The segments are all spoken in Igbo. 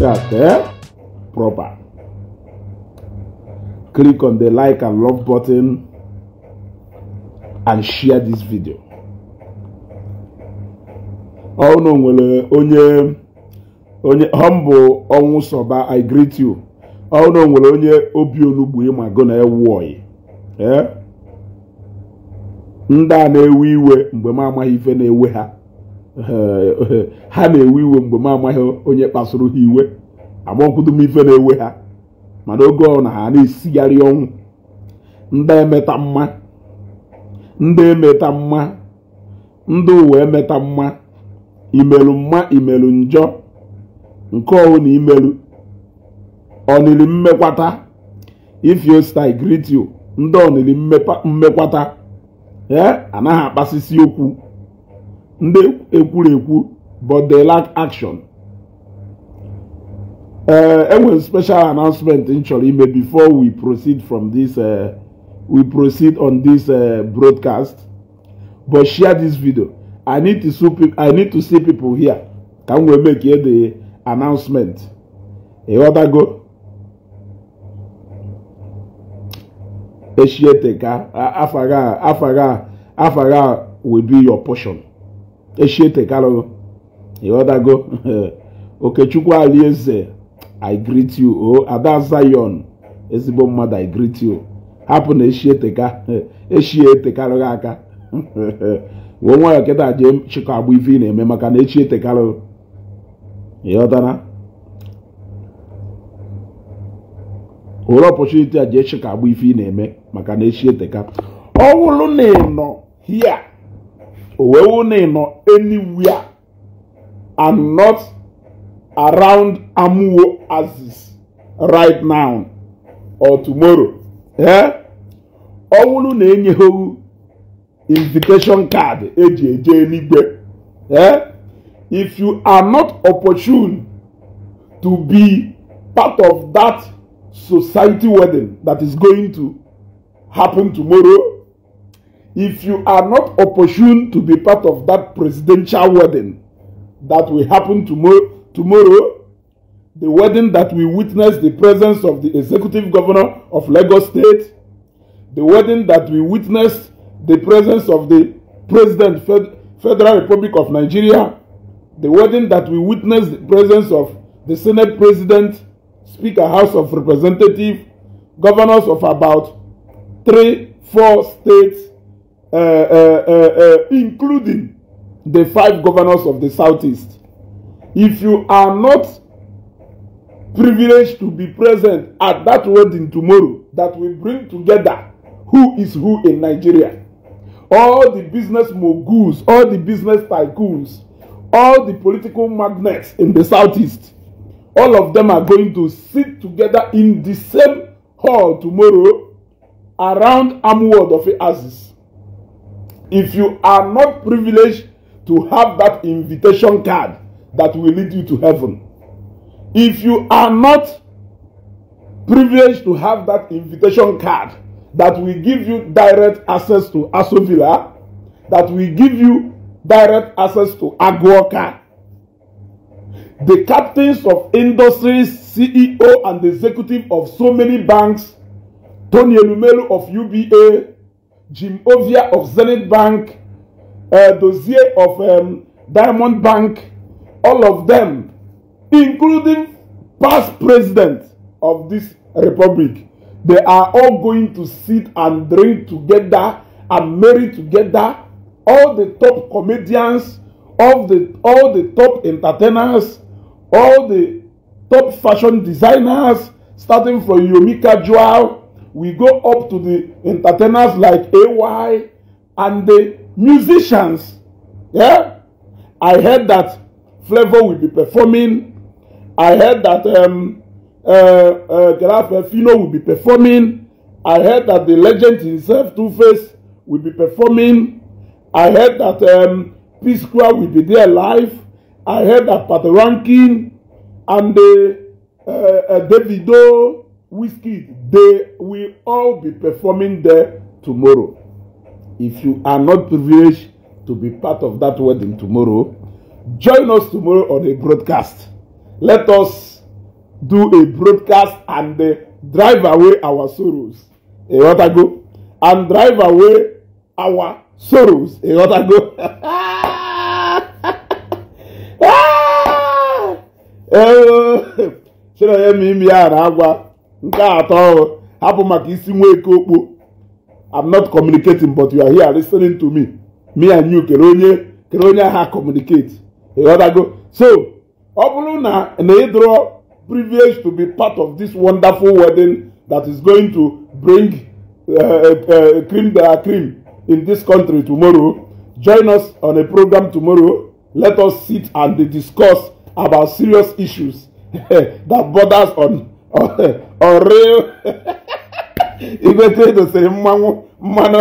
broadcast proper. Click on the like and love button and share this video. Oh no, onye onye humble onwu soba, I greet you. Oh no, onye obi onugbu ịma go na ewu oyi. Ndị a na-ewe iwe mgbe m amaghị ife na-ewe ha. Ha na-ewe iwe mgbe m amaghị onye kpasuru ha iwe. Amakwudo m ife na-ewe ha. Mana oge ọ na ha na-esigharị ọnwụ. Ndị emeta mma. Ndị emeta mma. Ndị ụwa emeta mma. Imelu mma imelu njọ. Nke ọwụ na imelu. Ọnili mmekwata. If you style greet you. Ndị ọnili mmekwata. Anaghị akpasisi okwu. Ndị ekwuru ekwu, but they lack action. Enwere special announcement in chọrọ ime before we proceed from this we proceed on this broadcast. But share this video. I need to see people here. Can we make the announcement? Go. Eshieteka afaga afaga afaga will be your portion. Eshieteka go. Okechukwu Alieze, I greet you. Oh, Ada Zion, ezigbo mmadụ, I greet you. Hapụ na eshieteka eshieteka aka. Wee nwayọ kịta jee chịkọ agbụ ife ị na-eme maka na eshieteka. Ịghọtara? Were opportunity a jee chịkọ agbụ ife ị na-eme maka na eshieteka. Ọ wụrụ na ị nọ here, o wee wụ na ị nọ anywhere and not around Amuwo Axis right now or tomorrow. Ọ wụrụ na enyeghị invitation card eji eje eluigwe. If you are not opportune to be part of that society wedding that is going to happen tomorrow, if you are not opportune to be part of that presidential wedding that will happen tomorrow, the wedding that we witness the presence of the executive governor of Lagos State, the wedding that we witness the presence of the President Federal Republic of Nigeria, the wedding that we witness the presence of the Senate President, Speaker, House of Representatives, governors of about 3-4 states, including the 5 governors of the Southeast. If you are not privileged to be present at that wedding tomorrow, that will bring together who is who in Nigeria, all the business moguls, all the business tycoons, all the political magnates in the Southeast, all of them are going to sit together in the same hall tomorrow around Amuwo Odofin Axis. If you are not privileged to have that invitation card that will lead you to heaven, if you are not privileged to have that invitation card that will give you direct access to Aso Villa, that will give you direct access to Aguoka, the captains of industries, CEO and executive of so many banks, Tony Elumelu of UBA, Jim Ovia of Zenith Bank, Dozier of Diamond Bank, all of them, including past president of this republic, they are all going to sit and drink together and marry together. All the top comedians, all the top entertainers, all the top fashion designers, starting from Yomika Joao, we go up to the entertainers like AY and the musicians. Yeah, I heard that Flavor will be performing. I heard that Fino will be performing. I heard that the legend himself, Two-Face, will be performing. I heard that P Square will be there live. I heard that Patoranking and the Davido, Whiskey, they will all be performing there tomorrow. If you are not privileged to be part of that wedding tomorrow, join us tomorrow on a broadcast. Let us do a broadcast and drive away our sorrows. Ịghọtago? And drive away our sorrows. Ịghọtago? Chinenye m imi ya na-agwa nke atọ hapụ maka isi nwa eke okpo. I'm not communicating, but you are here listening to me. Me and you kere onye ha communicate. Ịghọtago? So ọ bụrụ na ị draw privilege to be part of this wonderful wedding that is going to bring cream de la cream in this country tomorrow, join us on a program tomorrow. Let us sit and discuss about serious issues that borders on real. Igwe Credo sịrị mmanwụ mmanụ.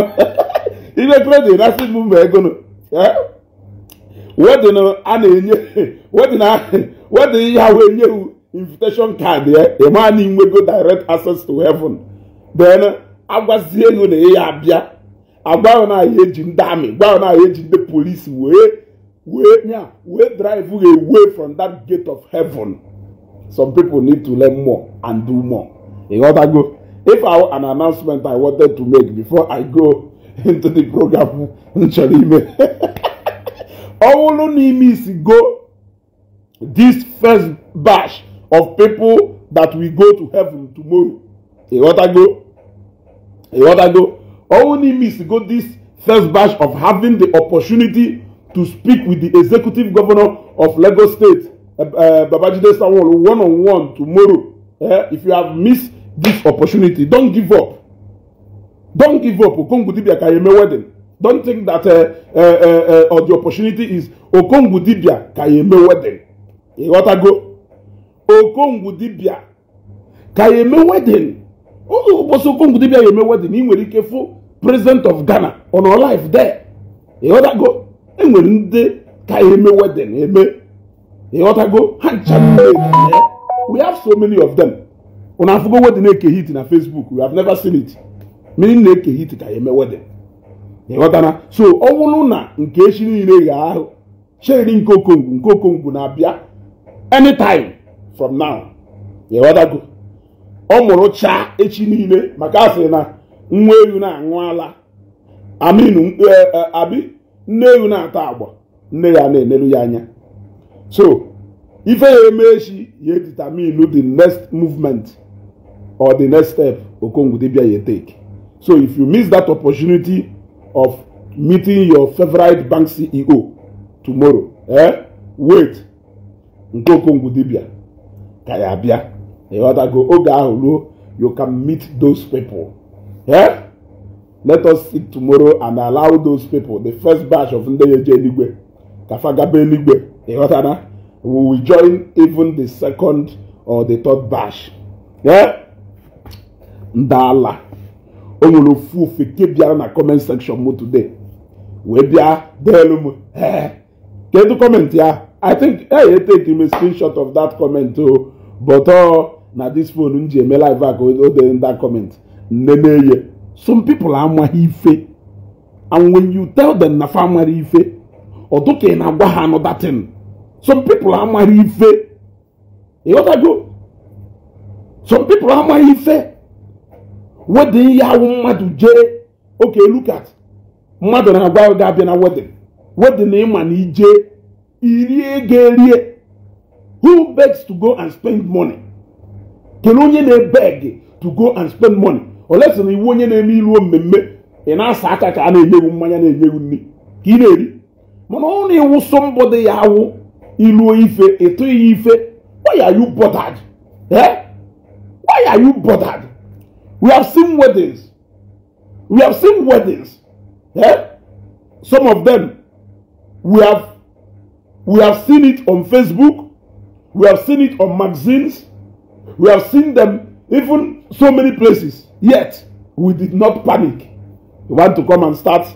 Igwe Credo na-asị m mgbe ego nụ. Wedding a na-enye wedding ya wee nye invitation card ya, ịma na inwego direct access to heaven. Then agwazie ego na ya abịa, agwa na ya eji ndị amị, gwa na ya eji ndị polisi wee drive you away from that gate of heaven. Some people need to learn more and do more. Ịghọtago? If I an announcement I wanted to make before I go into the program, nchọrọ ime ọ bụrụ na ime isi go this first batch of people that will go to heaven tomorrow. Ịghọtago? Ịghọtago? Ọ bụrụ na ime isi go this first batch of having the opportunity to speak with the executive governor of Lagos State, Babajide Sanwo-Olu, one-on-one tomorrow. If you have missed this opportunity, don't give up. Don't give up. Okongwu Dibia ka eme wedding. Don't think that or the opportunity is Okongwu Dibia ka eme wedding. Ịghọtago? Okongwu Dibia ka eme wedding. Ụbọchị Okongwu Dibia eme wedding, ị nwere ike fụ president of Ghana on our life there. Ịghọtago? Enwere ndị ka eme wedding eme. Ịghọtago? Ha ncha. We have so many of them. Una afugo wedding eke hit na Facebook. We have never seen it. Meaning na eke hit ka eme wedding. Ịghọtana? So ọ bụrụ na nke echi niile ga ahụ cheri nke Okongwu na-abịa anytime from now. Ịghọtago? Ọ mụrụ chaa echi niile maka asị na nwa ewu na-aṅụ ala. Aminu abi nne ewu na-ata agba, nne ya na-eneru ya anya. So ife ya eme echi ya determine the next movement or the next step Okongwu Dibia ya take. So if you miss that opportunity of meeting your favorite bank CEO tomorrow, wait. Nke Okongwu Dibia ka ya abịa. Ịghọtago? Oge ahụ ruo, you can meet those people. Let us sit tomorrow and allow those people, the first batch of ndị eje eluigwe, ka fa gaba eluigwe. Ịghọtana? We will join even the second or the third batch. Ndala. O nwere ofu ofeke bịara na comment section m today. Wee bịa deelu m. Kedu comment ya? I think I take him a screenshot of that comment too. But na this phone m ji eme live ka o dere that comment. Nnene. Some people amaghị ife. And when you tell them na fa amaghị ife, ọ dụka ị na-agwa ha another thing. Some people amaghị ife. Ịghọtago? Some people amaghị ife. Wedding ya awụ mmadụ jee. Okay, look at. Mmadụ na-agwa ga-abịa na wedding. Wedding ịma na ije irie ego erie. Who begs to go and spend money? Kedu onye na-ebeg to go and spend money? Unless na iwu onye na-eme ilu mmemme, ị na-asa aka ka a na-enyewu mmanya na-enyewu nri ka ị na-eri. Mana ọ na-ewu somebody ya awụ iluo ife, ịtụ ya ife. Why are you bothered? Why are you bothered? We have seen weddings. We have seen weddings. Some of them, we have seen it on Facebook. We have seen it on magazines. We have seen them even so many places. Yet, we did not panic. You want to come and start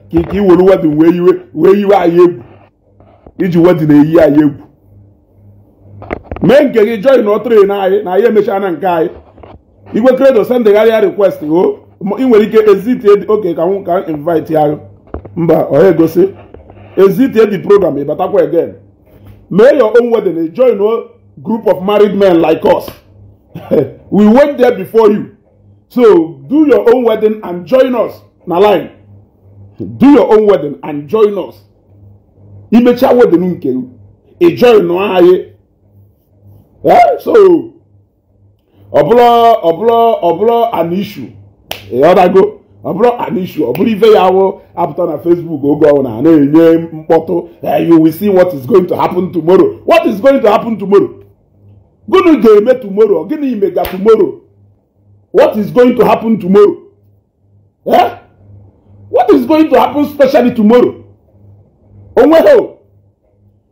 kiki wolu wedding where you are egwu. Iji wedding eyi ayi egwu. Mee nke gị join o train anyị na anyị emechaa na nke anyị. Igwe Credo send the request o. Ị nwere ike exit okay ka ka invite ya. Mba ọ egosi. Exit the program ịbatakwa again. Mee your own wedding join o group of married men like us. We went there before you. So do your own wedding and join us. Na line. Do your own wedding and join us. Imecha wedding nke e join no aye. Eh? So oblo an issue. E oda go. Oblo an issue. Oblo ife yawo apụta na Facebook ogo na na-enye mkpọtụ. You will see what is going to happen tomorrow. What is going to happen tomorrow? Gịnị ga-eme tomorrow? Gịnị mega tomorrow? What is going to happen tomorrow? Eh? What is going to happen specially tomorrow? Onweho.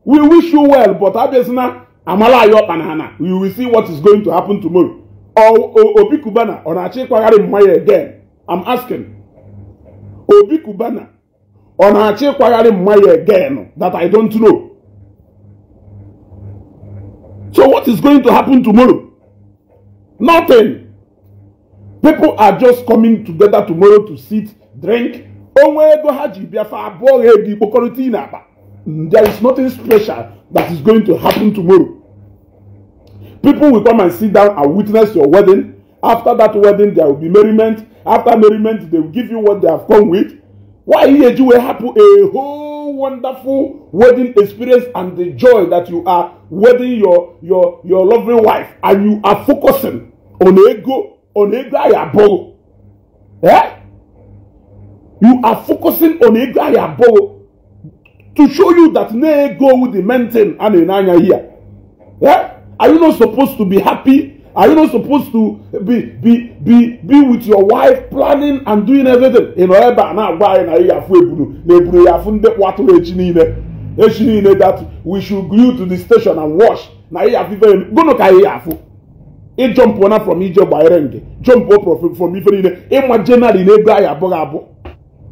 We wish you well, but obviously amala ayo banana. We will see what is going to happen tomorrow. Or Obi Cubana on Achikwagari Maya again. I'm asking. Obi Cubana on Achikwagari Maya again that I don't know. So what is going to happen tomorrow? Nothing. People are just coming together tomorrow to sit, drink. There is nothing special that is going to happen tomorrow. People will come and sit down and witness your wedding. After that wedding, there will be merriment. After merriment, they will give you what they have come with. Why you will have a whole wonderful wedding experience and the joy that you are wedding your lovely wife, and you are focusing on ego. On ego ayabo. Eh? You are focusing on ego ayabo to show you that ne ego with the maintain and enanya here. Eh? Are you not supposed to be happy? Are you not supposed to be with your wife, planning and doing everything? In ebe na agwa anyị na ya afu ebunu na ebunu ya afu ndị kwatụrụ echi niile. Echi niile that we should go to the station and wash. Na ya afu ife gụnụ ka ya afu. I jump on from ije gbanyere nge. Jump up from ife niile. Ịma generally na ego anyị abụghị abụ.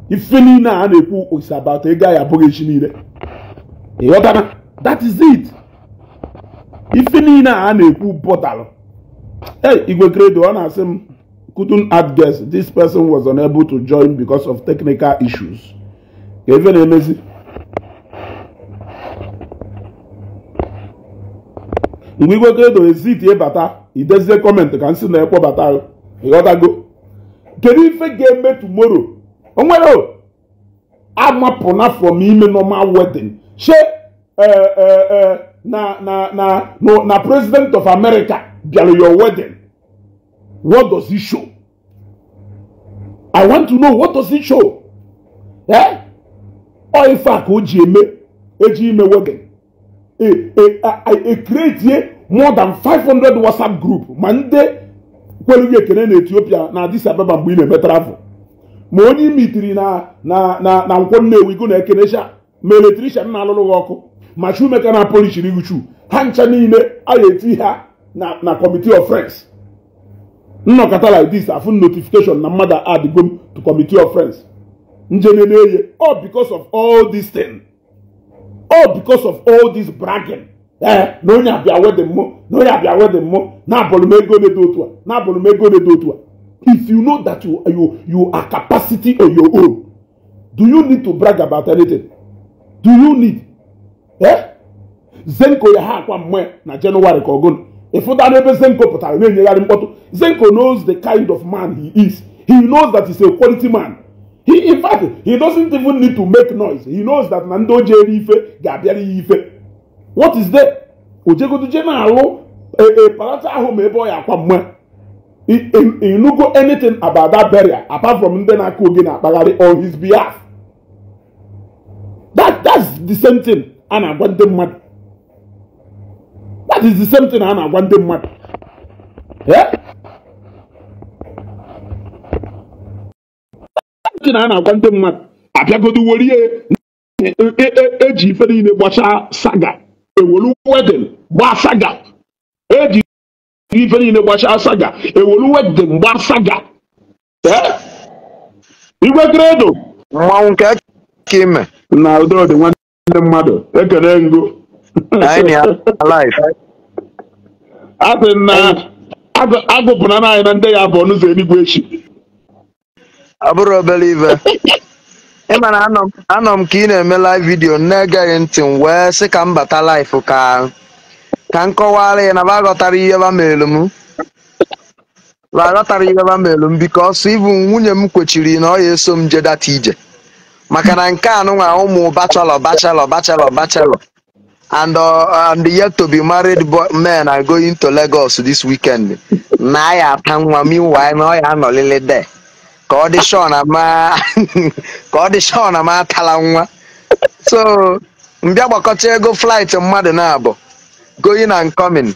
Ife niile a na-ekwu is about ego anyị abụghị echi niile. Ịghọtana? That is it. Ife niile a na-ekwu bọtalụ. Hey, Igwe Credo, ọ na-asị m couldn't add guest. This person was unable to join because of technical issues. Ka ife na-emezi. Mgbe Igwe Credo eziti ịbata, idezie comment ka nsị na-ekpọbata. Ịghọtago? Kedu ife ga-eme tomorrow? O nwere amapụna from ime normal wedding. She na president of America bịara your wedding. What does it show? I want to know, what does it show? Eh? Ọ ife a ka o ji eme eji ime wedding. E create more than 500 WhatsApp group. Ma ndị kwere gị ekene na Ethiopia na Addis Ababa mgbe ị na-eme travel. Ma onye mitiri na na na na nkwọ Nnewi go na ekenesha, ma electrician na-alụrụ gị ọkụ, ma shoemaker na polishiri gị shoe, ha ncha niile a eti ha na committee of friends. Nnọkọta like this, afụ notification na mmadụ add go to committee of friends. Njeneneye, all because of all this thing. All because of all this bragging. Eh, na onye abịa wedding mụ, na onye abịa wedding mụ, na abụrụ m ego na-edo otu a, na abụrụ m ego na-edo otu a. If you know that you are capacity on your own, do you need to brag about anything? Do you need? Eh? Zenko ya ha akwa mwe na January ka ọgụnụ. If that Zenko pụtara na-enyegharị mkpọtụ, Zenko knows the kind of man he is. He knows that he's a quality man. He, in fact, he doesn't even need to make noise. He knows that na ndị oje eri ife ga-abịara ya ife. What is there? Ojegoduje na-alụ palata ahụ ma ebe ọ ya akwa mwe. You no go anything about that burial apart from ndị na-akụ oge na-akpagharị on his behalf. That's the same thing a na-agwa ndị mmadụ. That is the same thing a na-agwa ndị mmadụ. Yeah? Thing a na-agwa ndị mmadụ. Abịagodu werie eji ife niile gbachaa saga. Ewelu wedding gbaa saga. Eji ife niile gbachaa saga. Ewelu wedding gbaa saga. Igwe Credo. Mmanwụ nke ka ime. Na udo dị nwanne mmadụ. Ekele ngo. Anyị na life. Asị na agụpụna anyị na ndị ya bụ ọnụ ụzọ eluigwe echi. Ọ bụrụ obere ife. Ị ma na anọ m ka ị na-eme live video na-egeghị ntị m wee sị ka m bata live ka Ka m kọwara ya na ba ghọtara ihe ba meelu m. Ba ghọtara ihe ba meelu m because even nwunye m kwechiri na ọ ya eso m je data ije. Maka na nke anụnwa ụmụ bachelor bachelor bachelor bachelor and yet to be married men are going to Lagos this weekend. Na ya ata nwa, meanwhile na ọ ya anọlili there. Ka ọ dị sure na ma ka ọ dị sure na ma atala nwa. So mbịa gbakọcha ego flight mmadụ na-abụ going and coming,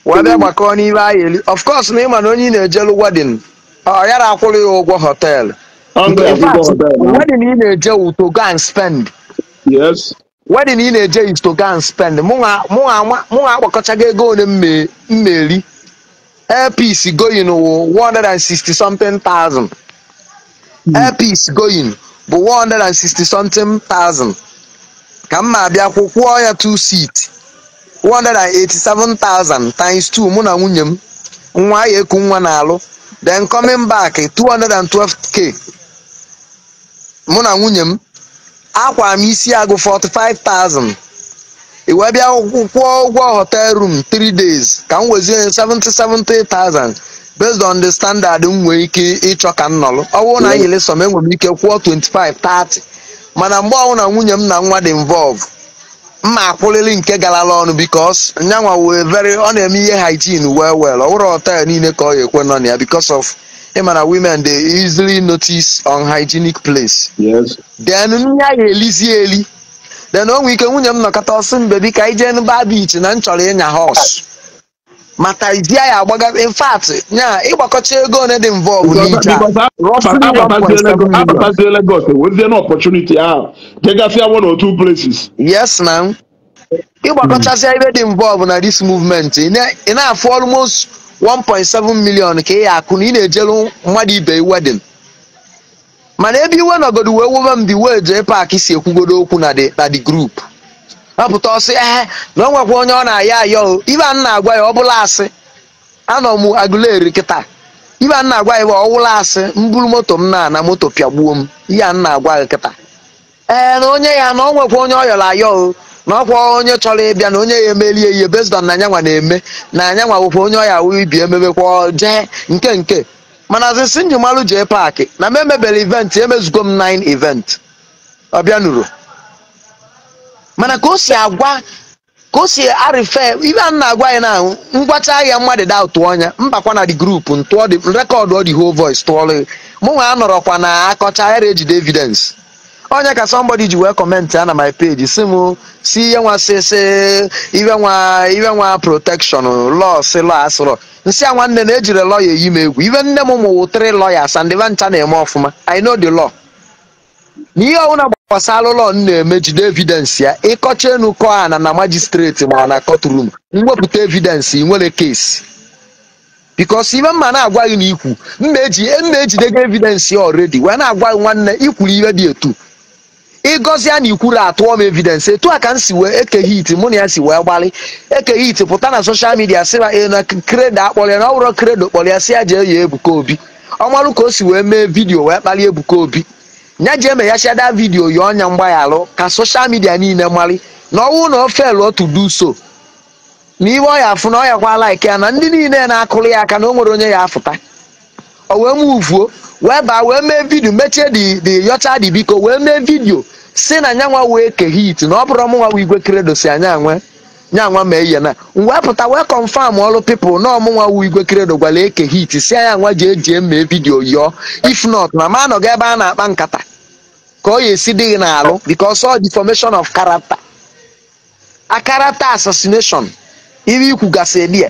wee bịa gbakọọ n'ibe anyị eli. Of course na ịma na onye ị na-ejelu wedding, ọ yara akwụrụ ya ụgwọ hotel. In fact, wedding ị na-eje wụ to go and spend. Yes. Wedding ị na-eje is to go and spend. Mụnwa agbakọchago ego ole mmeri. Air Peace going wụ 160 something thousand. Air Peace going bụ 160 something thousand. Ka m ma abịa kwụọ ya 2 seat 187,000 times 2, mụ na nwunye m, nwa ya eku nwa na-alụ. Then coming back 212K, mụ na nwunye m. Akwa m isi agụ 45,000. I wee bịa kwụọ ụgwọ hotel room 3 days, ka m wezie 70 70,000 based on the standard m nwee ike ịchọ ka m nọlụ. Ọ bụrụ na anyị yiri sọm, enwere m ike kwụọ 25 30, mana mgbe ọbụla nwunye m na nwa dị involve, mma akwụlịlị nke garala ọnụ because nyanwa wee very, ọ na-eme ihe hygiene well well. Ọ bụrụ hotel niile ka ọ ya ekwe nọ na ya because of ịma na women, they easily notice unhygienic place. Yes. Then nri ya elizi eli. Then o nwee ike nwunye m nọkọta, ọsị m, "Baby, ka anyị jee n'ba beach na m chọrọ ịnya horse." Mata di ya agbaga. In fact, nya ịgbakọcha ego one dị involve n'ije a, roughly 1.7 million. Abatazie Lagos, enwezie na opportunity ahụ jegasịa one or two places. Yes, na ịgbakọchasịa ibe dị involve na this movement, ị na-afụ almost 1.7 million ka ị ya akụ na ị na-ejelu mmadụ ibe wedding. Mana ebe iwe nọgodo wee webe m dị wee jee paakị si ekwugodo okwu na the group, hapụta ọsị ee na o nwekwa onye ọ na-ayọ ayọ o. Ibe a m na-agwa ya, ọ bụla asị, anọ m Aguleri kịta. Ibe a m na-agwa ya bụ ọwụla asị, m buru moto m na moto pịagbuo m. Ihe a m na-agwa gị kịta, ee, na onye ya na o nwekwa onye ọ yọrọ ayọ o, na ọkwa onye chọrọ ịbịa na onye ya emelie ihe based on na anyanwa na-eme na anyanwa wụkwa onye ọya wụ ibi emebekwa jee nke mana sisi njimalụ jee paakị na m emebere event, emezugo m 9 event ọbịa nụrụ. Mana ka o si agwa, ka o si arife ibe a m na-agwa ya na ngwacha ya mmadụ da tụọ ọnya mbakwa na the group ntụọ the record the whole voice tụọrọ mụ nwa anọrọkwa na akọcha ya ejide evidence. Onye ka somebody ji wee comment ya na my page, si m si ihe nwa si ibe nwa protection law, si law asịrọ nsị a. Nwanne na ejiri lawyer eyi m egwu. Ibe nne m mụwụ three lawyers and ibe ncha na-eme ọfụma. I know the law na ihe ọbụla gbasara law m na-eme, jide evidence ya. Ịkọcha enu kọọ ana na magistrate ma ọ na courtroom, mwepụta evidence, ị nwere case because ibe mma na-agwa gị na ikwu mma eji mma ejidego evidence ya already wee na-agwa gị, nwanne, ikwuru ihe dị etu ịgọzie na ikwuru, atụọ m evidence. Etu a ka m si wee Eke Hit, mụ na ya si wee gbalị. Eke Hit pụta na social media sị na na Credo akpọrọ ya, na ọ bụrụ Credo kpọrọ ya, si ya jee ya Ebuka Obi. Ọmalụ ka o si wee mee video wee kpalie Ebuka Obi, nya ji eme ya shada video ya ọnya mgbaghalụ ka social media niile mali na ọnwụ na o fail to do so, na iwe ọ ya afụ na ọ ya kwa like ya na ndị niile na-akụrụ ya aka na o nwere onye ya afụta. O wee muvuo wee baa wee mee video mechie dị yọcha dị biko wee mee video si na nyanwa wee Eke Hit na ọ bụrụ ọmụnwa wee Igwe Credo si anya nwe nyanwa mee ihe na wee pụta wee confirm ọrụ people na ọmụnwa wu Igwe Credo gwara Eke Hit si anya nwa jee jee mee video yọọ. If not, na ma anọghị ebe a na-akpa nkata ka ọ ya esi dị gị n'alụ because all deformation of character, a character assassination, ihe ikwugasị dị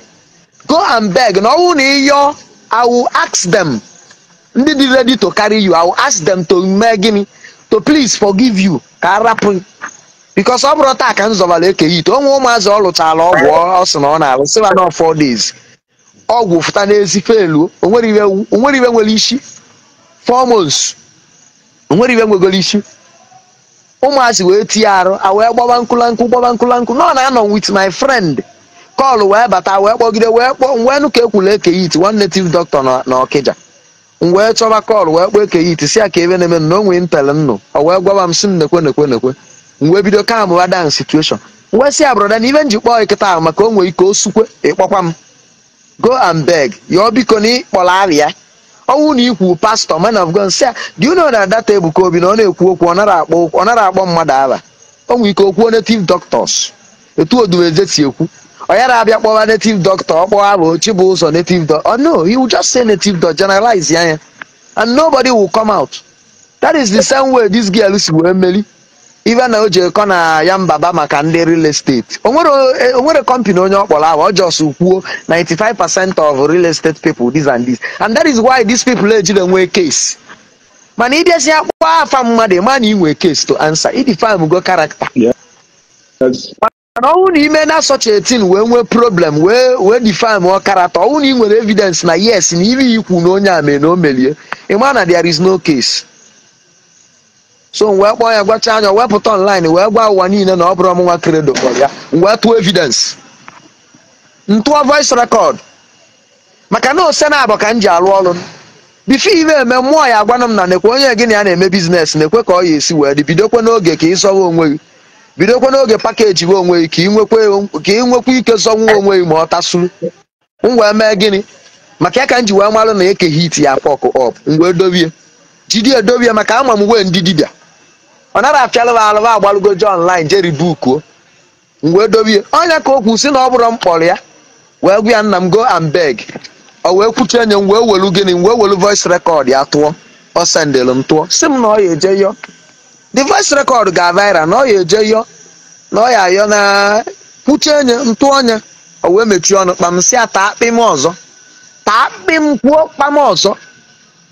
go and beg na ọnwụ na ịyọọ. I will ask them, ndị dị ready to carry you, I will ask them to mee gịnị, to please forgive you, ka a rapụ because ọ bụrụ taa ka m zọbara Eke Hit onwe ụmụazị ọ lụchara ọgwụ, ọ sị na ọ na-alụ sịba na 4 days ọgwụ fụta n'ezi feluo. Onwere iwe nwere isi 4 months, onwere iwe nwegoro isi. Ụmụazị wee tie arụ a wee gbaba nkụlankụ gbaba nkụlankụ na ọ na-anọ with my friend call wee bata wee kpọgide wee kpọọ wee nụ ka ekwula Eke Hit one native doctor na Ọkịja. M wee chọba call wee kpọọ Eke Hit, si ya ka ebe na-eme na o nwee ntele nnụ. O wee gwaba m, si m nekwe nekwe nekwe. M wee bido calm down situation. Wee sị ya brother na ibe njikpọ nkịta ahụ maka o nwere ike osukwe ịkpọkwa m. Go and beg. Yọọ biko na ịkpọrọ arịa. Ọnwụ na ikwu pastor man of God sị ya, do you know that that Ebuka Obi na ọ na-ekwu okwu ọ nara akpọ mmadụ aba. O nwere ike okwuo native doctors. Etu Odumeje si ekwu. Ọ yara abịa kpọwa native doctor, ọ kpọwa bụ Chibụzọ native doctor. Oh no, he will just say native doctor, generalize ya. And nobody will come out. That is the same way this girl si wee meli. Ibe na o ji ekọ na ya mbaba maka ndị real estate. O nwere company onye ọ kpọrọ ahụ, ọ just kwuo 95% of real estate people this and this. And that is why these people ejiri enwe case. Mana ịbịazi akpọ afa mmadụ ma na ị nwee case to answer. I define go character. Yes. Mana ọnwụ na ime na such a thing wee nwee problem wee define ọ character. Ọnwụ na ị nwere evidence na yes na iri ikwu na onye a mee na o melie. Ị ma na there is no case. So wee kpọọ ya gwacha anya wepụta online wee gwa ụwa niile na ọ bụrụ ọmụnwa credo kpọrọ ya wee tụọ evidence ntụọ voice record maka na ose na abụ ka m ji alụ ọrụ bifo ibe eme mmụọ ya agwanụ m na nekwe onye gị na ya na-eme biznes na-ekwe ka ọ ya esi wee dị bidokwe n'oge ka ị zọwa onwe gị bidokwe n'oge pakeji gị onwe gị ka ị nwekwa ike zọnwu onwe gị ma ọ tasuru m wee mee gịnị maka ya ka m ji wee malụ na eke hit ya fọk ọp m wee dobie jide edobie maka ama m wee ndị dibịa ọ nara apịalụba alụba agbalụgoje online jeri bukuo wee dobie ọnya ka o kwu sị na ọ bụrụ m kpọrọ ya wee gwa ya nna m go and beg ọ wee kwuchie nye m wee welu gịnị m wee welu voice record ya tụọ ọ sendịlụ m tụọ sị m na ọ ya eje yọọ the voice record ga viral na ọ ya eje yọọ na ọ ya ayọ na kwuchie nye m tụọ nye ọ wee mechie ọnụ kpam sị ya taa akpị m ọzọ taa akpị m kwuo kpam ọzọ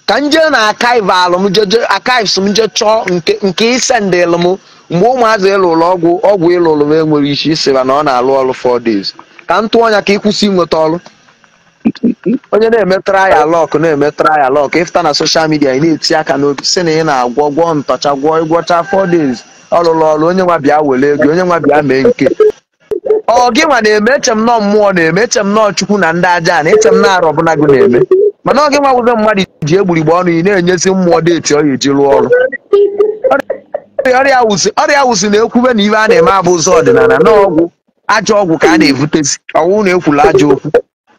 ka m jee na archive alụ m jeje archives m je chọọ nke isendịlụ m mgbe ụmụazị ịlụrụ ọgwụ ịlụrụ m enwere isi ịsịba na ọ na-alụ ọrụ 4 days ka m tụọ ya ka ịkwụsị inweta ọrụ onye na-eme trial lọk na-eme trial lọk ịfụta na social media ị na-eti aka n'obi sị na ị na-agwọ gwọọ ntọcha gwọọ ịgwọcha 4 days ọlụlụ ọrụ onye nwa bịa were ego onye nwa bịa mee nke ọ gị nwa na-eme eche m nọọ mmụọ na-eme eche m nọọ chukwu na ndị aja na eche m na arụ ọbụla gị na-eme mana ọ gị nwa wụzi mmadụ ji egburigbe ọnụ ị na-enyezi mmụọ deeti ọ ya eji rụọ ọrụ ọrịa wụsị na-ekwube na ibe a na-eme abụ ụzọ ọdịnala na ọgwụ ajọ ọgwụ ka a na-ebutezi ọwụ na-ekwula ajọ okwu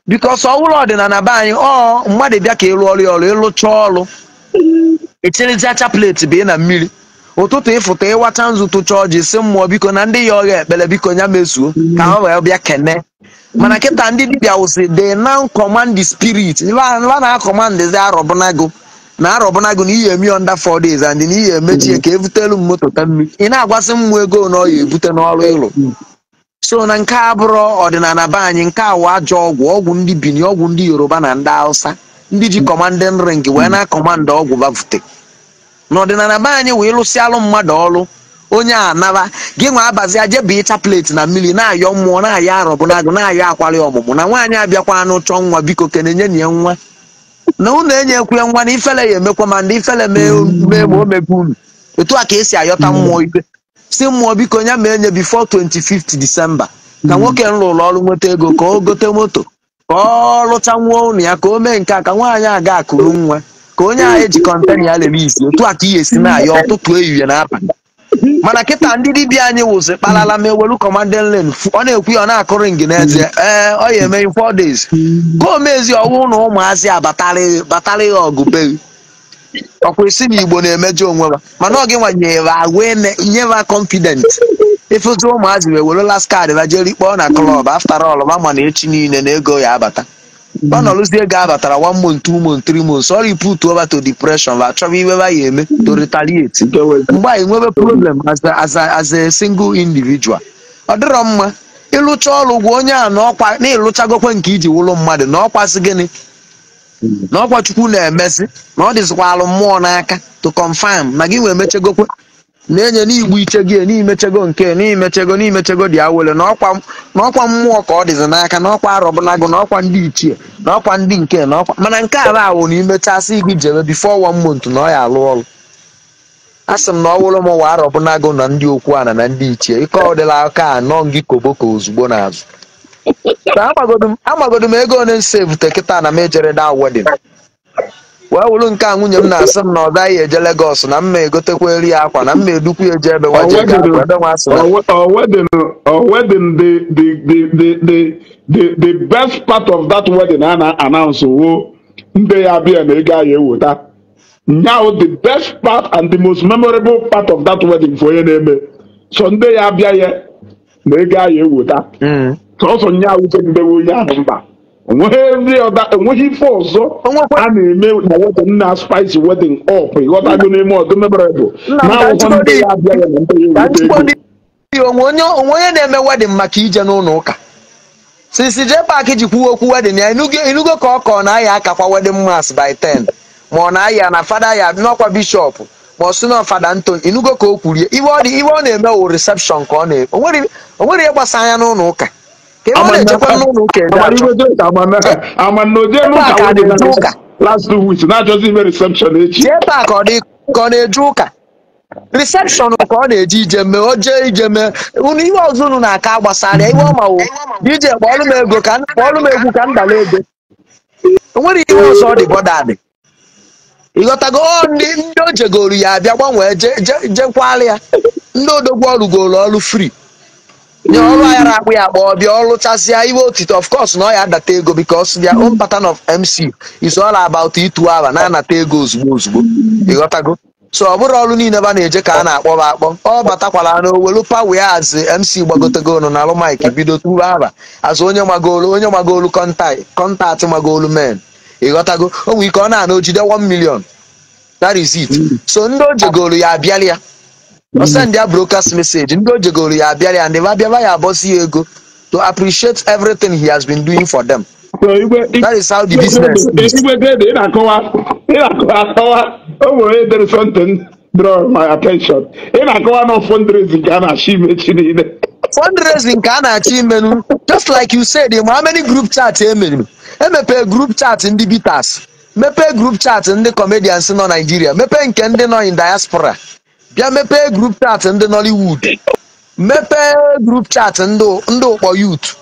bikos ọwụlụ ọdịnala be anyị ọ mmadụ bịa ka ịlụ ọrụ ya ọrụ ịlụcha ọrụ echirizi chaplet bụ ị na mmiri ụtụtụ ịfụta ịwacha nzu tụcha ọjị si mmụọ biko na ndị ya ọrịa ekpere biko ya mezuo ka ha wee bịa kene mana kịta ndị dibịa wụsị they now command the spirit va na command zi arọbụnagụ na arọbụnagụ na ihe eme under 4 days and na ihe emechie ka evutelu m moto ta mmiri ị na-agwasị mmụọ ego na ọ ya ebute n'ọrụ ịlụ so na nke a bụrụ ọdịnala be anyị nke a wụ ajọ ọgwụ ọgwụ ndị Bini ọgwụ ndị Yoruba na ndị Hausa ndị ji commanding ring wee na command ọgwụ bavute n'ọdịnala be anyị wee lụsịalụ mmadụ ọrụ onye a naba gị nwa abazi aje bụ chaplet na mmiri na-ayọ mmụọ na-ayọ arọbụnagụ na-ayọ akwali ọmụmụ na nwaanyị abịakwa anụ chọọ nwa biko kenenye na ya nwa na unu enyekwu ya nwa na ifele ya emekwa ma ndị ifele mee ma o mebe unu etu a ka esi ayọta mmụọ ikpe si mmụọ biko ya ma enye before 25th December ka nwoke m lụrụ ọrụ nweta ego ka o gote moto ka ọ lụcha nwa ụnụ ya ka o mee nke a ka nwaanyị aga akụrụ nwa ka onye a eji kọntena ya lere isi otu a ka ihe esi na-ayọ ọtụtụ ehihie na abalị mana kịta ndị dibịa anyị wụsị kpalala ma ewelu commanding lane ọ na-ekwu ya ọ na-akụrụ ngị n'ezie ee ọ ya eme 4 days ka o mezi ọnwụ na ụmụazị a batara ya ọgụ beghị ọkwa isi na Igbo na-emejọ onwe ha mana ọ gị nwa nyere agwa nyeva confident ịfụzi ụmụazị wee were last card ba jeri kpọọ na klọb after all ma na echi niile na ego ya abata ọ nọrụzie ego abatara 1 month 2 month 3 months ọ riput over to depression va chọba iwe ba ya eme to retaliate mgbe anyị nwebe problem as a single individual ọ dịrọ mma ịlụcha ọrụ gwa onye a na ọkwa na ịlụchagokwe nke iji wụlụ mmadụ na ọkwasị gịnị na ọkwa chukwu na-emesi na ọ dịzikwa alụ mmụọ n'aka to confirm na gị wee mechegokwe na-enye n'igbu iche gị n'imechego nke n'imechego n'imechego dị awele na ọkwa mmụọ ka ọ dịzi n'aka na ọkwa arọbụnagụ na ọkwa ndị ichie na ọkwa ndị nke na ọkwa mana nke a awụ na imechasị gị jebe before 1 month na ọ ya alụ ọrụ a sị m na ọ wụrụ m ụwa arọbụnagụ na ndị okwu ana na ndị ichie ike ọ dịla aka anọ gị koboko ozugbo n'azụ amagodo m ego one nsevute kịta na m ejere da wedding. Wee wuru nke a nwunye m na-asị m na ọ gaghị eje Lagos na mma egotekwa eri ya akwa na mma edukwu ya eje ebe nwa je ego akwa ebe nwa sị na Or wedding, the best part of that wedding a na-announce wo ndị ya bịa na ego ya eweta. Now the best part and the most memorable part of that wedding for onye na-eme so ndị ya abịa ya na ego ya eweta. Sọsọ nya awụche ndewe onye ahụ mba onweghị every other, enweghị ife ọzọ a na-eme na wedding na spice wedding up, ịghọtago, n'ime ọdụ memorable Nna m, ka na-awụkwa ndị nchịkọdo ya abịa ya na ndị ya ka eweta ego. nchịkọdo onwe onye na-eme wedding maka ije n'ụlọ ụka sisi jee paakị ji kwuo okwu wedding ya, inugo ka ọ kọọ na aya akakwa wedding mass by 10, ma ọ na-aya na fada ya n'ọkwa bishọp, ma ọ sị na fada Anthony. Inugo ka o kwurie iwe ọ dị, iwe ọ na-eme wụ reception ka ọ na o nwere ihe gbasara anya n'ụlọ ụka ka ebe ọ na-ejekwa n'ụlọ ụka eje achọ. Amana oje Ebe a n'ụka ka a wedding na-eje ụka. last 2 weeks na-achọzi ime reception echi. Jee paakị, ọ dị ka ọ na-eje ụka reception ka ọ na-eje ije mee, o jee ije mee unu ihe ọzọ unu na-aka gbasara ya. Iwe ọma wụ ije kpọọlụ m ego ka kpọọlụ m egwu ka m dala ego. O nwere ihe ọzọ ọ dị bọda dị, ịghọtago? Ọ ndị o jegoro ya abịa gbanwee jekwala ya. Ndị odogwu ọrụgoro ọrụ free nye ọrụ aghara akpụ ya akpọ ọbịa ọlụchasịa iwe otito. Of course na ọ ya adata ego because their own pattern of MC is all about itu aba na-anata ego ozugbo ozugbo, ịghọtago? So ọ bụrụ ọrụ niile ba na-eje ka a na-akpọ ba akpọ, ọ batakwala na owelu pawe azụ MC gbagotego na alụ mic bido tuba aba azụ onye magolu contact magolu men, ịghọtago? O nwere ike ọ na-ana ojide 1 million, that is it. So ndị o jegoro ya abịala ya, ọ send ya broadcast message, ndị o jegoro ya abịala ya, ndị ba bịaba ya abọsi ya ego to appreciate everything he has been doing for them. So igwe That is how the business is. Igwe grade, ị na-akọwa akọwa, o nwere onye dere something draw my attention. Ị na-akọwa na fundraising ka a na-achọ ime echi niile. Fundraising ka a na-achọ imenu, just like you said. Ma how many group chat emenu? Emepee group chat ndị bitters, mepee group chat ndị comedians nọ Nigeria, mepee nke ndị nọ in diaspora, bịa mepee group chat ndị Nollywood, mepee group chat ndị ụkpọ youth,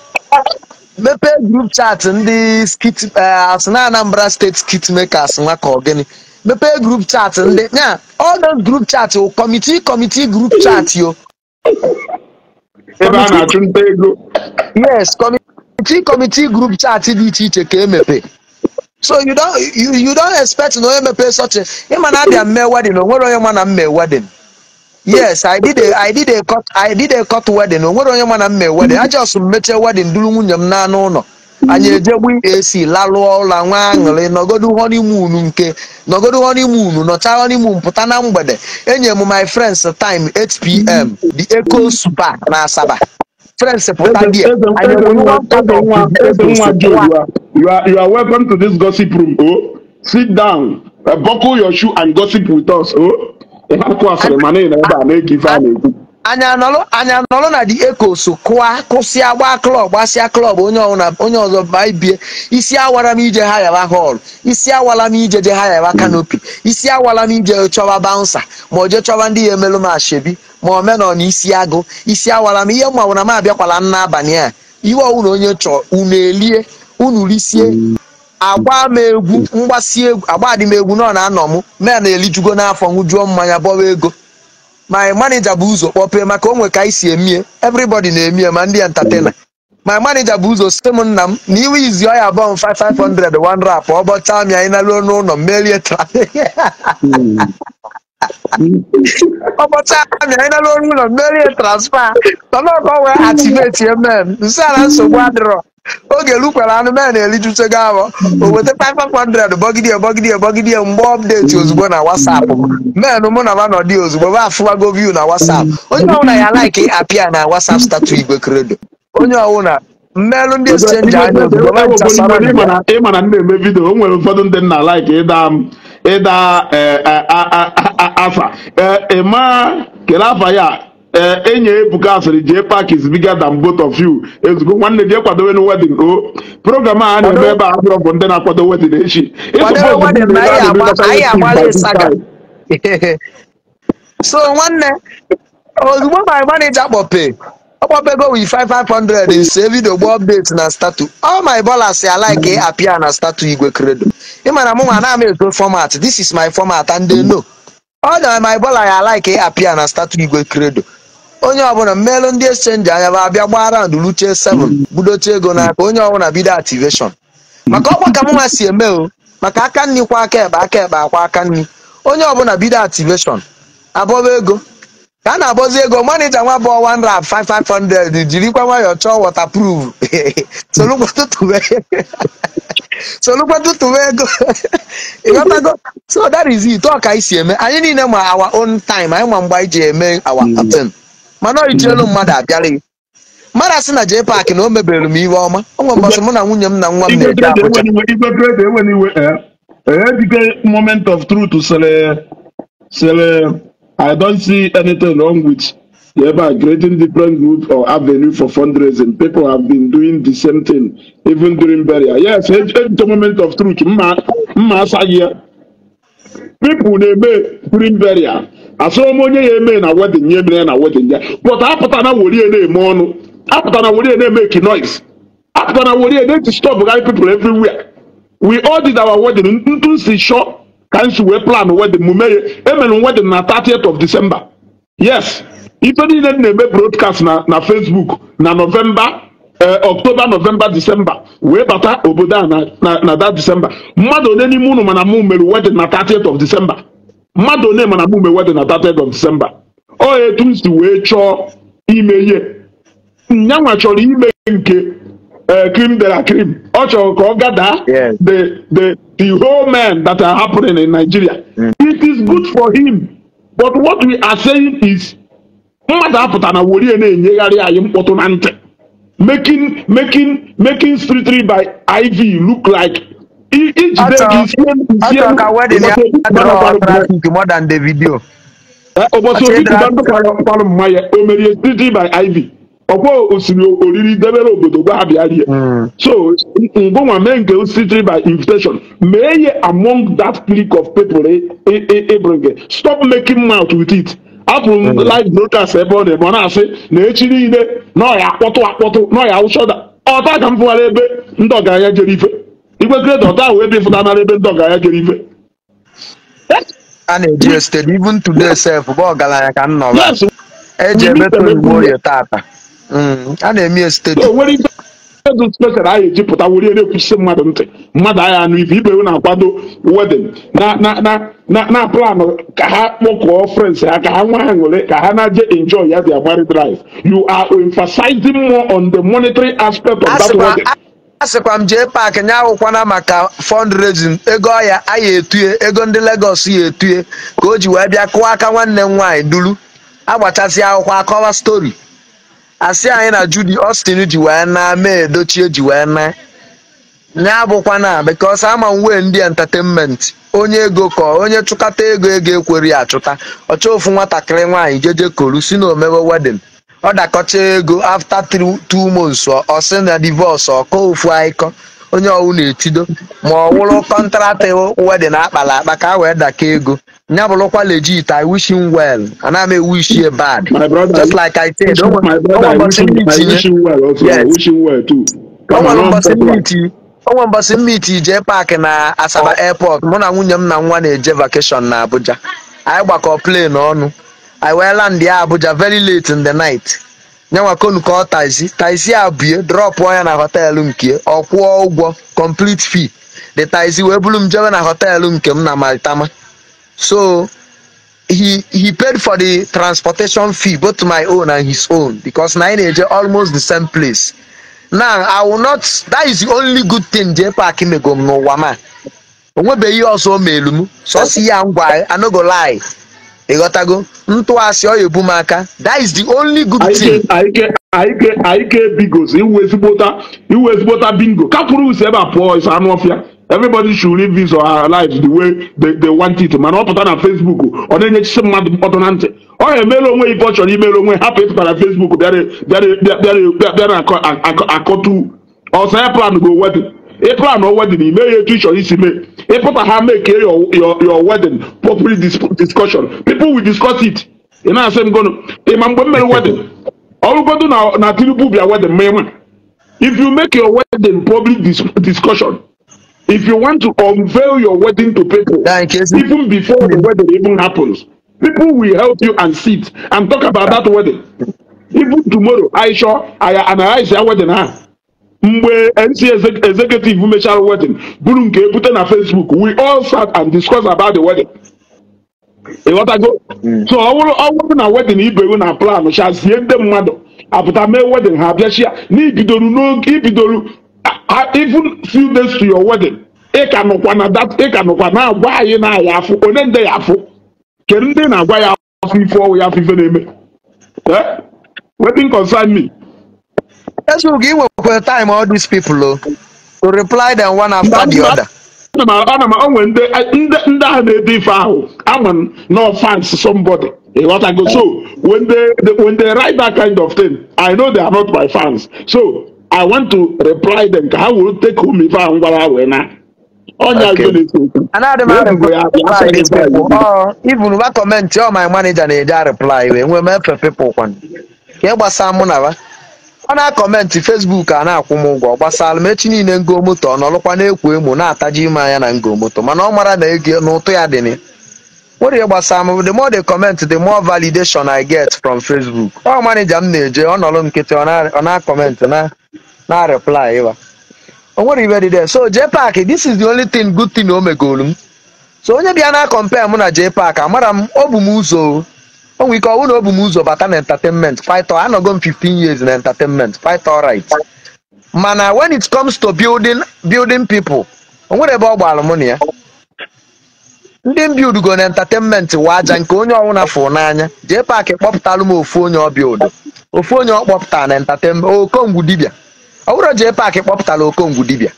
mepee group chat ndị skit as na Anambra State skit makers nwa ka ọ gịnị, mepee group chat ndị ya, all those group chat o committee group chat yo. Ebe a na-achụ nta ego. Yes, committee group chat dị iche iche ka emepe. So you don't expect na onye mepe such a ịma na abịa mme wedding, o nwere onye ma na mme wedding. Yes, I did a cut wedding. O nwere onye ma na mme wedding. I just mechie wedding, duru nwunye m n'anụ ụlọ, anyị eje gbu AC lalụọ ụlọ nwa aṅụrị, nọgodu honeymoon nke nọgodu honeymoon, nọcha honeymoon, pụta na mgbede, enye m my friends time 8 p.m., the Echo Super na Asaba, friends pụta Eze there. eze Anyị eze ewere nwa one part eze of nwa the eze Echo nwa Joe, Super. you are welcome to this gossip room. Oh, sit down, buckle your shoe and gossip with us. Oh, ị hapụ asịrị mana ị nọ ebe a na-ege ife a na-ekwu. Anyị anọlụ na the Ecos kụa kụsịa, gbaa club, gbasịa club, onye ọbụla onye ọzọ ma bie isi awara m ije ha yaba hall, isi awara m ije je ha yaba canopy, isi awara m ije chọba bouncer, ma o je chọba ndị ya emelụ m ashebi, ma omenọ na isi agụ isi awara m ihe mmanwụ na m abịakwala n'abalị a. Iwe ọwụ na onye chọọ unu elie, unu risie, agba m egwu mgbasi egwu, agba dị m egwu nọ na anọ m mee na elijugo n'afọ, ṅụjuo mmanya, bọwa ego. My manager bụ ụzọ kpọpee maka onwe ka anyị si emie, everybody na-emie, ma ndị entertainer. My manager bụ ụzọ sị m, nna m, na iwe izi ọya bọm 5500 one rap, ọ bọchaa m ya, anyị naruo n'ụlọ merie traffic, ọ bọchaa m ya, anyị naruo n'ụlọ merie transfer tọnọkọ wee activate men nsị ala. Nsogbu adịrọ, oge lukwara anụ men elijuchego ahụ, o weta 500, bọgidie bọgidie bọgidie mgbe update ozugbo na WhatsApp m, men mụ na manọdị ozugbo ba afụwago view na WhatsApp, onye ọbụla ya like apịa na WhatsApp status Igwe Credo, onye ọbụla mmelụ ndị exchange anya ozugbo ba nchasara. Ịma na m na-eme video, o nwere ụfọdụ ndị nna like ịda m ịda afa ịma kele afa ya. Enyi Ebuka asịrị jee park is bigger than both of you. Ezugbo nwanne jee kwadowe na wedding o program a na-eme ebe a abụrụ bụ ndị na-akwado wedding echi. Kwadowe wedding na anyị agbala ịsaga. So nwanne, ozugbo my manager kpọpe Ọkpọbego with 5500 nse video gba update na status. All my ballers ya like appear na status Igwe Credo. Ị mara mụ nwa na ama eto format. This is my format and they know. All my baller ya like appear na status Igwe Credo. Onye ọbụla mmelụ ndị exchange anya ba abịa gbaa round luche 7 budoche ego n'aka onye ọbụla bido activation. Maka ọkwa ka mụnwa si eme o, maka aka nni kwa aka ekpe, aka ekpe akwa aka nni. Onye ọbụla bido activation abọba ego ka a na-abọzi ego. Manija nwa bụ 1 rap 5500 jirikwa nwayọọ chọọ waterproof solukwa tụtụwe ego. Ịghọtago? So that is it. Ọ ka anyị si eme. Anyị niile ma our own time, anyị ma mgbe anyị ji eme our thing. Mana ọ ijielu mmadụ abịara gị. Mmadụ asị na J Park na o mebere m ihe ọma. O nwere mbọsị mụ na nwunye m na nwa m Igwe na-eje Credo Abuja. Igwe Credo enwere iwe ejike moment of truth sele I don't see anything wrong with thereby creating different groups or avenue for fundraising. People have been doing the same thing even during burial. Yes, ejike moment of truth mma mma asaghị ya. People na-eme during burial. Asọrọ m onye ya eme na wedding ya emere ya na wedding ya, but apụta na werie na-eme ọnụ, apụta na werie na-emeki noise, apụta na werie na-disturb guy people everywhere. We all did our wedding ntu si shọ ka nsi wee plan wedding mu mee ya. Emere m wedding na 30th of December. Yes, ife niile m na-eme broadcast na Facebook na November, October, November, December wee bata obodo a na that December. Mmadụ one n'ime unu mana mụ mere wedding na 30th of December? Mmadụ one mana mụ mere wedding na 30th of December? Ọ etu m si wee chọọ ime ihe nyanwa chọrọ ime nke cream de la cream. Ọ chọrọ ka ọ gada Yes. the whole men that are happening in Nigeria. It is good for him, but what we are saying is mmadụ apụta na werie na-enyegharị anyị mkpọtụ na ntị, making street 3 by IV look like ijide gị isie Ọ isie chọrọ ka wedding ya ụbọchị Obi Kubana draw kwarụ traffic more than the video. Ụbọchị Ọ Obi chọrọ Kubana kwarụ mmanya o merie street 3 by IV ọkwa osiri oriri debere obodo gwa ha bịa rie. So ngụnwa mee nke street 3 by invitation, mee ye among that clique of people e bring. Stop making mouth with it. Apụrụ m live broadcast ebe ọ na-eme, ọ na-asị na echi niile na ọya akpọtụ akpọtụ na ọya awụsọda ọta ka m fụwara ebe ndị ọgaranya jere ife. Igwe Credo ọta ahụ ebe ịfụta ebe ndị ọgaranya jere ife. A na-eji estate even today sef bụ ọgaranya ka m nọba. Yes, Eji we eme meet them Tony everywhere. Morie tata. A na-eme esteti. So nwere ife dị special anyị ejipụta were na-ekwusi mmadụ ntị mmadụ agha anụ ife ibe na-akwado wedding na plan ka ha kpọkọọ friends ha ka ha nwee aṅụrị ka ha na-je enjoy ya their married life. You are emphasizing more on the monetary aspect of that Asịkwa wedding. asịkwa m jee paakị nya awụkwana maka fundraising ego ọya aya etue ego ndị Lagos ya etue ka o ji wee bịa kụọ aka nwanne m nwaanyị duru agbachasị akwụkwọ akọwa stori asị anyị na Judy Austin ji wee na mee edochie ji wee na nya abụkwana because ama m wee ndị entertainment onye ego ka onye chụkata ego ego ekweri ya achụta ọchọ ofu nwatakịrị nwaanyị jeje koru si na omewe wedding ọ dakọcha ego after 3 2 months ọ sị na divorce ọkọ ofu akịkọ onye ọwụ na-etido ma ọ wụrụ contract wedding akpara akpa ka a wee daka ego nya bụrụkwa legit. I wish him well, ana m ewish ya bad. My brother, Just like I said, o my brother, nwere I wish mbọsị him, m I itinye wish him well also. I Yes. wish him well too. O Kama nwere na mbọsị mkpọtụ a. mmiti o nwere mbọsị mmiti jee paakị na Asaba airport. Mụ na nwunye m na nwa na-eje vacation na Abuja. Anyị gbakọ plane ọnụ, anyị wee land ya Abuja very late in the night. Nyanwa konu ka ọ taxi taxi abue drop ya na họteelụ nke ọ kwụọ ụgwọ complete fee. The taxi wee buru m jebe na họteelụ nke m na Maitama. So he paid for the transportation fee, both my own and his own, because na anyị na-eje almost the same place. Now I will not, that is the only good thing J Park mego m n'ụwa ma o nwebeghị ihe ọzọ o meelu m sọsọ ya ngwa. I no go lie, ịghọtago ntụasị ọ ya ebu m aka. That is the only good thing. Ike bigos iwe ezigbota bingo kakwuru usi ebe a pụọ ịsa anụ ọfịa. Everybody should live his or her life the way they want it. Mana ọ pụta na Facebook ọ na-enyechisi mmadụ mkpọtụ na ntị ọ ya emere onwe ife ọ chọrọ imere onwe hapụ ịpụta na Facebook bịara bịara bịara bịara akọtu ọsọ ya. Plan go wedding, ị plan wedding ime ya etu ị chọrọ isi mee ịpụta ha make your wedding public discussion. People will discuss it. Ị na-asị m gụnụ ị ma mgbe m mere wedding Ọrụgodu na Tinubu bịa wedding ma ịma. If you make your wedding public discussion, if you want to unveil your wedding to people, Ya nke ezi. even before the wedding even happens, people will help you and sit and talk about that wedding. Even tomorrow, I sure I analyze that wedding ahụ. Mgbe NC executive mechara wedding, buru nke ebute na Facebook, we all sat and discussed about the wedding. Ịghọtago? So ọ bụrụ na wedding ibe na plan chazie ndị mmadụ apụta mee wedding ha abịachia na ibidoru n'oge ibidoru even few days to your wedding, ị ka nọkwa na that, ị ka nọkwa na-agwa anyị na ya afụ onye ndị ya afụ, kedu ndị na-agwa ya afụ ife ọwụ ya afụ ife na-eme. Wedding concern me. Ezugo, ị nwekwara time all these people o to reply them one after the other. Ana m onwe ndị ahụ na-ede ife ahụ ama m no fans somebody. Ịghọtago? So when they write that kind of thing, I know they are not my fans. So I want to reply them ka ha were take home ife ahụ ngwara ha wee na. Ọnya Okay. ife na-ese okwu. Anaghị m Na ebubo ya bịa reply these sị people. Ọ even ba comment ọ my manager na-eje reply wee nwee m efe people kwan. Ka ị gbasa mụ na ba. Ọ na-akọmentị Facebook a na-akwụ m ụgwọ gbasara m echi niile ngo moto ọ nọrọkwa na-ekwo emo na-ataji ime anya na ngo moto mana ọ mara na ego na ụtụ ya dị na ya. Nwere ihe gbasara m, the more they comment the more validation I get from Facebook. Ọ manager m na-eje ọ nọrọ nkịtị ọ na-akọmentị na reply ịwa. O nwere ibe dị there. So JPAC, this is the only thing good thing o megolu m. So onye bịa na compare mụ na JPAC, amara m o bu m ụzọ o nwere ike ọ bụrụ na o bu m ụzọ bata na entertainment quite all, anọgo m 15 years na entertainment quite all right. Mana when it comes to building people, o nwere ebe ọ gbara mụ na ya. Ndị m build go na entertainment wa aja nke onye ọwụna fụ n'anya. JPAC kpọpụtalụ m ofu onye ọ build, ofu onye ọ kpọpụtara na entertainment, Okongwu dibịa. Ọ bụrụ JPAC kpọpụtara Okongwu dibịa,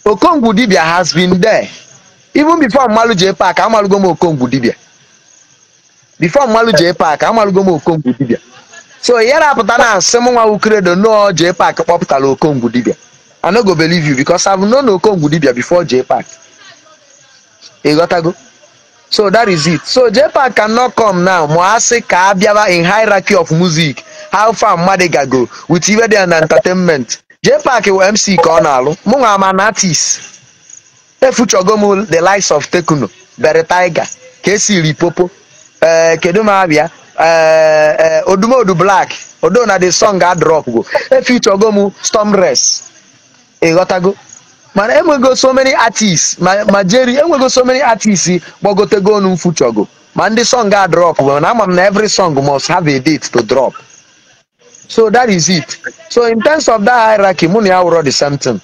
Okongwu dibịa has been there even before mmalụ JPAC. Amalụgo m Okongwu dibịa before mmalụ JPAC, amalụgo m Okongwu dibịa. So ya na-apụta na asị m nwa Credo no JPAC kpọpụtara Okongwu dibịa, I no go believe you because I've known Okongwu dibịa before JPAC. Ịghọtago? So that is it. So JPAC cannot come now ma a sị ka a bịaba in hierarchy of music, how far mmadụ gago with iwe dị na entertainment. JPAC wụ MC ka ọ na-alụ, mụ nwa ama na artist. Efuchogo m the likes of Tekuno, Berry Tiger, Kcee Ripopo, kedu m abịa Odumodu Black, odo na the song a drop go. Efuchogo m Stormress. Ịghọtago? Mana enwego so many artists, ma Jerry, enwego so many artists gbagotego onu mfuchogo ma ndị song a drop, mana ama m na every song must have a date to drop. So that is it. So in terms of that hierarchy, mụ na ya wụrọ the same thing.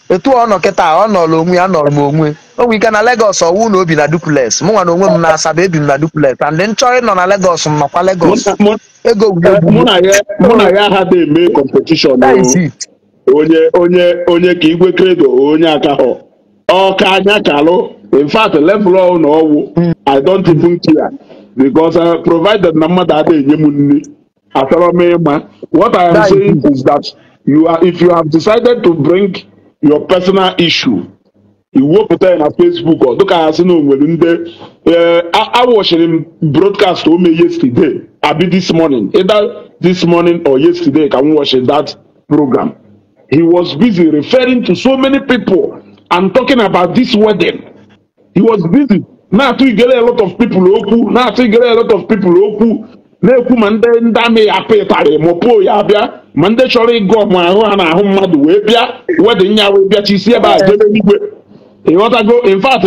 Etu ọ nọ kịta, ọ nọrọ onwe ya, nọrọ m onwe. O nwere ike na Lagos ọwụ na obi na duplex, mụ nwa na onwe m na Asaba ebi m na duplex, and nchọ ịnọ na Lagos m nọkwa Lagos. Ego Mụ na ya ha eme competition. That is it. Onye ka Igwe Credo onye aka họ ọka anya kalụ. In fact, level ọ na ọwụ I don't even care because provided na mmadụ adịghị enye m nri, achọrọ m ịma. What I am saying is that if you have decided to bring your personal issue, iwepụta ya na Facebook, ọ dịka ya sị na onwere ndị awọchiri m broadcast o mee yesterday abi this morning, either this morning or yesterday ka m watch that program. He was busy referring to so many people and talking about this wedding. He was busy na-atụ igere a lot of people okwu, na-atụ igere a lot of people okwu, na-ekwu ma ndị amị ya apụ ịtarị ma pụọ ya abịa, ma ndị chọrọ ịgụ ọmụ ahụ ha na ahụ mmadụ wee bịa wedding ya wee bịa chisi ebe a jebe n'igwe. Ịghọtago? In fact,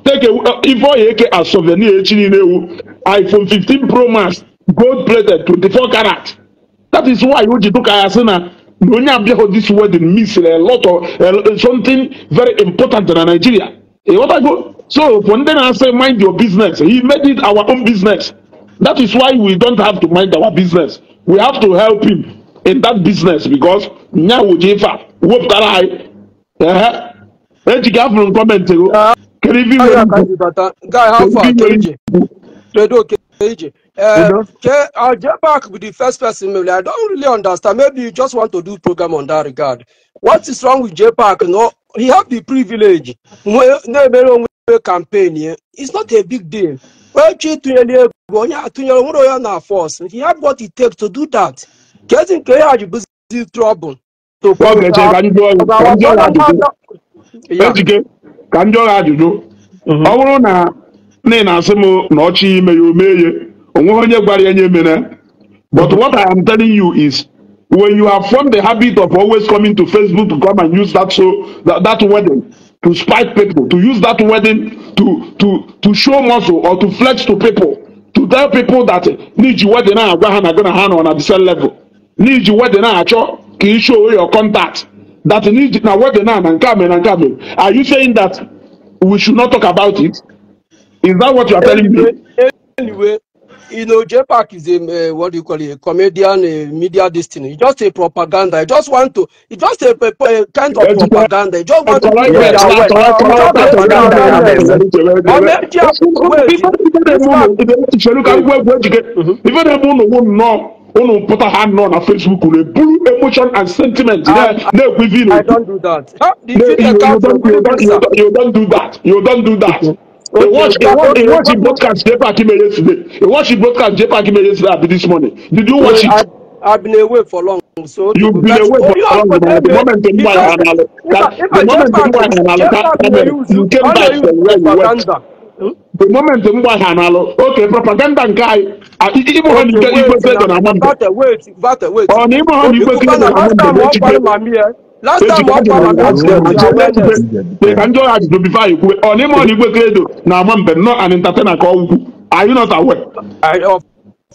take ife ọya eke as souvenir echi niile ewu iPhone 15 Pro Max gold plated 24 karat. That is why o ji dụka ya sị na onye abịaghị this wedding miss a lot of something very important na Nigeria. Ịghọtago? So for ndị na-asị mind your business, he made it our own business. That is why we don't have to mind our business. We have to help him in that business because nya wuji ife a wepụtara anyị. Ejike afụrụ comment o. Kedu ife Guy, how far? KJ. Credo KJ. JPAC be the first person. Maybe I don't really understand. Maybe you just want to do program on that regard. What is wrong with JPAC? No, he have the privilege. No campaign here. It's not a big deal. Onye ịtụnyere ego onye atụnyere nwere onye na force. He have what it takes to do that. Kezi nke ya ji bụzi trouble. To Ejike ka m jụọ gị ajụjụ. Ọ bụrụ na nne na-asị m na ọchị ime ya omeye onweghị onye gwara ya nye mere. But what I am telling you is, when you have formed the habit of always coming to Facebook to come and use that that wedding to spite people, to use that wedding to show muscle or to flex to people, to tell people that n'iji wedding a agwa ha na gị na ha nọ na the same level, n'iji wedding a achọ ka ị show your contact, that n'iji na wedding a na nke a mere na nke a mere. Are you saying that we should not talk about it? Is that what you are telling me? Anyway, you know, JPAC is a what do you call it, a comedian, a media destiny. It's just a propaganda. I just want to. It's just a kind of propaganda. You just want to. Even put a hand on Facebook, emotion and sentiment. I don't do that. You don't do that. You don't do that. Okay, watch the broadcast JPAC made yesterday. You watch the broadcast JPAC made yesterday this morning. Did you watch it? I've been away for long. So you've been away for long. The moment you came back from where you went. The moment you okay, propaganda guy. Even when you get wait. Last time not an entertainer. Are you not aware?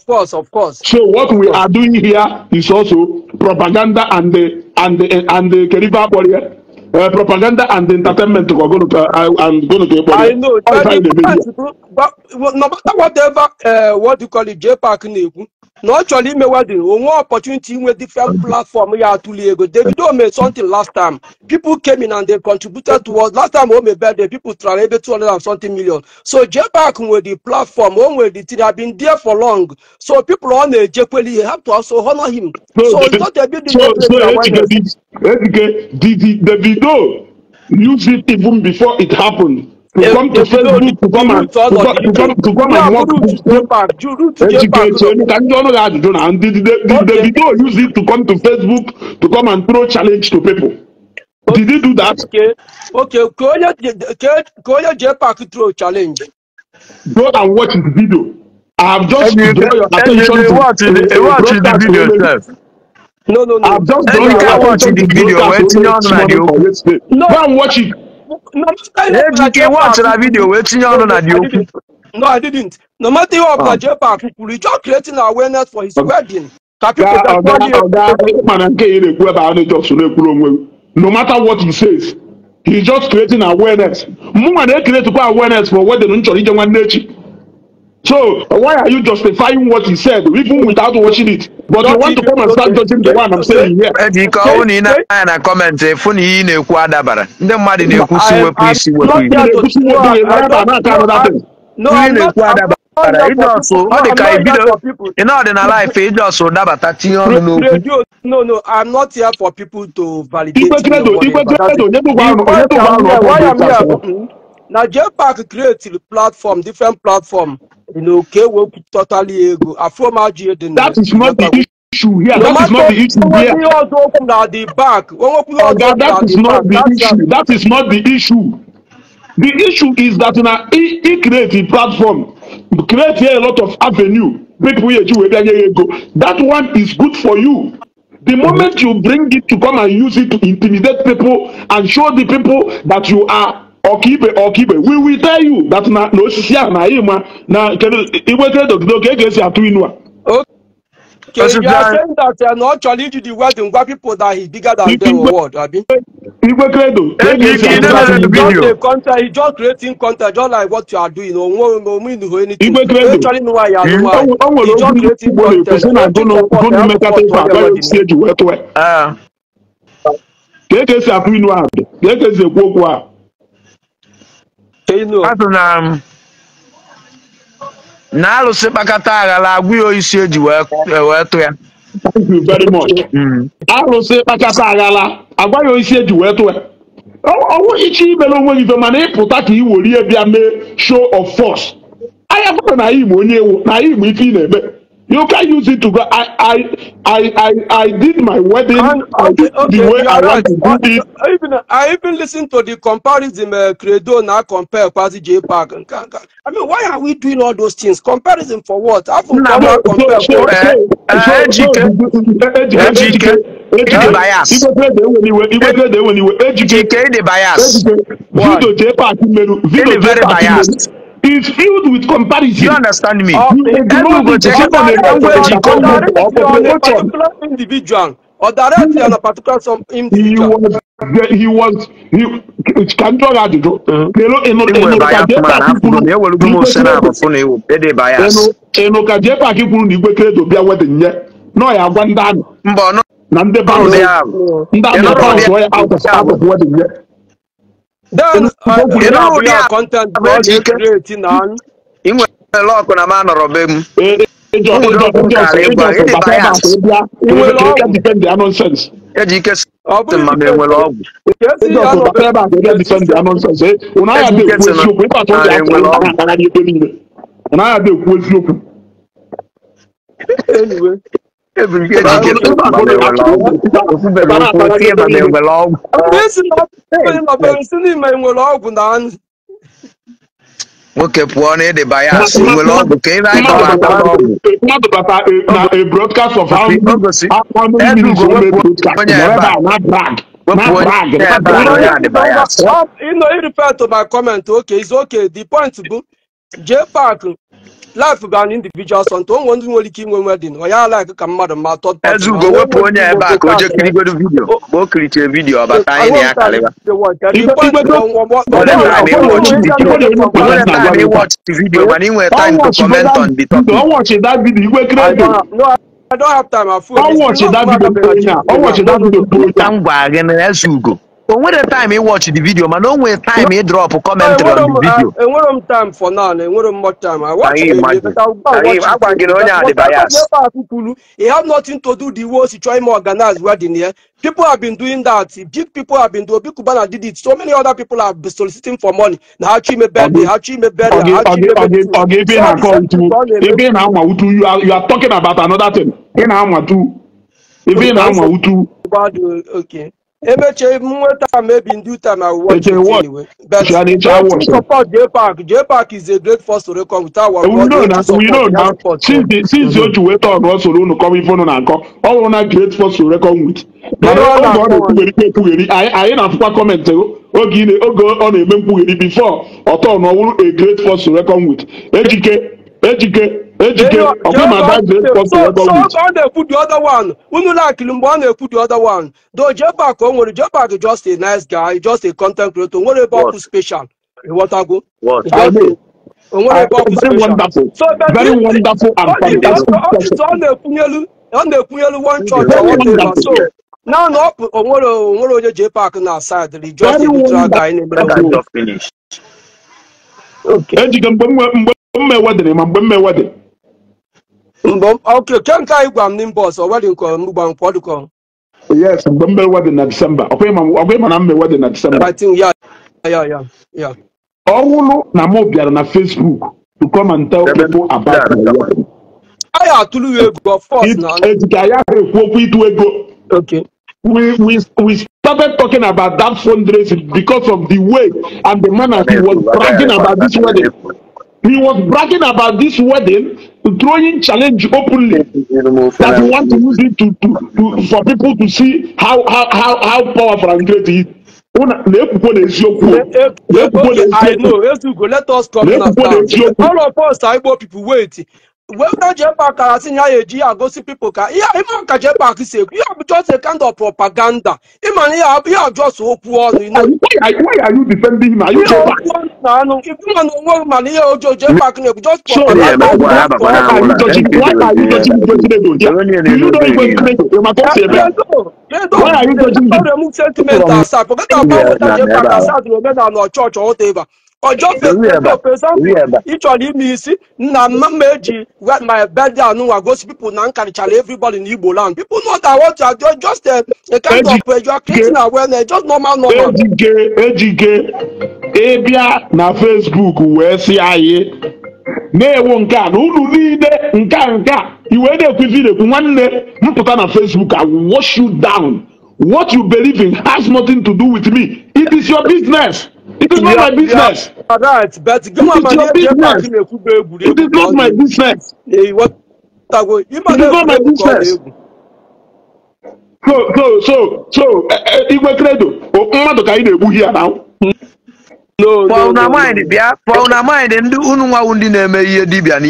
Of course. So what we are doing here is also propaganda and the Keriba propaganda and the entertainment. I'm going to I know. But no matter whatever, what you call it, JPAC no actually me wedding. One opportunity with different platform. We are to Lego. Davido made something last time. People came in and they contributed towards last time. Home birthday, people tried 200 and something million. So JPAC with the platform, one with the thing have been there for long. So people on the JPAC have to also honor him. So it's not a big deal. Davido used it even before it happened. To come to Facebook, to come and work. Did Davido use it to come to Facebook to come and throw challenge to people? Did he do that? Okay. JPAC throw challenge. Go and watch the video. I have just drawn your attention to the video itself. No. I've just drawn your attention to the video. No, go and watch it. No, watch that video. No, I didn't. No matter what JPAC, we just creating awareness for his wedding. No matter what he says, he's just creating awareness. Create awareness for wedding. So why are you justifying what he said even without watching it? But you want to come and start judging the one I'm saying here. No, I'm not. No, I'm not here for people to validate. Now, JPAC creates the platform, different platform. You know, okay, we totally ego. That is not the issue here. That is not the issue here. That is not the issue. That is not the issue. The issue is that now he create a platform, create here a lot of avenue. People go. That one is good for you. The moment you bring it to come and use it to intimidate people and show the people that you are Okibe, we will tell you that na no sisia na ima na Okay, you are saying that they are not challenging the wedding where people that is bigger than them or what, Abi? He just creating content, just like what you are doing. No, mean anything. He just creating content. Thank you very much. Arụsị kpakata aghala agwa ya isi eji wee tụ ya. Ọwụ ichi imere onwe gị mana ịpụta ka i werie bịa mee show of force. Anyị agbara na anyị ma onye ewu na anyị ma ife ị na-eme. You can use it to go. I did my wedding. And I okay, did the okay, way you I are want right. to do it. I even listen to the comparison Credo now compare Kwasi J Park. I mean, why are we doing all those things? Comparison for what? How Nna come m I compare So for? so Ejike Ejike Ejike Ejike ịdị Ejike bias. Igwe Trade enwere iwe Ejike Ejike ịdị bias. Ejike Why? video J Park meru Ịdị video J very Park meru biased. is filled with Do you comparison. understand me? You ignore Enugo the cheke second ka a ngwa for Ejike entertainment Or or for on a promotion. particular individual, or directly on a particular some He individual. was he was he ka m jụọ gị ajụjụ. Kelo Inwe ịnụrụ ka bias J man Park afụgo kwuru m ewelugo na m Igwe ose na Credo abụ fụ na iwu ịdị bias. ịnụ ka J Park kwuru na Igwe Credo bịa wedding nye nọ ya agwa ndị amị Mba ọ na ndị nọrọ ụdị bounce ahụ. No. ndị Ị amị nọrọ ụdị bounce ya out of ahụ. out of wedding nye. Then Ịnụ ka o kwuru Ị ya. nọrọ ụdị we are ahụ content bụ God Ejike. creating now. Ị nwere lọkụ na m anọrọ be m. Ịjọ Ụmụ ịjọ okwu ịjọ kara ịgwa ịjọ ịdị bata ebe a bias. ka ị bịa Ị nwere ka ị bịa ọgwụ? defend ya nonsense. Ejike sị Ọ bụghị ma m defend. enwere ọgwụ. Ka esi Ịjọ ya bata nọbe ebe a ka ị bịa defend ya nonsense. Ụnụ agha dị Ejike ekwu sị na eziokwu ịkpa atụ na ndị atụ enwere ụnụ ọgwụ. na-akpagharị ebe niile. Ụnụ agha dị ekwu eziokwu. Anyway. Ejike sị Ịkpa ma m atụ enwere ọgwụ. Okwubere ebe okwu na-akpagharị tie ebe ma m niile. enwere ọgwụ. Esi na esi n'ime nwere ọgwụ na Nwoke pụọ na ịdị bias. Mmadụ Nwere ọgwụ ka ebe anyị mmadụ kọrọ bata akọ n'ọgwụ. mmadụ bata na a broadcast of how O gosi how many minutes Enugo o mee wepụ broadcast onye nọrọ ebe ebe a. a na brag na Wepụ onye brag na ebe a brag. na onye a dị bias. You refer to my comment. Okay, it's okay. The point bụ J Park life bụ an individual something. O nwere ndị nwere ike inwe wedding. Ọ ya like ka mmadụ ma third party ma Ezugo o wepụ nwere onye ike ebe a ka o jee inwe kirigodo vidio. Mgbe o kirichie vidio ọ bata anyị na ya karịba. The point bụ Nwere time ịwọchị vidio. Nwere time ịwọchị vidio mana ị nwere time to comment on the topic. Ọ watch that video Igwe I Credo. don't, no, I don't have time. I feel Ọ watch that video onye a. Ọ watch that video onye Ka a. m gwa gị na Ezugo o nwere time ịwọchị the video mana o nwere time ịdrọp commentary on the video. Enwere m time for now. Enwere m much time. I watch Can you it, imagine? but I will go and Can you watch it. agwa gị na onye a dị But bias. J Park kwuru, it have nothing to do the way she try more organize wedding here. People have been doing that. Big people have been doing. Big Cubana did it. So many other people have been soliciting for money. Now, how she may birthday, how she may burial, how she may Ọ ga ebe ị So the na-akọ same utu thing ka ọ na-eme. ebe ị na-anwa utu you are talking about another thing. Ị na-anwa tu ebe ị na-anwa utu Okay. Emeche nweta maybe in due time I will watch Eche it watch anyway. But ya na eche but watch. support J Park. J Park is a great force to reckon with our We brother. know na Support, we know he na has support. since o ji wee tọn ọ soro unu kọwa ife unu na-akọ ọ wụrụ na great force to reckon with. Mana Ihe ọ oge ọ na-akọ na-ekwugheri ekwugheri anyị na-afụkwa comment oge oge ọ na-eme nkwugheri before ọ tọn ọ wụrụ a great force to reckon with. Ejike Ejike Ejike ọkwa ma that great force to So reckon so with. ọ na-ekwu the other one. Unu lakili mgbe ọ na-ekwu the other one. Though J Park o nwere J Park just a nice guy, just a content creator. O nwere ebe ọkụ What? special. Ịghọtago? What? I Just know. o nwere ebe ọkụ Very special. wonderful. So but Very wonderful and ọ dị fantastic ọ person. ọ na-ekwunyelu one church Very or whatever. wonderful. So now na ọ o nwere onye J Park na side just Very a neutral guy na-emere Let onwe that ya. just finish. Okay. Ejike mgbe m mee wedding ma mgbe m mee wedding Mgbe okay, ke nke anyị gwa m n'inbox ọ wedding kọ m gwa m kwọ dịkọ. Yes, mgbe m mere wedding na December. Ọkwa ịma na m mee wedding na December. I think yeah. Ọ wụrụ na mụ bịara na Facebook to come and tell people about my wedding. Anyị atụrụ ya ego of course na. Ejike anyị ahụ ekwu okwu ịtụ ego. Okay. We started talking about that fundraising because of the way and the manner he was bragging about this wedding. He was bragging about this wedding, throwing challenge openly that he want to use it to for people to see how powerful and great he is. Una na-ekwukwo n'eziokwu o. Na-ekwukwo Okay, I n'eziokwu. know. Ezugo, let us come now. Na-ekwukwo n'eziokwu. All of us are Igbo people, wait. Whether J Park asị ya eji ya gosi people ka ihe ịma ka J Park si ekwu ihe bụ just a kind of propaganda. Ịma na ihe ihe just okwu ọnụ, you know. Why are you defending him? Are you Ihe J Park? okwu ọnụ na anụ ịma na onwe mana ihe ọjọọ J Park na-ekwu just So propaganda. why are you judging? Why are you judging Igwe Credo here? Do you know Igwe Credo? Ị ma ka o si eme? Why are you judging him? Remove sentiment aside. Forget about whether J Park aside omenala or church or whatever. Or just for example, ị chọrọ ime isi nna mma m eji my birthday anụnwa gosi people na nkarịchara everybody in Igbo land. People know that what you are doing just a kind of you are creating awareness, just normal normal. Ejike Ejike ị bịa na Facebook wee sị anyị Na-ewu nke a na unu niile nke a nke a iwe na-ekwu ife ị na-ekwu nwanne mpụta na Facebook, I will wash you down. What you believe in has nothing to do with me. It is your business. It is You not my are, you business. are right, but It gịnwa is ma your na J Park business. na-ekwu bụ It egwuregwu is ka not ọ my na-egwu. Business. Ịghọtago ịma It na is not my egwuregwu ka ọ business. na-egwu. So Igwe Credo, mmadụ ka anyị na-egbu here now. No, For no, una no, no, mind no. bịa, for una mind, ndị unu nwawu ndị na-eme ihe dibịa na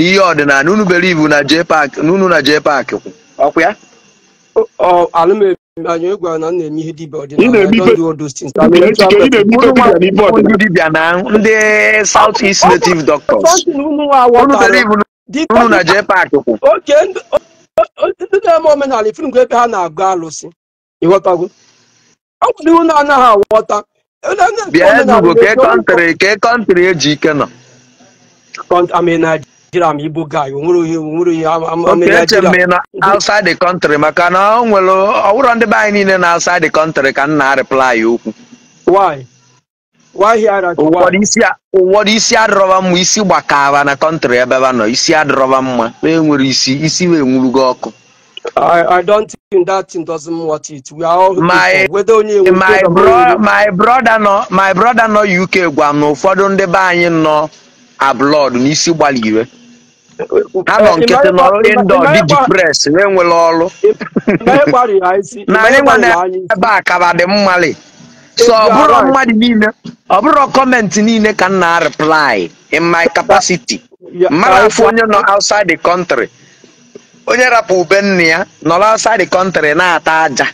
ihe ọdịnala unu believe na J Park na unu na J Park kwụ ọkwa ya. Ọ alụm anyị egwu na m na-eme ihe dibịa Ị ọdịnala. I na-eme don't ife do all those things. I'm a dibịa ritual ejike, ị person. na-eme ife Unu dibịa na ife nwawu ndị ọdịnala. dibịa na ndị South East Ọ Native bụ Doctors something unu nwa unu aghọtara. believe na The unu na J Park kwụ. Oke ndị ndị na-eme omenala ifuru ebe ha na-agụ alụsị, ịghọtago, ọ nwere unu anaghị aghọta. Onye na-eme Bịa omenala Enugu na-eji ke onye country, ke country eji ike nọ. I'm a Nigeria, I'm Igbo guy. O nwere ihe I'm a Okay, eche m Nigeria. ị nọ outside the country maka na o nwere ọwụrọ ndị be anyị niile na outside the country ka m na-reply okwu. Why hierarchy? Why? Ụfọdụ isi adịrọba mma, isi gbakara na country ebe ba nọ, isi adịrọba mma, e nwere isi isi wee nwurugo ọkụ. I don't think that thing doesn't worth it. We are all My equal. Whether onye enwe my program bro onye my brother nọ UK gwa m na ụfọdụ ndị be anyị nọ abroad n'isi gbalị ha nọ nkịtị nọrọ indoor dị depressed, wee nwere ọrụ ịma ya isi na ịma anyị nwa gbarịrị na anyị isi. Ebe a kaba dị mmali so You ọ are bụrụ right. mmadụ niile, ọ bụrụ comment niile ka m na reply in my capacity. Mmadụ afụ onye nọ outside the country, onye rapụ ube nne ya nọrọ outside the country na-ata aja,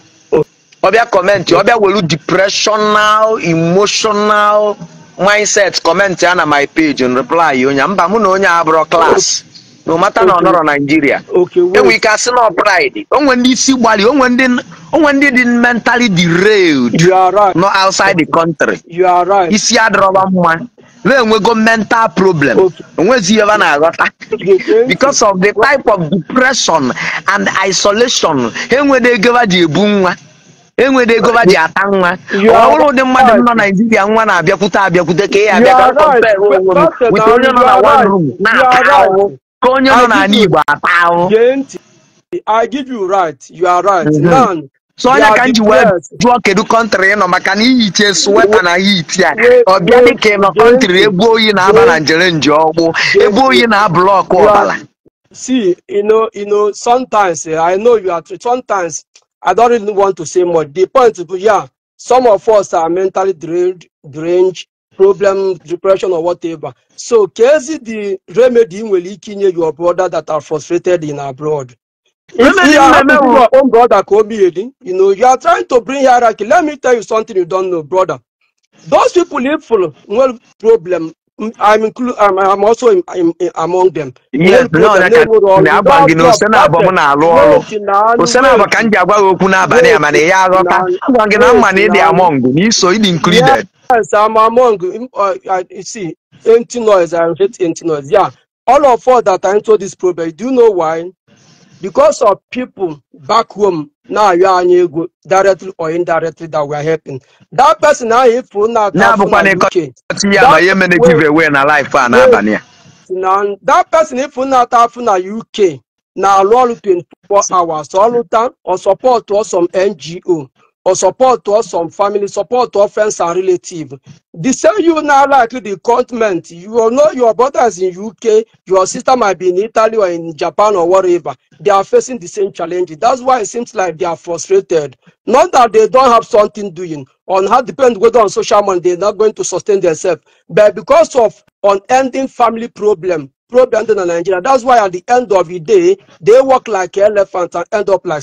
ọbịa comment, ọbịa welu depressional emotional mindset comment ya na my page and reply onye mba mụ na onye a abụrọ class, no matter na ọ nọrọ Nigeria. Enwe Wait. Ike asị na ọ pride onwe ndị isi gbali, onwe ndị dị mentally derailed You are right. nọ outside the country. You are right. Isi adịrọba mma, na-enwego mental problem, onwezi ihe ebe a na-aghọta Gee ntị. Because of the type of depression and isolation, enwede ego ba ji ebu nwa, enwede ego ba ji ata nwa. You Ọ are bụrụ ụdị mmadụ right. nọ Naijiria, nwa na-abịakwute abịakwute ka ị You abịa ka are right. compare onwe m Doctor, with now onye you nọ na are one right. room You na-ata are ahụhụ right. ka onye nọ I n'ala give you Igbo ata ahụhụ. Gee ntị. I give you right. You are right. Now So they onye are ka m ji wee depressed. jụọ kedu country ị nọ maka na iyiche sweater na heat ya Wait, ọ bịa wait, dịka ị nọ gee country ntị. ebe oyi na-aba Gee na njerenje ọgbụ gee ebe oyi ntị. na-ablọkụ You are ọbara. See, sometimes I know you are sometimes I don't really want to say much. The point is, yeah, some of us are mentally drained, deranged, problem, depression, or whatever. So, kezi the remedy nwere ike inye your brother that are frustrated in abroad. If Remedy you are mmemme happy to wụ your own brother, Kobe, you are trying to bring hierarchy. Let me tell you something you don't know, brother. Those people if full well problem. I'm also among them. Yes, Nwere na problem ọnya ka na-enwere ọrụ na-agwa without gị na job. ose na-abọ m Doctor, na-alụ ọrụ wait now, ose na-abọ ka wait, m ji agwa gị okwu n'abalị a wait mana ya aghọta now, agwa gị na mma wait na ịdị now. among na iso ịdị included. Yes, I'm among. You see, empty noise. I hate empty noise. Yeah, all of us that are into this problem. Do you know why? Because of people back home now, you are ego directly or indirectly that we are helping. That person now, if we not na-abụkwa na na UK, ịkọta ya ma that ihe mere wait, give away na life a wait n'abalị a. Now that person if not na UK na-alụ ọrụ 24 hours, ọlụta or support or some NGO or support or some family support or friends and relative. The same you now like the continent, you know your brother is in UK, your sister might be in Italy or in Japan or whatever. They are facing the same challenge. That's why it seems like they are frustrated. Not that they don't have something doing on how depend whether on social money they're not going to sustain themselves, but because of unending family problem in Nigeria. That's why at the end of the day, they work like elephants and end up like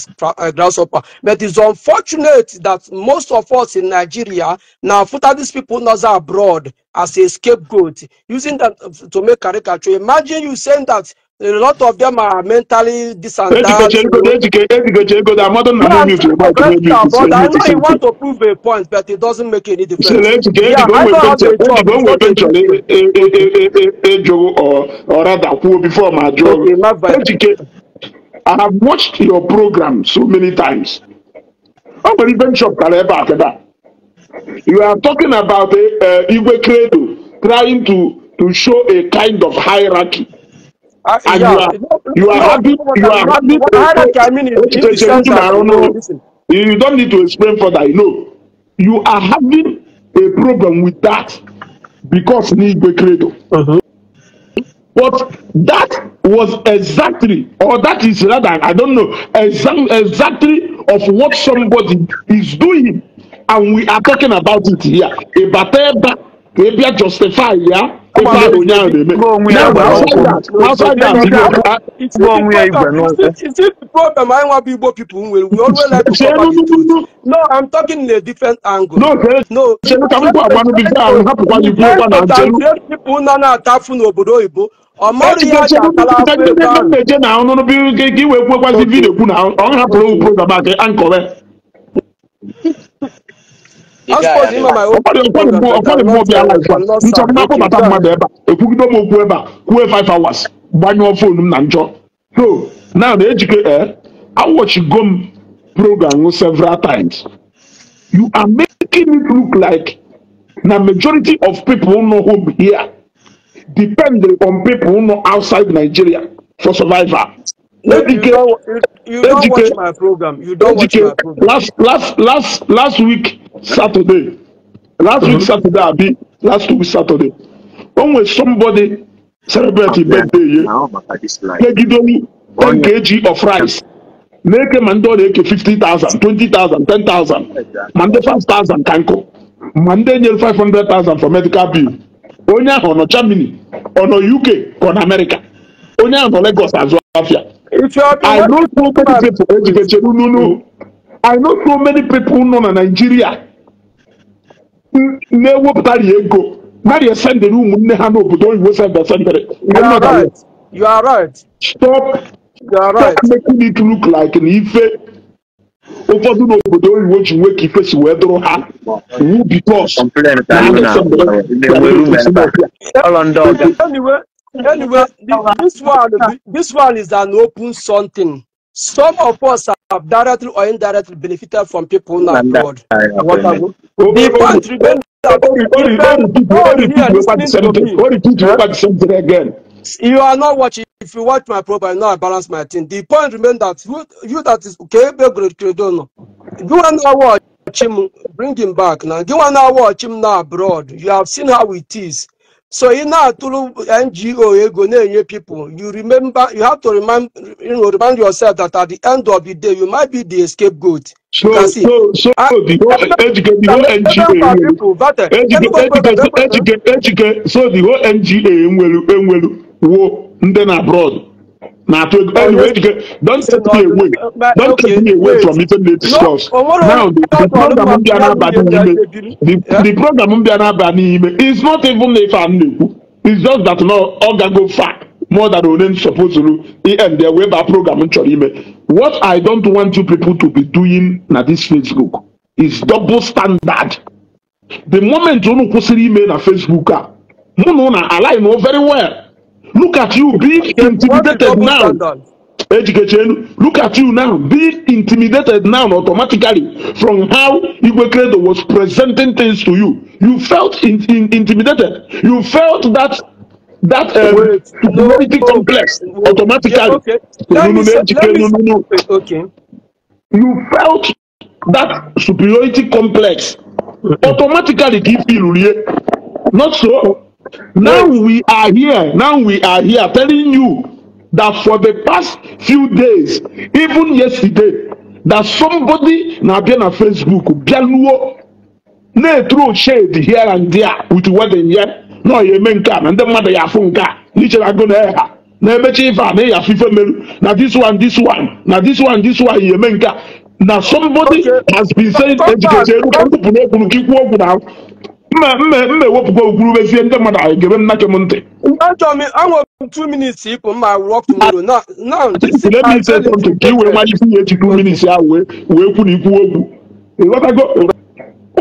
grasshopper. But it's unfortunate that most of us in Nigeria now put these people not abroad as a scapegoat, using them to make caricature. Imagine you saying that a lot of them are mentally this and that. Ejike ejike ejike ejike amadu No, na I'm mute trying to mic correct mute our brother. I mute know he want to prove a point, but it doesn't make any difference. Ejike Yeah, ejike I onwe don't have a job. ejike It's onwe not a penchọrọ big deal. ejụrụ or rather kwuo before ma jụọ. Okay, my bad. Ejike, I have watched your program so many times. O nwere ibe m chọpụtara ebe a kebe a. You are talking about Igwe Credo trying to to show a kind of hierarchy. And Yeah. you are No, having what you are having what hierarchy I mean is in the sense that no, listen. You don't need to explain further. You know, you are having a problem with that because Igwe Credo. But that was exactly, or that is rather, I don't know, exactly of what somebody is doing. And we are talking about it here. Ebateba, ebia justify, yeah? Come on, Ife ahụ onye ahụ na-eme. Gụọ onwe ya Now, igwe outside n'ụkwụ. that, No, outside that, Ejike you know, you see gụọ the onwe ya igwe problem. n'ụkwụ. You see the problem. I want Igbo people. We always like to cover the truth. No, I'm talking in a different angle. No, No, chere ka m gwa agwanụ bifo ahụ hapụkwa gị kwuokwa na ncheru. people nọ na-atafu n'obodo oyibo. Ọ mara ihe Ejike a ji chere atala ka afọ ndị ebe ebe m ahụ. na-eje na ọnụnụ bụ ka i wee kwuokwazi Okay. vidio kwu na ọ hapụrụ Okay. program a ka ankọwe. The I'm guy supposed to adịghị. my own Ọkwado program, but ọkwado I'm mmụọ not. bịa live a I'm not nchọ sad. m Okay, na-akpọbata go mmadụ ahead. ebe a ekwugide m okwu ebe a kwuo 5 hours gbanyụọ phone m na njọ. So now na Ejike awọchigo m program several times. You are making it look like na majority of people no home here depend on people no outside Nigeria for survival. No, you Ejike don't. You don't watch Ejike my program. You don't watch Ejike my program. last week Saturday, last week Saturday abi last week Saturday, o nwere somebody celebrate his birthday ye Na ọ maka this life. megidolu 10 Onye kg of rice na-eke ma ndị ọ na-eke 50,000, 20,000, 10,000, ma ndị 5,000 ka nkụ, ma ndị nyere 500,000 for medical bill. Onye ahụ ọ nọ Germany, ọ nọ UK, ka ọ nọ America? Onye ahụ nọ Lagos azụ afịa. If you have been I know watching so many my people, Ejike chere nunu, I know so many people nọ na Nigeria na-ewepụtara ego narị esendịrị ụmụnne ha n'obodo oyibo sendịrị. You I'm are not aware. right. You are right. Stop You are stop right. making it look like na ife ụfọdụ n'obodo oyibo ji nwee ka ife si wee dụrụ ha wu because complain na ka ha alụ na na-esendịrị na-enwe room ebe a. Ọlọ ndị ọga. Anyway, this one is an open something. Some of us have directly or indirectly benefited from people Na ndị abroad. agha What kwere. I go- The point remains that even all here listening to me, Repeat the same thing again. you are not watching. If you watch my program, you know I balance my thing. The point remains that you that is okay, Credo, you want to watch him, bring him back now. You want to watch him now abroad. You have seen how it is. So in now to NGO ego na-enye people, you remember you have to remind remind yourself that at the end of the day you might be the scapegoat. You So can see. so so I, the whole Ejike, the whole NGA enwelu people, but Ejike Ejike Ejike Ejike so the whole NGA enwelu enwelu wo ndị na abroad na-atụ ego. Anyway, Ejike, don't take me away. Don't take me away from ife na discuss. Now the program m bịa na-aba n'ime the program m bịa na-aba n'ime is not even ife a m na-ekwu. It's just that no ọ gago far more than one supposed to end there wee baa program m chọrọ ime. What I don't want you people to be doing na this Facebook is double standard. The moment unu kwụsịrị ime na Facebook a, mụ na unu align very well. Look at you being What is intimidated double now. standard? Ejike Chenu, look at you now, being intimidated now automatically from how Igwe Credo was presenting things to you. You felt intimidated. You felt that Wait, no, superiority complex wait. Yeah, automatically. okay. No, Let no, me no, say, Ejike, let me no, no, no. wait, okay. You felt that superiority complex automatically. Give you not so. Now Wait. we are here. Now we are here telling you that for the past few days, even yesterday, that somebody na bịa na Facebook bịaluo na-etro shade here and there with wedding ya na ọ ya eme nke a na ndị mmadụ ya afụ nke a n'ichere agụ na ha na-emecha ife a na ịya afụ ife meru na this one this one na this one this one ya eme nke a na somebody Okay. has been saying Come Ejike back. Chenu ka Come m kwupụ n'okwu ka ikwu okwu na mma ewepụkwa okwurubezie ndị mmadụ anyị gebe nnake m ntị. Achọrọ m anwere m 2 minutes ịpụ ma work tomorrow. Now this is Let I me say feel something ka i wee intimidated. mara isi ya eji 2 Okay. minutes ahụ wee kwu na ikwu okwu. Ịghọtago? Ụnụ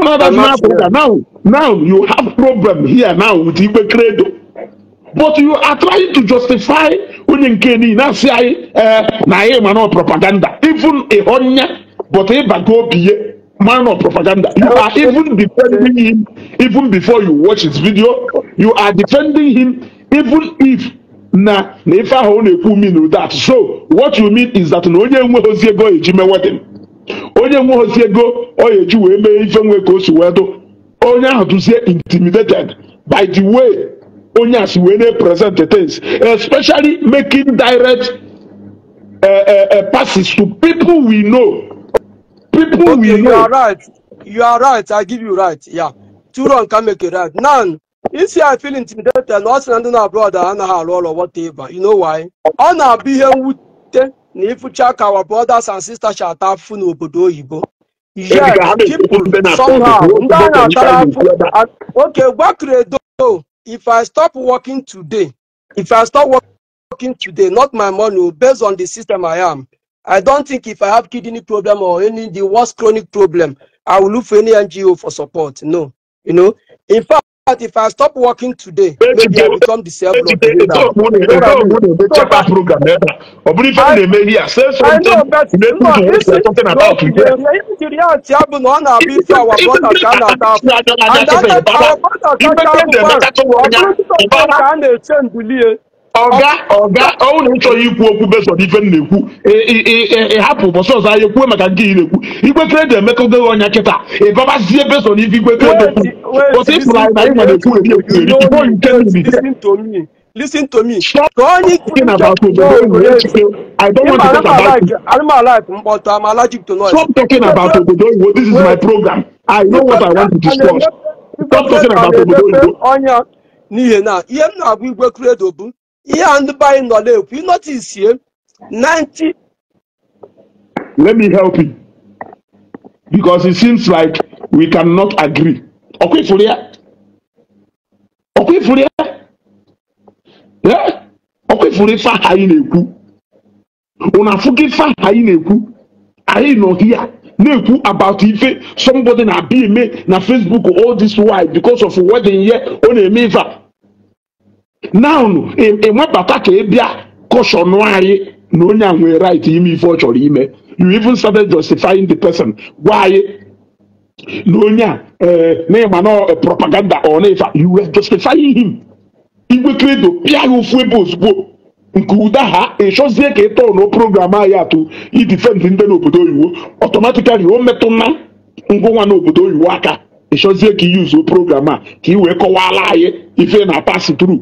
I'm adazi not na-apụ ụka here. now you have problem here now with Igwe Credo. But you are trying to justify onye nke niile na-asị anyị na anyị ma na propaganda even ịhọnya but ịbago obi ye. Man of propaganda. You are even defending him even before you watch his video. You are defending him even if na na ife ahụ ọ na-ekwu mean that. So what you mean is that na onye enweghịzi ego eji mee wedding, onye enweghịzi ego ọ eji wee mee ife nwe ka o si wee dụ, onye ahụ duzie intimidated by the way onye a si wee na-present the things, especially making direct passes to people we know. People Okay, we you know. are right. You are right. I give you right. Yeah. Two wrong can make it right. Now, if you feel intimidated, na ọ ndị na abroad anaghị arụ ọrụ, whatever. You know why? Ọ na-abụ ihe mwute na ịfụcha ka our brothers and sisters si ata afụ n'obodo oyibo. Edika Yet, ha na-ekwukwu people ndị na-atọ somehow ọdụ ndị a kwuo okwu na-atara ife afụ. na-ekwu ebe a. Okay, gwa Credo, if I stop working today, if I stop working today, not my money, based on the system I am, I don't think if I have kidney problem or any the worst chronic problem, I will look for any NGO for support. No, you know. In fact, if I stop working today, maybe I Ejike become disabled or Ejike disabled. You know what I mean? eto mụ na-eme So chapter that program ebe a. Ọ bụrụ ife m I na-eme here, say I know, something but relating no, to what we are isi talking no about the here. reality ya bụ na ọ na-abụ Ife ife our ife brothers ka a na-ata afụ, na-ata anya and kịta that ịbaba. our brothers Ife kacha ndị afụfụ ahụ, emeka tụwa ọ ọnya bụrụ Jizọs ịbaba. ka a na-eche ndulie. Ọga ọga ọwụ na ịchọghị ikwu okwu based on ife m na-ekwu, ị hapụ ụbọchị ọzọ anyị ekwuo maka nke ị na-ekwu. Igwe Credo emekọgo ọnya kịta ịbabazie based on ife Igwe Credo Wait, kwu. wait, But ịfụrụ listen anyị na to anyị me, nwa na-ekwu eri Ejike. ekwu You eri know before me. you came Wait, in here. listen to me. Listen to me. Stop Ka onye talking nche about no obodo oyibo wait. Ejike. I don't want Ịma to ana talk m about alike it. ana m alike mkpọtụ. I'm allergic to noise. Stop talking Igwe about Credo, obodo oyibo. This is my wait. program. I know Igwe what I want to Credo discuss. na-emepe Igwe Stop talking Credo about obodo na-emepe oyibo. ọnya n'ihi na ihe m na-agwa Igwe Credo bụ ihe a ndị be anyị nọ na-ekwu ịnọtisie 90. Let me help you because it seems like we cannot agree. Ọkwa ifuru ya? Ọkwa ifuru ya? Yeah? Ọkwa ifuru ife ahụ anyị na-ekwu? Unu afụgo ife ahụ anyị na-ekwu? Anyị nọ here na-ekwu about ife somebody na-abịa eme na Facebook all this while because of wedding here ọ na-eme ife a. Now ị nwebata ka ị bịa caution anyị na onye a nwere right ime ife ọ chọrọ ime. You even started justifying the person. Gwa anyị na onye a na ịma na propaganda ọ na ife a. You were justifying him. Igwe Credo pịa ya ofu ebe ozugbo nke ụda ha ịchọzie ka ị tọọ na program anyị atụ idefend ndị n'obodo oyibo automatically o metụ na ngụnwa n'obodo oyibo aka ịchọzie ka iyuzuo program a ka ị wee kọwala anyị ife na pass through.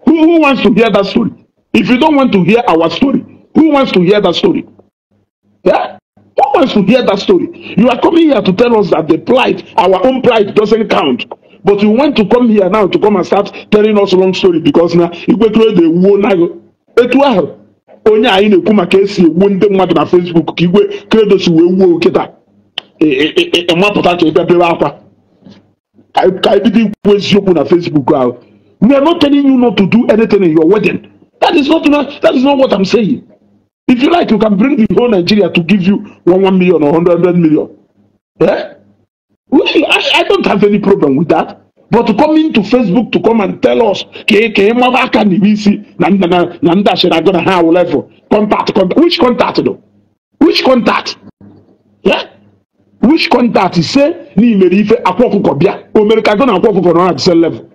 Who wants to hear that story? If you don't want to hear our story, who wants to hear that story? Yeah? Who wants to hear that story? You are coming here to tell us that the plight, our own plight, doesn't count. But you want to come here now to come and start telling us long story because na Igwe Credo ewuo nago. Etu ahụ onye anyị na-ekwu maka esi egbu ndị mmadụ na Facebook ka Igwe Credo si wee wuo kịta ịmapụta ka ị bịa bebe akwa ka anyị bido ikwu eziokwu na Facebook ahụ. We are not telling you not to do anything in your wedding. That is not what I'm saying. If you like, you can bring the whole Nigeria to give you 1 million or 100 million. Eh? Well, I don't have any problem with that. But to come into Facebook to come and tell us ka ka ị maba aka n'ime isi na na na ndị asịrị agụ na ha awụ level contact contact, which contact though? Which contact? Yeah? Which contact say na i mere ife akwa ọkụkọ bịa o mere ka gụ na akwa ọkụkọ nọ na the same level?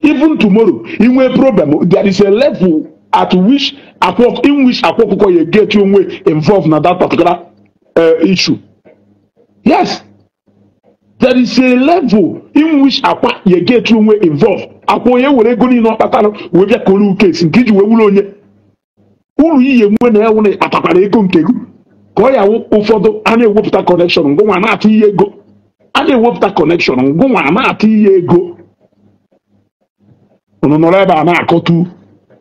Even tomorrow inwe problem, there is a level at which akwa in which akwa ọkụkọ ya get onwe involved na that particular issue. Yes, there is a level in which akwa ya get onwe involved. Akwa onye were ego niile ọ kpatara wee bịa koro case nke iji wee wuru onye uru iyi enwe na ewu na kpatakwara ego nke gị ka ọ ya wụ ụfọdụ a na-ewepụta connection ngụnwa na-atụ ihe ego a na-ewepụta connection ngụnwa na-atụ ihe ego unu nọrọ ebe a na-akọtu.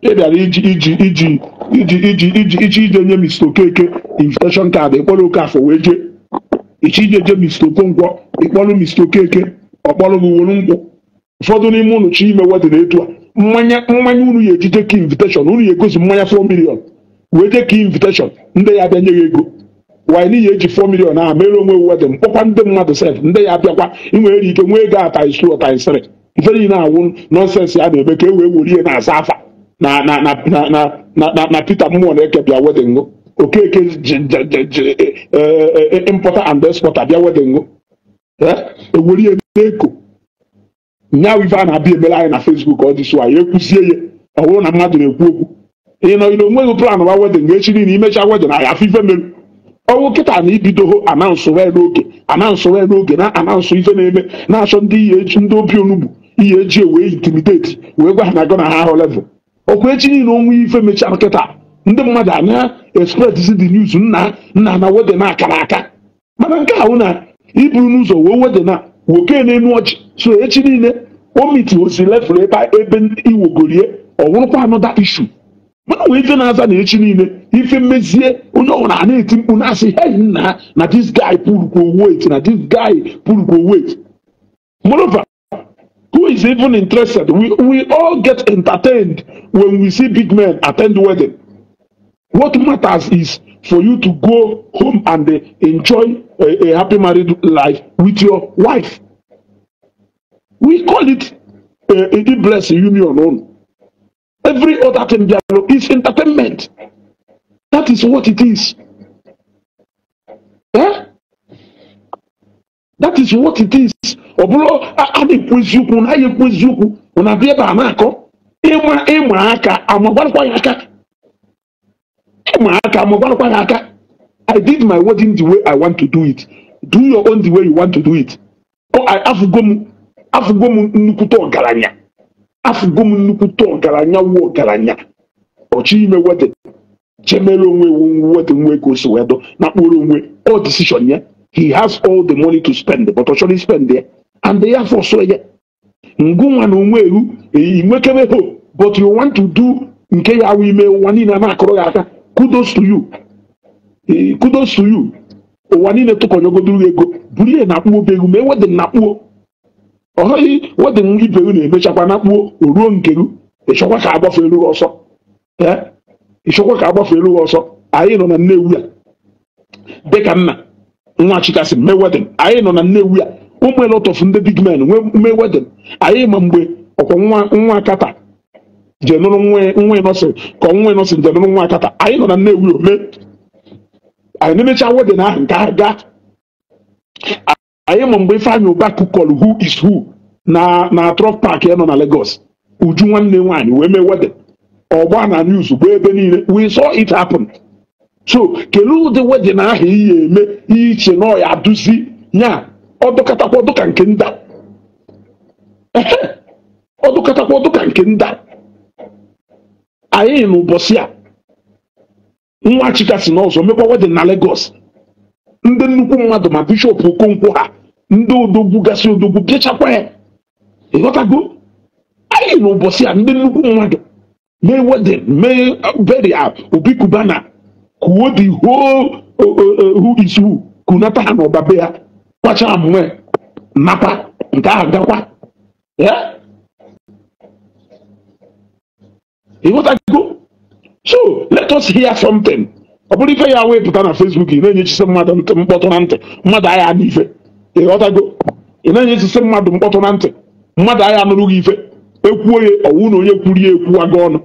Ị bịara iji iji iji iji iji iji iji ije nye Mr. Okeke invitation card ịkpọrọ Okafọ wee jee ichi ije je Mr. Okonkwo ịkpọrọ Mr. Okeke ọkpọrọ gị were nkwụ. Ụfọdụ n'ime unu chi ime wedding etu a mmanya mmanya unu ya ejije ka invitation unu ya egosi mmanya 4 million wee jee ka invitation ndị ya abịa nye ya ego wanyị n'ihi eji 4 million ahụ mere onwe wedding kpọkwa ndị mmadụ sef ndị ya abịakwa inwere ike nwee ego a times 2 or times 3. Ife niile awụ nonsense ya na-eme ka e wee were ihe na-asa afa na na na na na na na na Peter mmụọ na-eke bịa wedding. Okeke importer and exporter bịa wedding ewere eko nyawu ife a na-abịa emere anyị na Facebook ọ dị so anyị ekwuzie ya ọ bụrụ na mmadụ na-ekwu okwu ị nọ ị onweghị plan wa wedding echi niile imecha wedding anyị afọ ife mere ọwụ kịta na ibido anansụ wee n'oge na anansụ ife na-eme na-achọ ndị ihe eji ndị obi onugbu ihe eji wee intimidate wee gwa ha na gọ na ha ahụ level ọkwa echi niile onwe ife mechara kịta ndị mmadụ anya express the news nna nna na wedding akara aka mana nke ahụ na iburu n'ụzọ wee wedding na nwoke na-enu ọchị so echi niile o miti osi lefụrụ ebe iwogorie ọ wụrụkwa another issue mana nwee ife na-aza na echi niile ife mmezie onye ọbụla a na-eti mkpu na-asị hey nna na this guy purukwo weight na this guy purukwo weight. Moreover, who is even interested? We all get entertained when we see big men attend wedding. What matters is for you to go home and enjoy a happy married life with your wife. We call it a blessed union. Every other thing is entertainment. That is what it is. Eh? That is what it is. Obulo a na-ekwu una bịa ebe a na-akọ ịma aka amagbalụkwa ya aka. I did my wedding the way I want to do it. Do your own the way you want to do it. Oh, I afụgo m nnukwute ọgaranya. Afụgo m nnukwute ọgaranya wụ ọgaranya. Ọchị ime wedding. Jemere onwe wedding nwe ka o si wee dọ na kpụrụ onwe all decision ya. He has all the money to spend, but actually spend there. And they are for so ya. Ngụnwa na onwe eru inwekebe hope, but you want to do nke ya wụ ime ụwa niile na-akụrụ ya aka. Kudos to you. Kudos to you. Ụwa niile tụkọnyegodoro ego buru ihe na-akpụ obe ego ma wedding na-akpụo ọhụghị wedding ibe unu emechakwa na-akpụo o ruo nke gị ịchọkwa ka agbafere ọsọ. Ịchọkwa ka agbafere ọsọ. Anyị nọ na Nnewi a dịka nna nwa Chikasị mee wedding. Anyị nọ na Nnewi a ụmụ a lot of ndị big men mee wedding. Anyị ma mgbe ọkwa nwa akata je nụrụ nwa ịnọsị ka nwa ịnọsị je nụrụ nwa akata. Anyị nọ na Nnewi o mee anyị na-emecha wedding ahụ nke ahụ gaa. Anyị ma mgbe Ifeanyi Uba kụkọrọ who is who na truck park ya nọ na Lagos. Uju nwanne nwaanyị wee mee wedding. Ọgba na news gbaa ebe niile. We saw it happen. So kelee ụdị wedding ahụ ihe eme iche na ọ ya duzi nya ọdụkatakwa ọdụka nke nda. Ọdụkatakwa ọdụka nke nda. Anyị n'ụbọchị a nwa Chikasị na ọzọ mekwa wedding na Lagos. Ndị nnukwu mmadụ ma Bishop Okonkwo ha ndị odogwu gasị odogwu bịachakwa ya. Ịghọtago? Anyị n'ụbọchị a ndị nnukwu mmadụ mee wedding mee burial Obi Cubana kwuo the whole who is who kunata ha n'ọba be ya kwacha mwe nakwa nke ahụ gakwa. Ịghọtago? So let us hear something. Ọ bụrụ ife ya wee pụta na Facebook ị na-enyechisi mmadụ mkpọtụ na ntị mmadụ agha n'ife. Ịghọtago? Ị na-enyechisi mmadụ mkpọtụ na ntị mmadụ agha anụrụ gị ife ekwuo ya ọwụ na onye kwuru ya ekwuwago ọnụ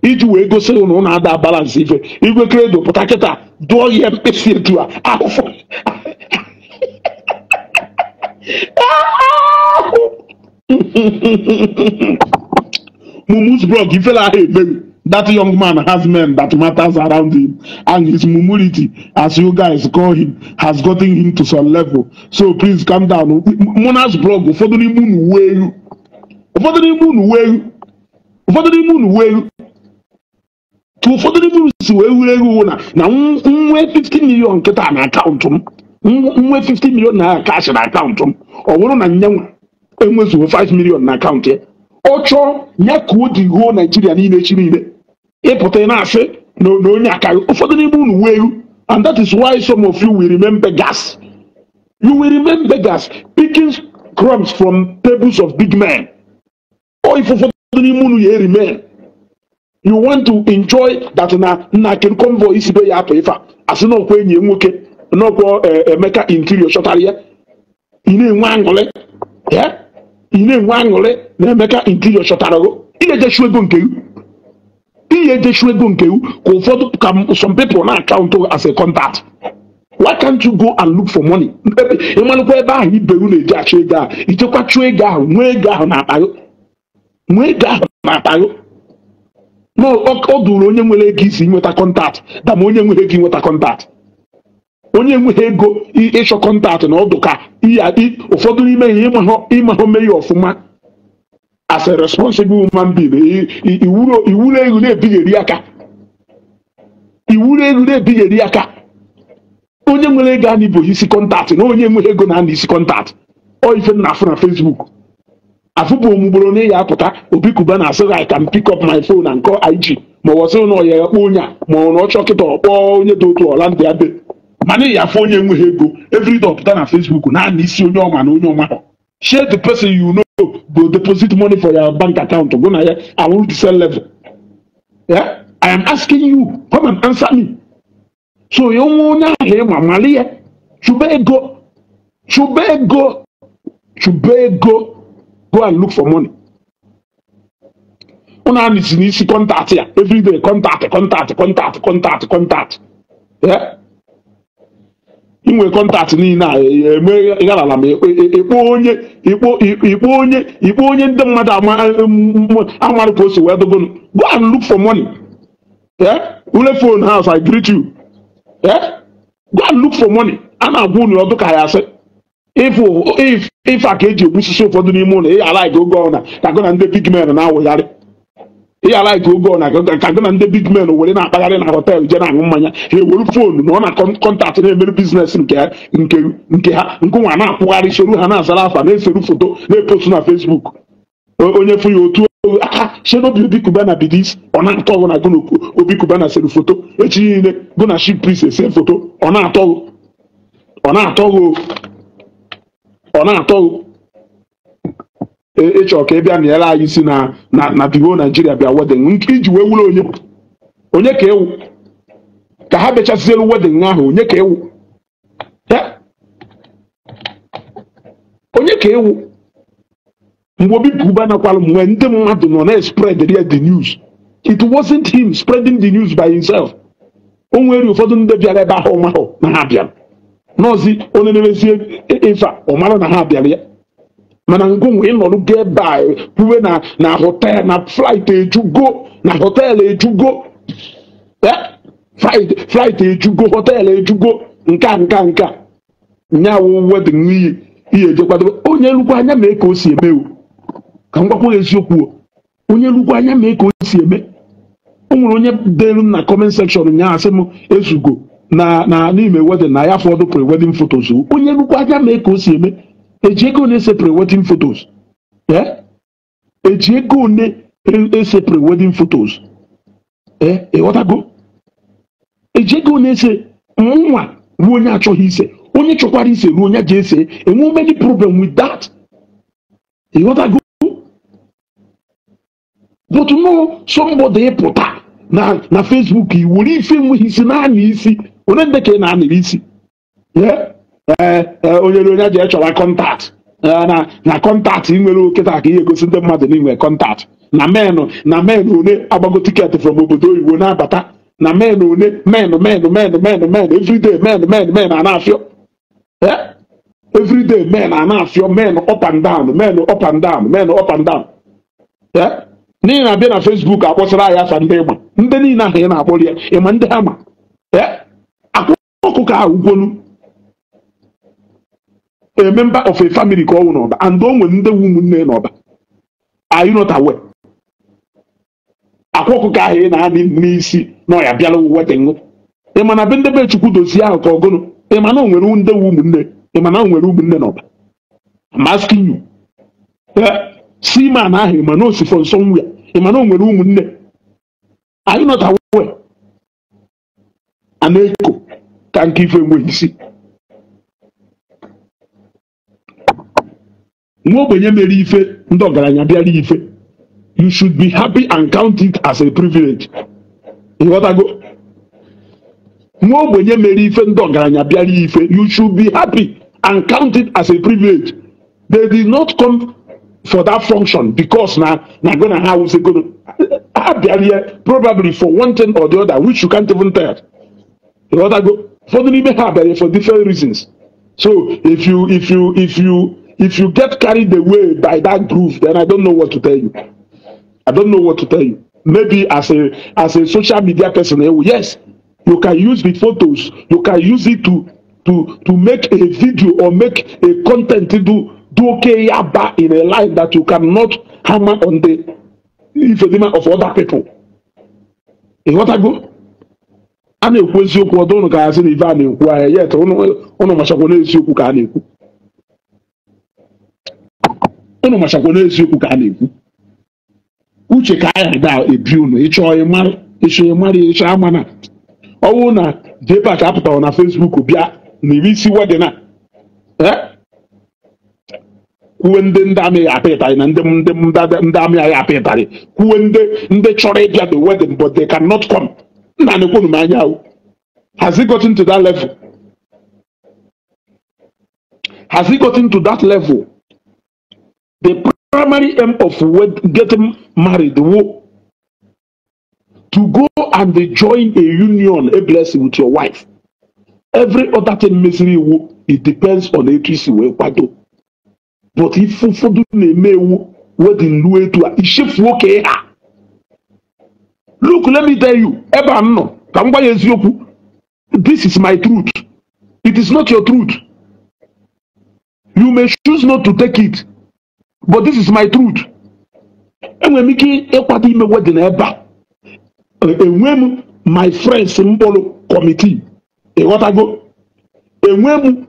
iji wee gosi na ụnụ ada balansị ife. Igwe kredo pụta kịta dụọ ya mkpịsị etu a ahụfụ. Mumus blog ifela ahụ emeghị. That young man has men that matters around him, and his mumurity, as you guys call him, has gotten him to some level. So please calm down. Mona's blog, ụfọdụ n'ime unu wee ụfọdụ n'ime unu wee ụfọdụ n'ime unu wee ka ụfọdụ n'ime unu si wee were ego na nwe 50 million nkịta na akaụntụ m, nwe 50 million na cash na akaụntụ m, ọ bụrụ na nyenwa enwezuo 5 million na akaụntụ ya, ọ chọọ ya ka o dị huo Naijiria niile echi niile. Ịpụta na-asị na onye aka ụfọdụ n'ime unu wee ego, and that is why some of you will remain beggars. You will remain beggars picking crumbs from tables of big men. Or if ụfọdụ n'ime unu ya remain, you want to enjoy that na ken convoy isi be ya atọ ife a asị na ọkwa enyi nwoke n'ọkwa Emeka interior chọtara ya, ị na-enwe aṅụrị ya, ị na-enwe aṅụrị na Emeka interior chọtara gị. Ị na-ejechu ego nke gị, Ihe ejechu ego nke ka ụfọdụ ka some people na account as a contact. Why can't you go and look for money? Ịmalụkwa ebe ahụ iberu na-eji achọ ego ahụ, ichekwa chụọ ego ahụ, nwee ego ahụ na-akpa nwee ego ahụ na-akpa. No, ọ dụrụ onye nwere ego isi nweta contact dama onye nwere ego inweta contact. Onye enweghị ego ịchọ contact na ọdụ ka ụfọdụ n'ime ya ịmahụ mee ya ọfụma as a responsible human being. Iwuru ego na-ebigheri aka, iwuru ego na-ebigheri aka. Onye nwere ego a na-ibo isi contact na onye enweghị ego na-ana isi contact. Ọ ife na afụ na Facebook afụbụ omugboro na ya apụta. Obi Kuba na asị, "I can pick up my phone and call IG," ma ọ sị na ọ ya kpọọ onye a, ma ọ na ọ chọọ kịta ọkpọọ onye dị otu ọla ndị ya be. Mana ya afụ onye enweghị ego everyday ọpụta na Facebook na-ana isi onye ọma na onye ọma. Share the person you know go deposit money for your bank account go na ya awụrụ the same level. Yeah, I am asking you, come and answer me. So ya onwe onye ahụ ịma mali ya, chụba ego, chụba ego, chụba ego. Go and look for money. Unu a si n'isi contact ya everyday, contact, contact, contact, contact, contact. Yeah, inwe contact niile a eme gharala m ikpo onye ikpo ikpo onye ikpo onye ndị mmadụ amarụ ka o si wee dogonu. Go and look for money. Yeah, ule phone house, I greet you. Yeah, go and look for money. A na-agwa unu ọdụ ka ya asị ife a ka eji egbusisi ụfọdụ n'ime ụlọ. Ịya like oge ọ na ka gụ na ndị big men na-awụgharị. Ịya like oge ọ na ka gụ na ndị big men were na-akpagharị na hotel je na-aṅụ mmanya, ha ewere phone na ọ na contact na-emere business nke nke nke ha nke nwa na-akwụgharị, soro ha na-azara afa, na-eseru foto, na-epostu na Facebook. Onye fụ ya otu aka shenobi Obi Kuba na bidis, ọ na-atọ ọgụ na gụ na Obi Kuba na sere foto echi niile, gụ na Chief Priest ese foto, ọ na-atọ ọgụ, ọ na-atọ ọgụ, ọ na-atọ ọgụ. Ịchọ ka ị bịa nyere anyị isi na na na the whole Nigeria bịa wedding nke iji wee wụrụ onye onye ka ewu ka ha bịachazielu wedding ahụ, onye ka ewu ya, onye ka ewu. Mgbe Obi Kuba nakwara, mgbe ndị mmadụ nọ na-spread the news, it wasn't him spreading the news by himself. O nwere ụfọdụ ndị bịara ebe ahụ mahụ na ha bịara nọọsị onye na-emezie ife a ọ mara na ha bịara ya. Mana ngụnwe ịnọrụ ga ebe a kwuwe na na hotel na flight ejugo, na hotel ejugo, flight ejugo, hotel ejugo, nka nka nka nyawo wedding n'iyi ihe eje kwadobe. Onye lukwa anya mee ka o si eme o, ka m gwakwa eziokwu, onye lukwa anya mee ka o si eme. O nwere onye delu na comment section nya asị m ezugo na na n'ime wedding na ya fọdụ pre-wedding photos. Onye lukwa anya mee ka o si eme. Eji ego na-ese pre-wedding photos? Eji ego one ese pre-wedding photos? Ịghọtago? Eji ego na-ese nwa ruo onye achọghị ise, onye chọkwara ise ruo onye ji ese, enwe many problem with that. Ịghọtago? But no somebody pụta na na Facebook iwere ife enweghị isi na-anya isi onye ndị ka ị na-anịrị isi. Onye onye ji chọrọ contact na na contact nwere oketa ka ihe egosi ndị mmadụ na inwe contact na men na men one agbago ticket from obodo oyibo na-abata na men one men men men men men everyday men men men a na-afịọ everyday men a na-afịọ, men up and down, men up and down, men up and down. N'ihi na abịa na Facebook akpọsara anyị afa ndị ịgba ndị niile ahụ ị na-akpọrọ ya, ịma ndị ha ma akwa ọkụkọ ahụ gwonu a member of a family ka ọ wụ n'ọba, and o nwere ndị wu ụmụnne n'ọba. Are you not aware? Akwa ọkụkọ ahụ ị na-anị n'isi na ọ ya bịala wedding, ịma na be ndị be Chukwu dozie ahụ ka ọgụnụ, ịma na o nwere ndị wu ụmụnne, ịma na o nwere ụmụnne n'ọba? I'm asking you. Seaman ahụ, ịma na o si from somewhere, ịma na o nwere ụmụnne? Are you not aware? A na-eko ka nke ife enweghị isi. Nwa ogbenye mere ife ndị ọgaranya bịara ife, you should be happy and count it as a privilege. Ịghọtago? Nwa ogbenye mere ife ndị ọgaranya bịara ife, you should be happy and count it as a privilege. They did not come for that function because na na gonna ha wụsị gono Ha bịara ya probably for one thing or the other, which you can't even tell. Ịghọtago? Ụfọdụ n'ime ha bịara for different reasons. So if you get carried away by that groove, then I don't know what to tell you. I don't know what to tell you. Maybe as a social media person, yes, you can use the photos, you can use it to make a video or make a content to do okay yaba in a line that you cannot hammer on the ifedima of other people. Ịghọtago? A na-ekwu eziokwu ọdụ ụnụ ka asị na ife a na-ekwu ahịa yet ụnụ machakwa n'eziokwu ka a na-ekwu. Ụnụ machakwa n'eziokwu ka a na-ekwu. Uche ka anyị ga-ebi unu ịchọ ịmara, ịchọ ịmara, ịchọ ama na ọwụ na JPAC apụtara na Facebook bịa na iri isi wedding a, kwuwe ndị amị ya apị ịtarị na ndị amị ya apị ịtarị, kwuwe ndị chọrọ ịbịa the wedding but they cannot come. Nna na-ekwunu m anya o. Has it gotten to that level? Has it gotten to that level? The primary aim of getting married wo to go and join a union, a blessing with your wife. Every other thing mesịrị iwu, it depends on etu isi wee kwado. But if ụfọdụ na-eme ewu wedding luo etu a, ichefuo ka ha. Look, let me tell you, ebe a m nọ ka m gwa ya eziokwu. This is my truth. It is not your truth. You may choose not to take it, but this is my truth. Enwere m ike ịkwado ime wedding ebe a, enwe m my friends mkpọrọ committee. Ịghọtago? Enwe m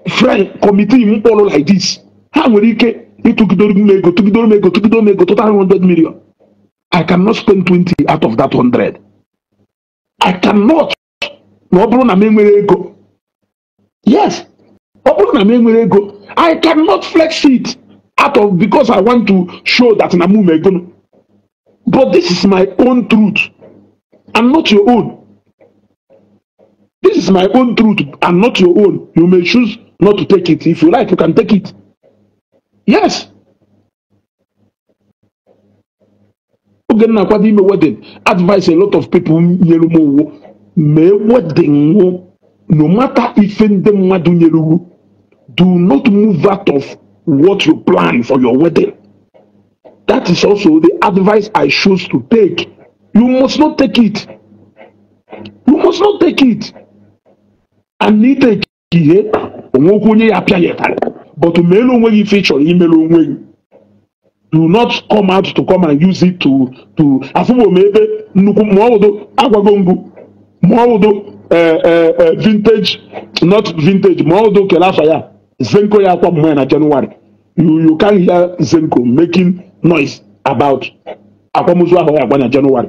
friend committee mkpọrọ like this. Ha nwere ike ịtụgidoro m ego, tụgidoro m ego, tụgidoro m ego, total 100 million. I cannot spend 20 out of that 100. I cannot. Na ọ bụrụ na m enwere ego, yes, ọ bụrụ na m enwere ego, I cannot flex it out of because I want to show that na mụ ego. But this is my own truth and not your own. This is my own truth and not your own. You may choose not to take it. If you like, you can take it. Yes. Oge m na-akwado ime wedding, advice a lot of people nyere m owu mee wedding wụ, no matter ife ndị mmadụ nyere wu, do not move out of what you plan for your wedding. That is also the advice I chose to take. You must not take it. You must not take it. And take ihe onwekwu onye ya apịa ya ịtarị, but meelu onwe gị ife ị chọrọ imelu onwe gị. Do not come out to come and use it to afụbụ m ebe nnukwu ma ọwụdo agwago ngụ ma ọwụdo vintage, not vintage, ma ọwụdo kele afa ya Zenko ya akwa mmanya na January. You can hear Zenko making noise about akwamozu ahụ ya akwa na January,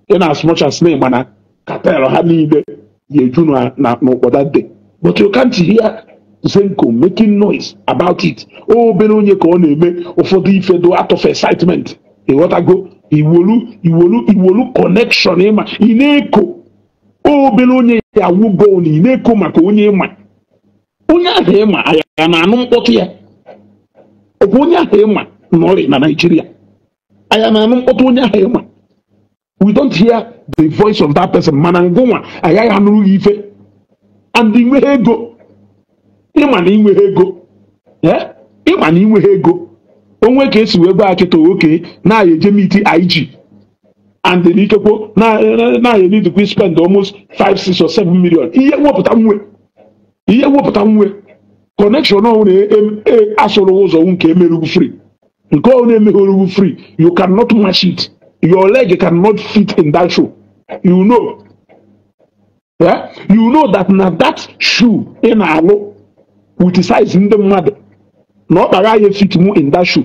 in as much as na ịma na cartel ha niile ya eju na n'ụkpọ that day, but you can't hear Zenko making noise about it. Obere onye ka ọ na-eme ụfọdụ ife do out of excitement. Ịghọtago? Iwolu connection ịma ị na-eko obere onye ya wugo na ị na-eko maka onye ịma, onye ahụ ịma anya na-anụ mkpọtụ ya. Ọkwa onye ahụ ịma nọrị na Nigeria anya na-anụ mkpọtụ onye ahụ ịma. We don't hear the voice of that person, mana ngụnwa agaghị anụrụ ya ife. And inweghị ego, ịma na inweghị ego, ịma na inweghị ego onwe ka esi wee gwa akịta oke na-aya eje meet IG and ikekwo na-aya need to spend almost 5, 6 or 7 million. Ihe nwepụta nwe, ihe nwepụta nwe connection ọhụrụ asụrụ ụzọ nke emerugwu free, nke ọ na-emegherugwu free. You cannot match it. Your leg cannot fit in that shoe. You know, yeah? You know that na that shoe ị na-alụ with size ndị mmadụ na ọ kpara ya fit mu in that shoe.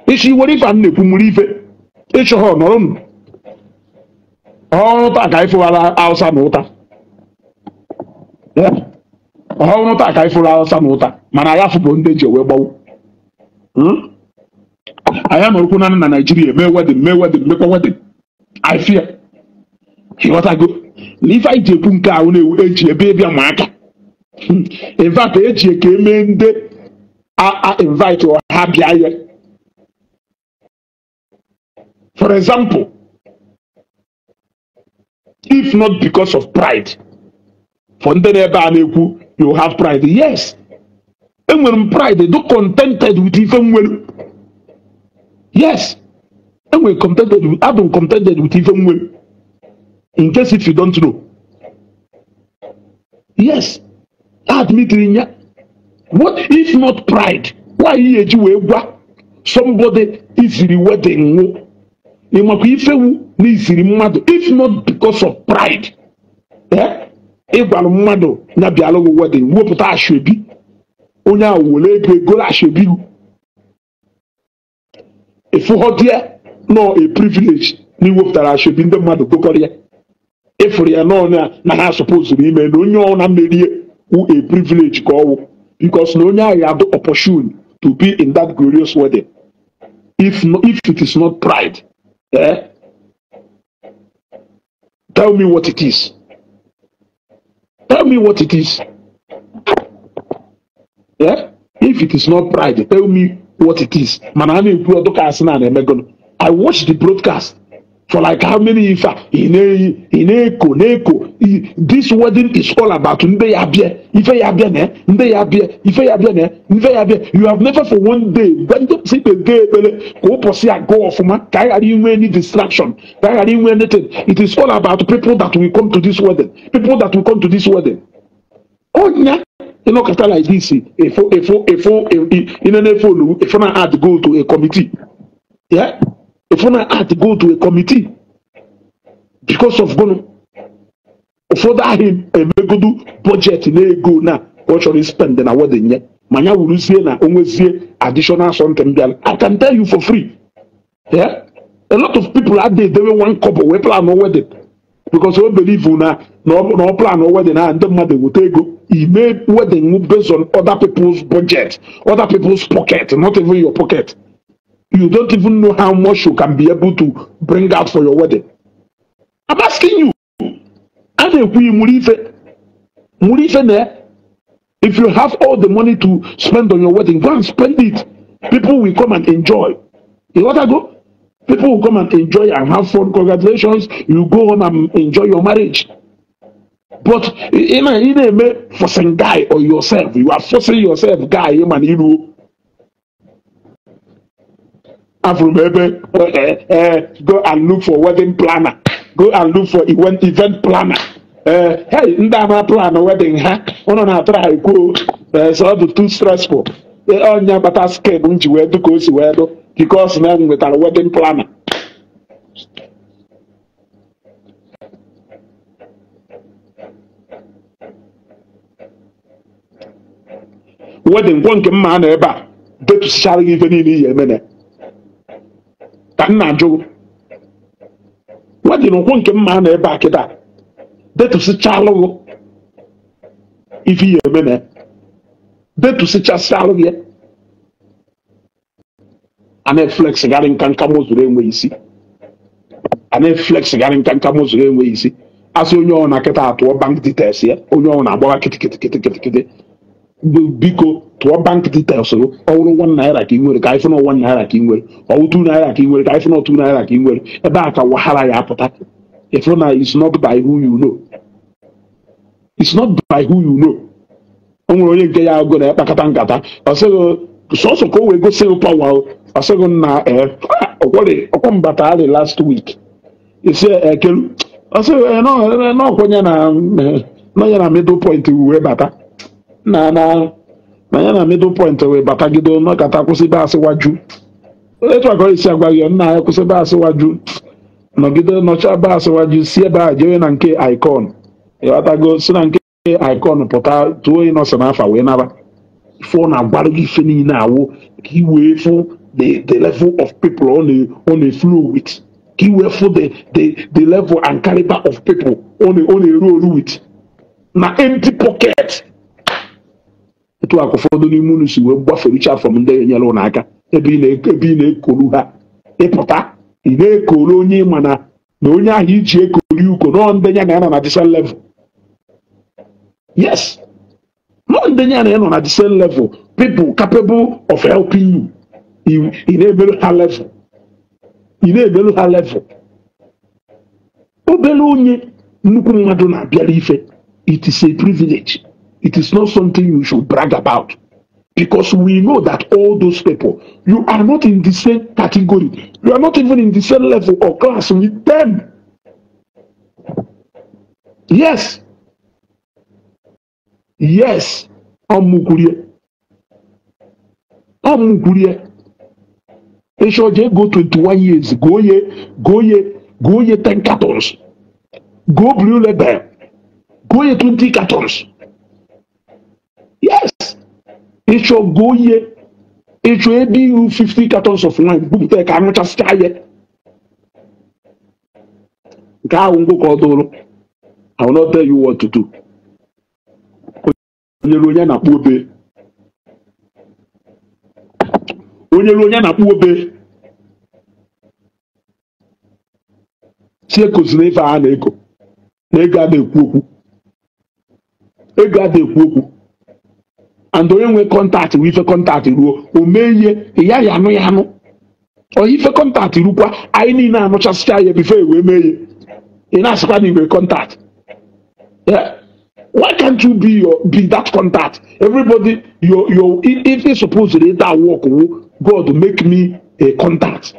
Isi were ife a na-ekwu mụrụ ife ịchọ ha nọrọ m ọhụrụ taa ka ịfụwara Hausa na ụta ọhụrụ taa ka ịfụrụ Hausa na ụta, mana ya fụbụ ndị eji wee gbawu. Anyị nọrọkwu naanị na Naijiria mee wedding, mee wedding, mekwa wedding. I fear. Ịghọtago na ife anyị ji ekwu nke ahụ na-ewu eji ebe ịbịa ma aka. In fact, eji ka emee ndị a invite ha bịa ya. For example, if not because of pride, for ndị na-ebe a na-ekwu you have pride. Yes, enwere m pride, do contented with ife nwere. Yes, enwere contented with, adụ contented with ife nwere. In case if you don't know. Yes, admit ya. What if not pride? Why eji wee gwa somebody isiri wedding nwụ? Ịmakwa ifewu na isiri mmadụ, if not because of pride. Eh? Ịgwara mmadụ na bịara gị wedding, wepụta ashebi. Onye ahụ were ego egoro ashebi. Ịfụghọdie nọ a privilege na iwepụtara ashebi ndị mmadụ gokọrọ ya. Ịfụrụ ya nọ na ha supposed ime na onye ọ na merie wụ a privilege ka ọwụ. Because na onye ahụ had opportunity to be in that glorious wedding. If it is not pride, eh? Tell me what it is. Tell me what it is. Yeah? If it is not pride, tell me what it is. I watched the broadcast for like how many if this wedding is all about. You have never for one day any distraction, anything. It is all about people that will come to this wedding. People that will come to this wedding. Oh yeah. You know, like this, if I add go to a committee, yeah. If I had to go to a committee because of going for that him a budget in a go now what should he spend in a wedding yet? Manya will see na always see additional something. I can tell you for free. Yeah, a lot of people out there they will one couple we plan no wedding because we believe na no plan no wedding and the mother will take go. He made wedding based on other people's budget, other people's pocket, not even your pocket. You don't even know how much you can be able to bring out for your wedding. I'm asking you. If you have all the money to spend on your wedding, go and spend it. People will come and enjoy. You want to go? People will come and enjoy and have fun. Congratulations. You go home and enjoy your marriage. But in a forcing guy or yourself, you are forcing yourself, guy, man, you know. Go and look for wedding planner. Go and look for event planner. Hey, ndama plan wedding ha. Ono na try go. So the too stressful. Onya bata scared nji we do ko si we do because na nwetara wedding planner. Wedding kwa nke mma na ebe a detusichara gị ife niile ihe emene. Wedding ụkwụ nke mma na ebe a kịta detusichalụ ife ihe eme na detusichasịalụ gị a na-eflex garị nka nka mozuru enweghị isi a na-eflex garị nka nka mozuru enweghị isi asị onye ọ na kịta atụọ bank details ya onye ọ na-agbawa kịtịkịtịkịtịkịtị biko tụọ bank details ọ wụrụ 1 naira ka ị nwere ka ife na 1 naira ka ị nwere ọ wụ 2 naira ka ị nwere ka ife na 2 naira ka ị nwere ebe a ka wahala ya apụta. If na it's not by who you know. It's not by who you know. O nwere onye nke ya agụ na ekpakọta nkata ọ sịghị sọsọ ka o wee gosi gị pawa ọ sịghị na ọkwọ mbata alị last week isi ekelu ọ sịghị n'ọkwenye na ya na middle point wee bata na ya na middle point wee batagido nọkata kwụsịbe asịwaju etu akọ isi agwa gị nna ya kwụsịbe asịwaju nọgide nọcha be asịwaju si ebe a jewe na nke icon ịghọtago si na nke icon pụta tụọ ịnọsị n'afa wee naba fụ na agwara gị ife niile awụ ka i wee fụ the level of people on a flow with ka i wee fụ the level and caliber of people on a roll with na empty pocket. Etu a ka ụfọdụ n'ime unu si wee gbafericha from ndị enyere ụnụ aka ebe ị na-ekolu ha ịpụta ị na-ekolu onye ịma na onye ahụ iji ekoli uko nọ ndị ya na ya nọ na the same level. Yes, nọ ndị ya na ya nọ na the same level, people capable of helping you ị na-emerụ ha level. Ị na-emelu ha level. Obere onye nnukwu mmadụ na-abịara ife, it is a privilege. It is not something you should brag about. Because we know that all those people, you are not in the same category. You are not even in the same level or class with them. Yes. Yes. Ọmụkwurie. Ọmụkwurie. Ịchọ go 21 years, go ye 10 cartons. Go blue label. Go ye 20 cartons. Yes. Ịchọ go ye. Ịchọ ebe ihu 50 cartons of wine. Bupụta ka anụchasịcha ya. Nke ahụ ngwụ ka ọ dụrụ. I will not tell you what to do. Onye onye na-akpụ obe. Onye onye na-akpụ obe. Si ekozina ife a na-eko. Na ego ada ekwu okwu. Ego ada ekwu okwu. And onye nwe kọntaktị wụ ife kọntaktị ruo, o mee ihe, ya ya anụ ya anụ. Ọ ife kọntaktị rukwa, anyị niile anụchasịcha ya bifo e wee mee ihe. Ị na-asịkwa na igwe kọntaktị. Yeah. Why can't you be that contact? Everybody, your if you suppose to that work, God make me a contact.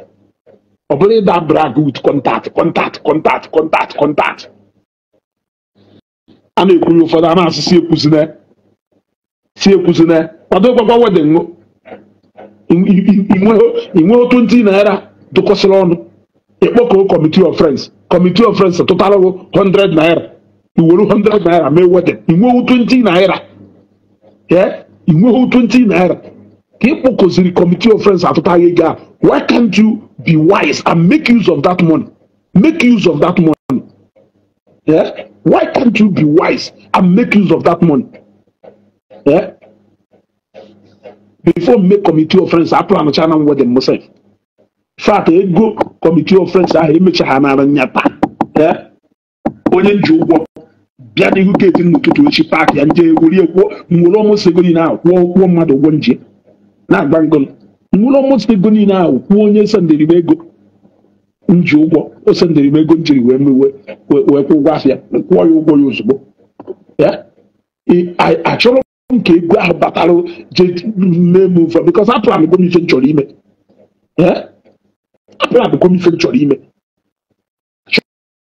Or that brag with contact, contact, contact, contact, contact. I'm a crew for the man to see a cuisine. See a cuisine. But don't go wedding. In 20 naira to Coselon. A committee of friends. Committee of friends, a total of 100 naira. You will 100 naira, may wedding. You will 20 naira. Yeah? You will 20 naira. People consider committee of friends after. Why can't you be wise and make use of that money? Make use of that money. Yeah? Why can't you be wise and make use of that money? Yeah? Before make committee of friends, I plan a channel wedding myself. Fact, go committee of friends, I make yeah? Onye nji ụgwọ bịa n'ihu geeti n'ụtụtụ echi paakị ya nje were kwuo nwere ọmụsị ego niile ahụ kwụọ kwụọ mmadụ ụgwọ nje na-agba ngụlụ nwere ọmụsị ego niile ahụ kwụọ onye sendịrị m ego nji ụgwọ o sendịrị m ego njiri wee wee kwụ ụgwọ afịa kwụọ ya ụgwọ ya ozugbo. Achọrọ m ka ego ahụ batara je mee m ụfọ because aplan go m ife m chọrọ ime. Aplan go m ife m chọrọ ime.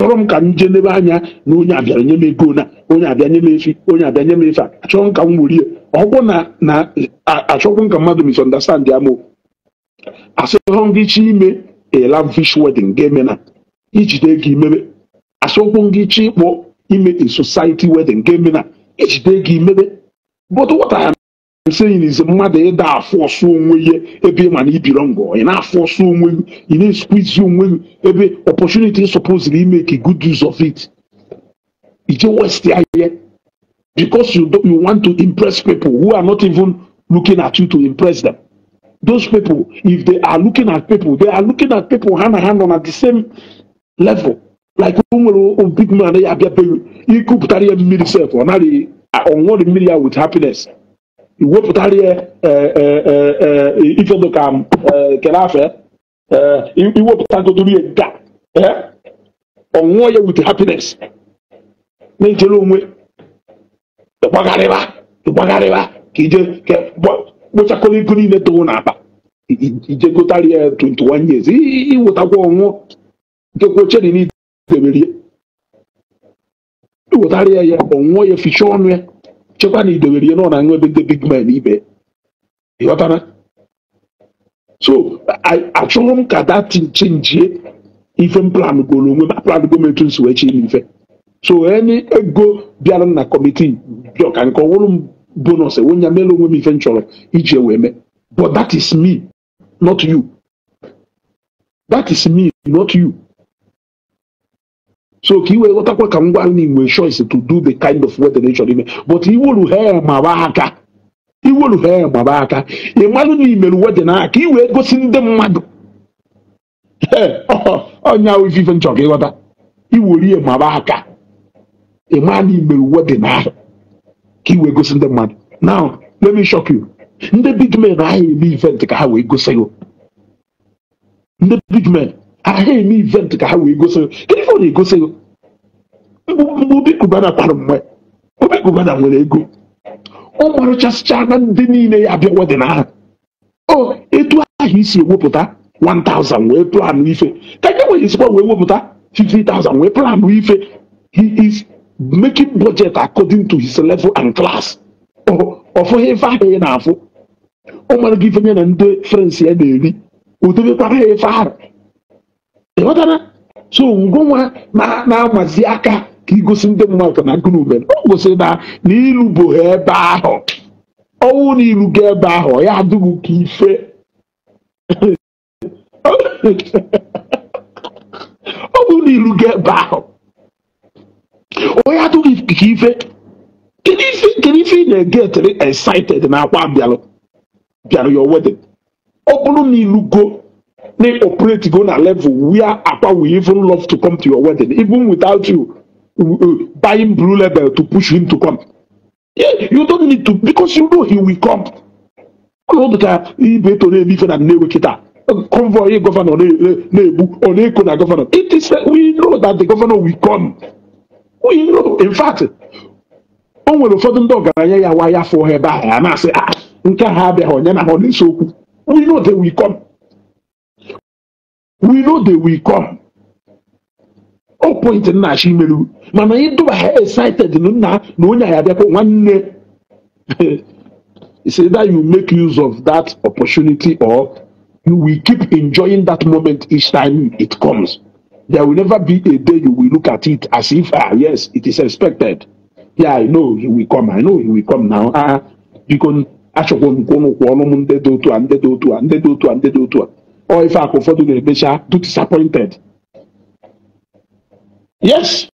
Achọrọ m ka m jee n'ebe anya na onye abịara nye m ego na onye abịa nye m efi onye abịa nye m efe a achọrọ m ka m werie ọgwụ na achọkwu m ka mmadụ misunderstand ya m asịghọ m gị chi ime a lavish wedding ga-eme na ijide ego imebe asịghọ m gị chi ịkpọ ime a society wedding ga-eme na ijide ego imebe. But what I am saying is mmadụ ịda afụ ọsụ onwe ya ebe ị ma na ibiro ngọ ị na-afụ ọsụ onwe gị ị na-esqueeze onwe gị ebe opportunity supposedly make a good use of it. Ije waste ya because you want to impress people who are not even looking at you to impress them. Those people, if they are looking at people, they are looking at people hand and hand on at the same level. Like o big man ya abịa be ikupụtara ya mmiri sef ọ naghị ọṅụrị mmiri ya with happiness. Iwepụtara ya ife dịka kele afe iwepụtagodoro ya nke a ọṅụọ ya with happiness na-ejere onwe ịgbagharịba ka ije kpochakọrọ ego niile tụrụ n'akpa ije gotara ya 21 years iwetakwa ọṅụọ nke kwochere n'idebere ya iwetara ya ya ọṅụọ ya fichaa ọnụ ya chekwa na idewere ihe nọ na nwe ebe ndị big man ibe ịghọtara. So achọrọ m ka that thing change ife m plan goro onwe m plan go m etu nsi wee chi ime ife. So any ego bịara na kọmitii bịa ka nke ọwụrụ m bonus enwe ya mere onwe m ife m chọrọ iji wee mee. But that is me, not you. That is me, not you. So ka iwe ghọtakwa ka m gwa na inwe choice to do the kind of wedding ị chọrọ ime. But iwolu ha maba aka iwolu ha maba aka ị malụ na imerụ wedding aka ka i wee gosi ndị mmadụ ọnya ife ife m chọrọ ka ịghọta iwolu ihe maba aka ị ma na imerụ wedding ahụ ka i wee gosi ndị mmadụ. Now let me shock you. Ndị big men ahụ eme event ka ha wee gosi gị. Ndị big men Ha eme event ka ha wee gosi. Kedu ife ọ na-egosi? Mgbe Obi Cubana kwara mgbe Obi Cubana nwere ego, ọ marụchasịcha na ndị niile ya abịa wedding ahụ. O etu ahụ isi ewepụta 1000 wee plan ife, ka nye nwere isikwa wee wepụta 50,000 wee plan ife. He is making budget according to his level and class. Ọfụghị ife ahụ ị na-afụ, ọ mara gị ife nye na ndị friends ya na-eri, o debekwara ya ife ahụ. Ịghọtara? So ngụnwa na-amazi aka ka igosi ndị mmadụ na gụnụ o gosiri na ilu bụ ha ebe ahụ. Ọnwụ na ilu ga ebe ahụ, ya adịghị ka ife. Ọ bụrụ na ilu ga ebe ahụ, onye adịghị ka ife. Kedu ife ị na-egetịrị excited na akwa bịara your wedding? Ọ bụrụ na ilu go na operate go na level where akwa will even love to come to your wedding, even without you buying blue label to push him to come. Yeah, you don't need to, because you know he will come. Ọnọdụ ka ibe toro eme ife na Nnewi kịta, convoy governor na-egbu ọ na-eko na governor. It is, we know that the governor will come. We know. In fact, o nwere ụfọdụ ndị ọgaranya ya wa ya fụọ ebe ahụ, a na-asị ah, nke ha abịaghị, onye na ha ọ na-ese okwu. We know they will come. We know they will come. O point nna-achọ imeru, mana ịdụba ha excited na onye a ya abịakwa nwanne. It's either you make use of that opportunity or you will keep enjoying that moment each time it comes. There will never be a day you will look at it as if, ah, yes, it is expected. Yeah, I know he will come. I know he will come now. Ah, because achọkwa m kwụnụ kwụ ọnụ m ndị dị otu a, ndị dị otu a, ndị dị otu a, ndị dị otu a. Or if akụ ụfọdụ na-emecha, do disappointed. Yes.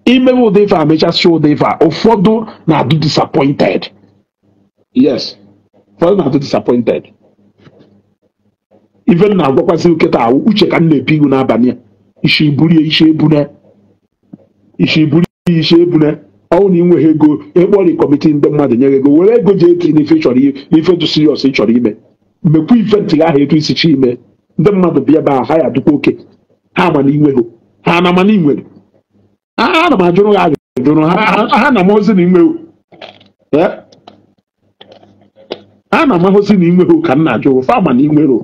Imewe ụdị ife a mechasị ụdị ife a, ụfọdụ na-adụ disappointed. Yes. Ụfọdụ na-adụ disappointed. Even na-agwakwasị nkịta ahụ, uche ka m na-epi ihu n'abalị a. Isi burie isi ebune. Isi burie isi ebune. Ọ na inweghị ego, ịkpọrọ kọmitii ndị mmadụ nye ego, were ego jee eti n'ife chọrọ n'ife dị serious ị chọrọ ime. Mekwa event ahụ etu isi chi ime. Ndị mmadụ bịa ebe ahụ, ha ya adịkwa oke. Ha ma na inweghị. Ha na ma na inwere. Ha na m ajụrụ ha ajụrụ ha na m ozi na inweghị. Ha na amaghịzi na inweghị ka m na-ajụ, fa ma na inwere.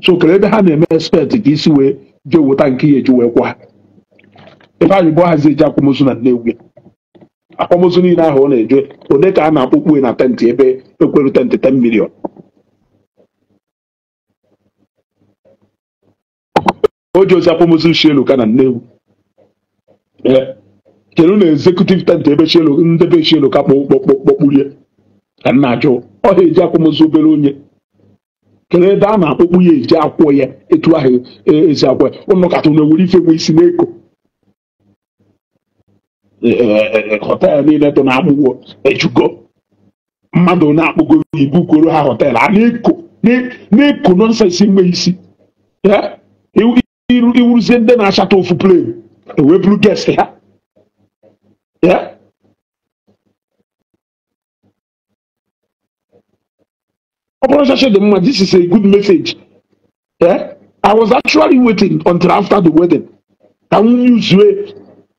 So kere ebe ha na-eme expect ka isi wee jee weta nke ya eji wee kwa. Ebe anyị bụ hazi eji akwamozu na Nnewi. Akwamozu niile ahụ ọ na-eje, one ka a na-akpọkpu na tentị ebe ekweru tentị 10 million. O ji ozi akwamozu Chieluka na Nnewi. Kedu na executive tent ebe Chieluka ndebe Chieluka kpọkpọkpọkpọkpurie ka m na-ajụ. Ọ ha eji akwamozu obere onye. Kedu ebe a na-akpọkpu ya eji akwụ ya etu ahụ ezi akwụ ya ụnụ katụ na-ewere ife nwe isi n'eko. Họteelụ niile dị na-akpụgwọ ejugo mmadụ na-akpụgo ibu kworo ha họteelụ a na-eko na-eko nọnsensị nwe isi. Iwuruzie ndị na-achata ofu plen ewee buru guest ha. Ọ bụrụ chacha dị mma, this is a good message. I was actually waiting until after the wedding. Ka m use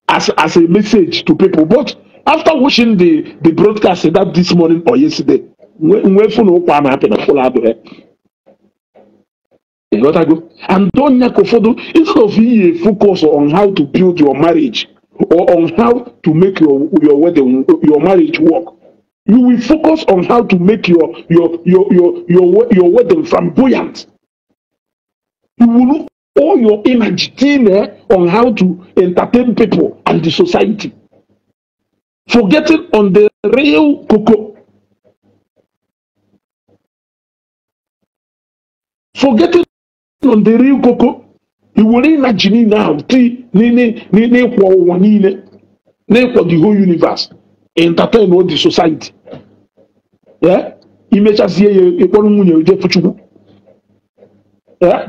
as a message to people, but after watching the broadcast that this morning or yesterday, nwe phone ụkwa na-apị na phone adịghị. Ịghọtago? And don't nyak ụfọdụ, instead of you focus on how to build your marriage or on how to make your wedding, your marriage work, you will focus on how to make your wedding flamboyant. You will look all your energy there on how to entertain people and the society, forgetting on the real cocoa, forgetting on the real cocoa. You will energy now, the whole universe, entertain all the society. Yeah, yeah.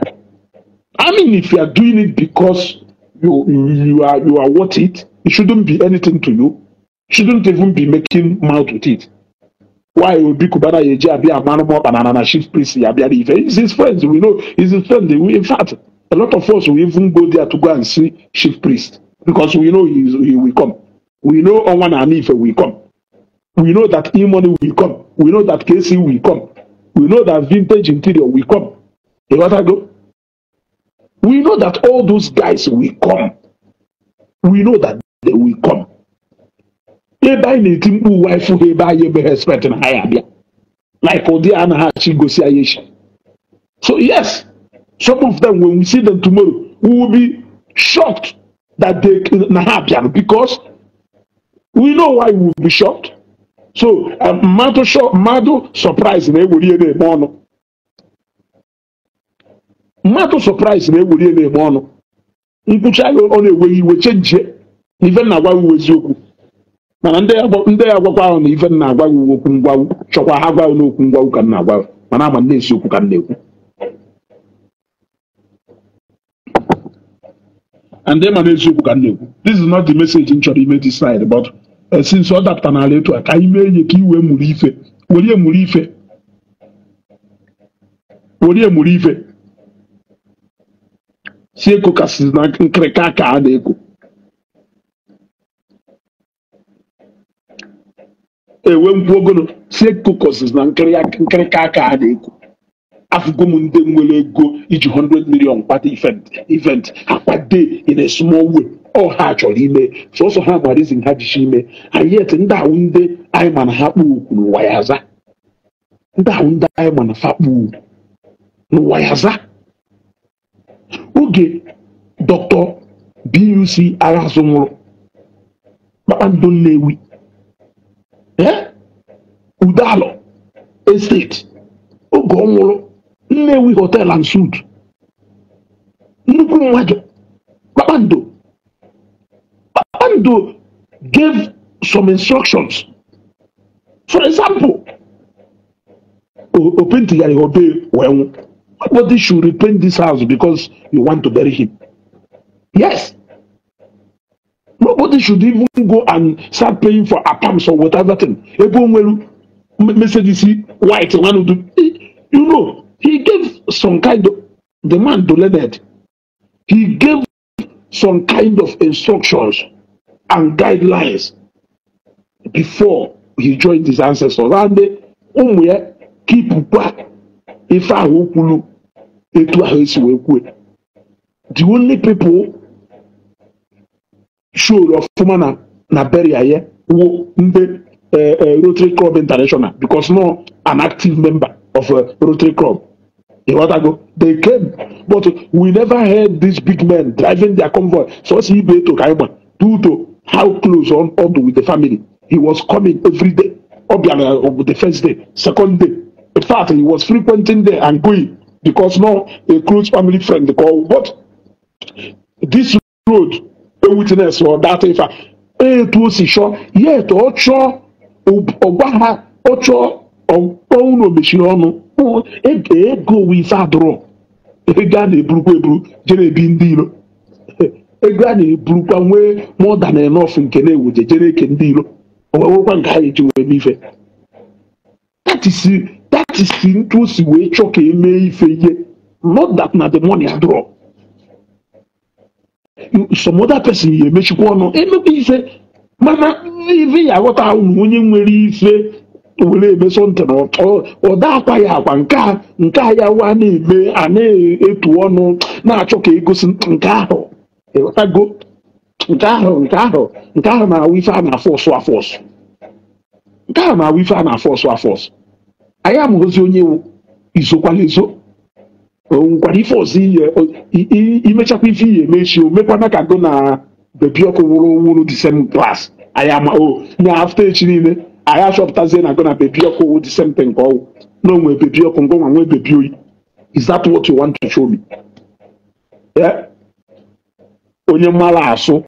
I mean, if you are doing it because you are worth it, it shouldn't be anything to you. Shouldn't even be making mouth with it. Why Obi Cubana yeji abịa amanụ m ọkpa na chief priest ya bịara ife? He's his friends, we know he's his friend. In fact, a lot of us will even go there to go and see chief priest because we know he will come. We know Onwa na Ife will come. We know that E-Money will come. We know that KC will come. We know that Vintage Interior will come. You got to go? We know that all those guys will come. We know that they will come. Ebe anyị na-eti mkpu wife ha ebe anyị ebe expect na ha ya abịa. Like ụdị a na ha achị gosi anyị echi. So yes, some of them, when we see them tomorrow, we will be shocked that they na ha abịa, because we know why we will be shocked. So mmadụ surprise na-ewere ihe na-eme ọnụ. Mmadụ surprise na-ewere ihe na-eme ọnụ. Nkwụcha ya ọ na-eweghị iwe chenjie. Ife na-agwa uwe eziokwu. Mana ndị ya agwakwa ahụ na ife na-agwa gị okwu ngwawu, chọkwa ha gwa n'okwu ngwawu ka m na-agwa, mana ama na-esi okwu ka m na-ekwu. And ma na-esi okwu ka m na-ekwu. This is not the message m chọrọ ime this side, but since ọ dapụta n'ala etu a ka anyị mee ihe ka iwe mụrụ ife, werie mụrụ ife, werie mụrụ ife. Si eko kasị na nkịrịka ka a na-eko. Ewe nkwụ ogolo si eko na nkịrịka aka a na-eko. Afụgo m ndị nwere ego iji 100 million kwado event akwado in a small way. Ọ ha chọrọ ime sọsọ ha ma reason ha jichi ime, and yet ndị ahụ ndị anyị ma na ha kpụ okwu n'ụwa ya aza. Ndị ahụ ndị anyị ma na fa kpụ n'ụwa ya aza. Oge Dr. BUC Aghazu nwụrụ, Kpakpando Nnewi, Udalo Estate, oge ọ nwụrụ, Nnewi Hotel and Suite, nnukwu mmadụ, Kpakpando. Kpakpando gave some instructions. For example, Opentigari Obe well, nobody should repaint this house because you want to bury him. Yes. Nobody should even go and start paying for apams or whatever thing. Message white one do. You know, he gave some kind of, the man to Leonard, he gave some kind of instructions and guidelines before he joined his ancestors. And they keep back. If I the only people showed of Fumana na bury who the Rotary Club International, because no an active member of a Rotary Club. They came, but we never heard these big men driving their convoy. So see to Kaima, due to how close on with the family. He was coming every day. The first day, second day. In fact, he was frequenting there and going because now a close family friend called. But this road, a witness or that if to see sure, yet ocho obaha ocho ono mechiono ego we fadro. Ego na-eburukwa eburu jere ebi ndị iro. Ego a na-eburukwa nwee more than enough nke na-ewuje jere eke ndị iro. O wewekwa nke ha eji wee mee ife. That is ntu o si wee chọọ ka emee ife ihe. Not that na the money adrọ. Some other person ya emechikwa ọnụ emekwa ife, mana ife ya aghọta ahụ na onye nwere ife were eme something ọ da akwa ya akwa nke a ya wa na-eme a na-etu ọnụ na-achọ ka egosi nke ahụ. Ịghọtago? Nke ahụ na-awụ ife a na-afọsụ afọsụ. Nke ahụ na-awụ ife a na-afọsụ afọsụ. Anyị amụghịzi onye izokwala ezo. O nwekwara ife ọzọ ihe imechakwa ife ihe eme echi o mekwana ka go na bebi ọkụ wụrụ the same class. Anyị ama o nya after echi niile anyị achọpụtazie na go na bebi ọkụ wụ the same thing ka ọwụ na onwe bebi ọkụ ngọnwa nwee bebi oyi. Is that what you want to show me? Yeah? Onye mara asụ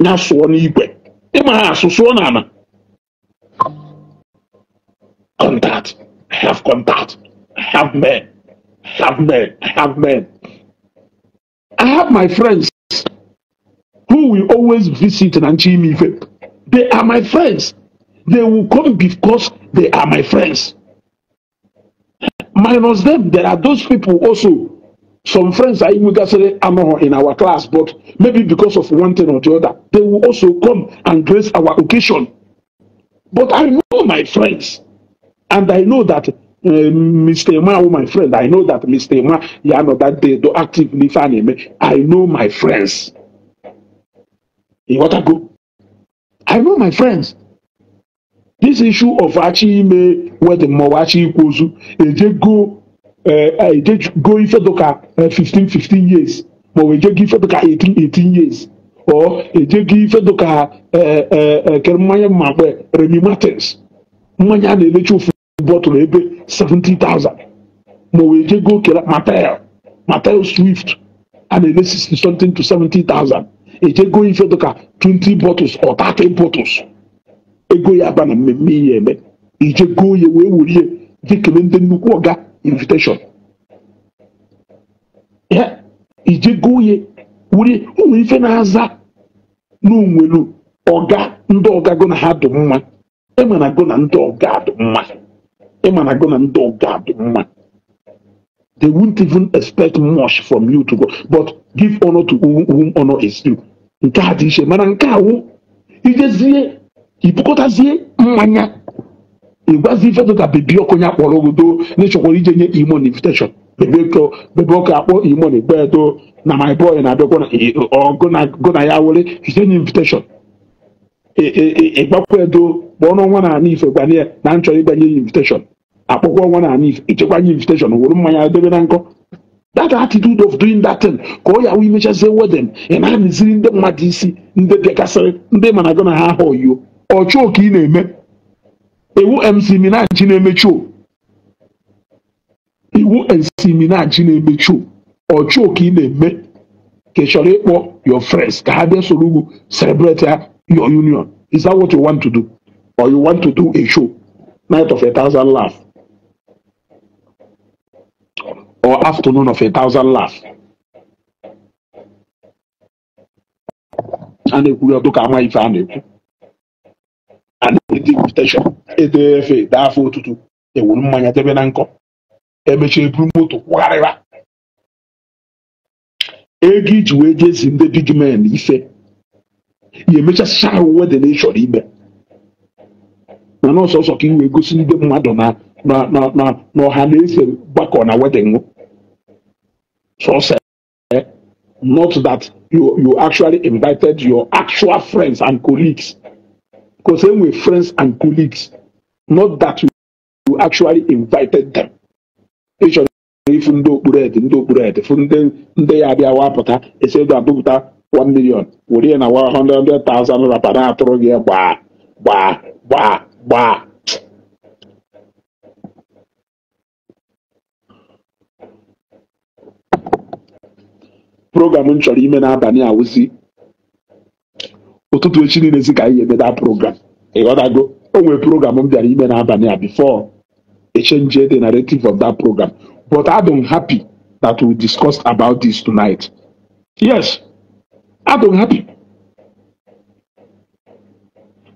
ya sụọ n'igwe, ịma ha asụ sụọ n'ala. Contact. I have contact. I have men. I have men. I have men. I have my friends who will always visit Nanchi Imife. They are my friends. They will come because they are my friends. Minus them, there are those people also. Some friends are even in our class, but maybe because of one thing or the other, they will also come and grace our occasion. But I know my friends, and I know that Mr. Emma, my friend, I know that Mr. Emma, yeah, know that they do actively fan. I know my friends. In what I go, I know my friends. This issue of Achi ime wedding Mawachi Ikwozu, eje go ife dụka 15 years, ma ọ eje go ife dụka 18 years, or eje go ife dụka kere mmanya ma kpe Remy Martins, mmanya a na-elechi ofu bọtụlụ ebe 70,000, ma ọ eje go kere Mattel Swift a na-ele 60 something to 70,000, eje go ife dụka 20 bottles or 30 bottles. Ego ya aba na mmemme ihe eme ije goo ya wee were je kele ndị nnukwu ọga invitation ya ije goo ya were ụmụ ife na-aza n'onwelu ọga ndị ọga go na ha dị mma ịma na go na ndị ọga dị mma ịma na go na ndị ọga dị mma. They won't even expect much from you to go, but give honor to whom honor is due. Nke a dị iche mana nke awụ ijezie ibukọtazie mmanya ịgwazi ife dịka bebi ọkụ ya kpọrọ ogodo n'ịchọkwara ije nye imon invitation bebi ọkụ akpọ imon igbe edo na my boy na-abịakwa na ọgụ na ya were ije nye invitation ịgbakwa edo kpọọ n'ọnwa na ana ife gbanye ya na nchọrọ ịgbanye ya invitation akpọkwa ọnwa na ana ife ichekwa nye invitation were mmanya debe na nkọ. That attitude of doing that thing ka ọ ya wụ imechazie wedding ị na-anịziri ndị mmadụ isi ndị bịakasịrị ndị mana gụ na ha ahụ oyo ọchụ ka ị na-eme iwu MC Minaj na-emechu iwu MC Minaj na-emechu ọchụ ka ị na-eme ka ị chọrọ ịkpọ your friends ka ha bịa soro ugwu celebrate your union. Is that what you want to do, or you want to do a show night of 1,000 laugh or afternoon of 1,000 laugh? A na-ekwu ya ọdụ ka ama ife a na-ekwu and invitation ede efe daa afọ otutu ewuru mmanya debe na nkọ emechaa eburu moto kwugharịwa ego iji wee jezi ndị big men ife ya emechasịcha ahụ wedding ị chọrọ ime mana ọsọsọ ka i wee gosi ndị mmadụ na na ọha na eze gbakọ na wedding sọsọ, not that you actually invited your actual friends and colleagues. Because then we're friends and colleagues, not that you actually invited them. If ndị ya abịa wapụta esi abụpụta 1 million were na 100,000 rapara atụrụ gị gbaa gbaa gbaa gbaa. Program m chọrọ ime n'abalị a wụzi ụtụtụ echi niile zi ka anyị eme that program. Ịghọtago o nwere program m bịara ime n'abalị a before a change the narrative of that program, but I'm happy that we discussed about this tonight. Yes, I'm happy.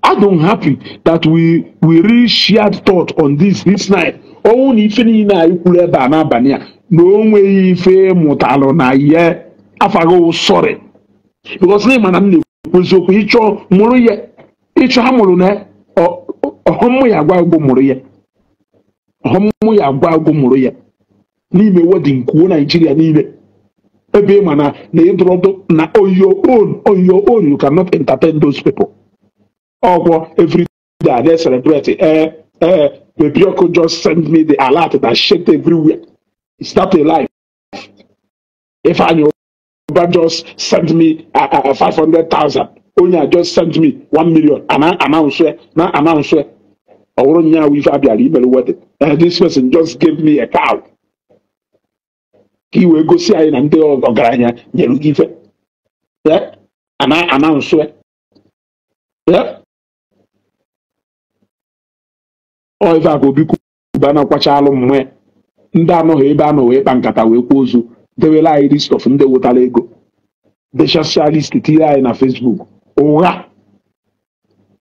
I'm happy that we really shared thought on this night. Ọnwụ na ife niile anyị kwuru ebe a n'abalị a na o nweghị ife mụtalụ na ihe afago sorry, because na ịma na m na-ekwu eziokwu. Ịchọ mụrụ ya ịchọ ha mụrụ na ọhụmụ ya agwa agwụ mụrụ ya ọhụmụ ya agwa agwụ mụrụ ya n'ime wedding kwuo Naijiria niile ebe ịma na ịdọrọdụ na on your own you cannot entertain those people. Ọgwọ every day they celebrate Baby Oko just sent me the alert that shaked everywhere. Is that a lie? If I just sent me 500,000, Onya just sent me 1 million, and I announce na announce. This person just gave me a cow. He will go see I and give it. Yeah, and I announce. Yeah. Ọ ife a ka Obi Cubana kwachalụ mwe ndị anọghị ebe a nọ wee kpa nkata wee kwuo ozu dewela anyị list of ndị wetara ego dechasịa list tinye anyị na Facebook. Ụgha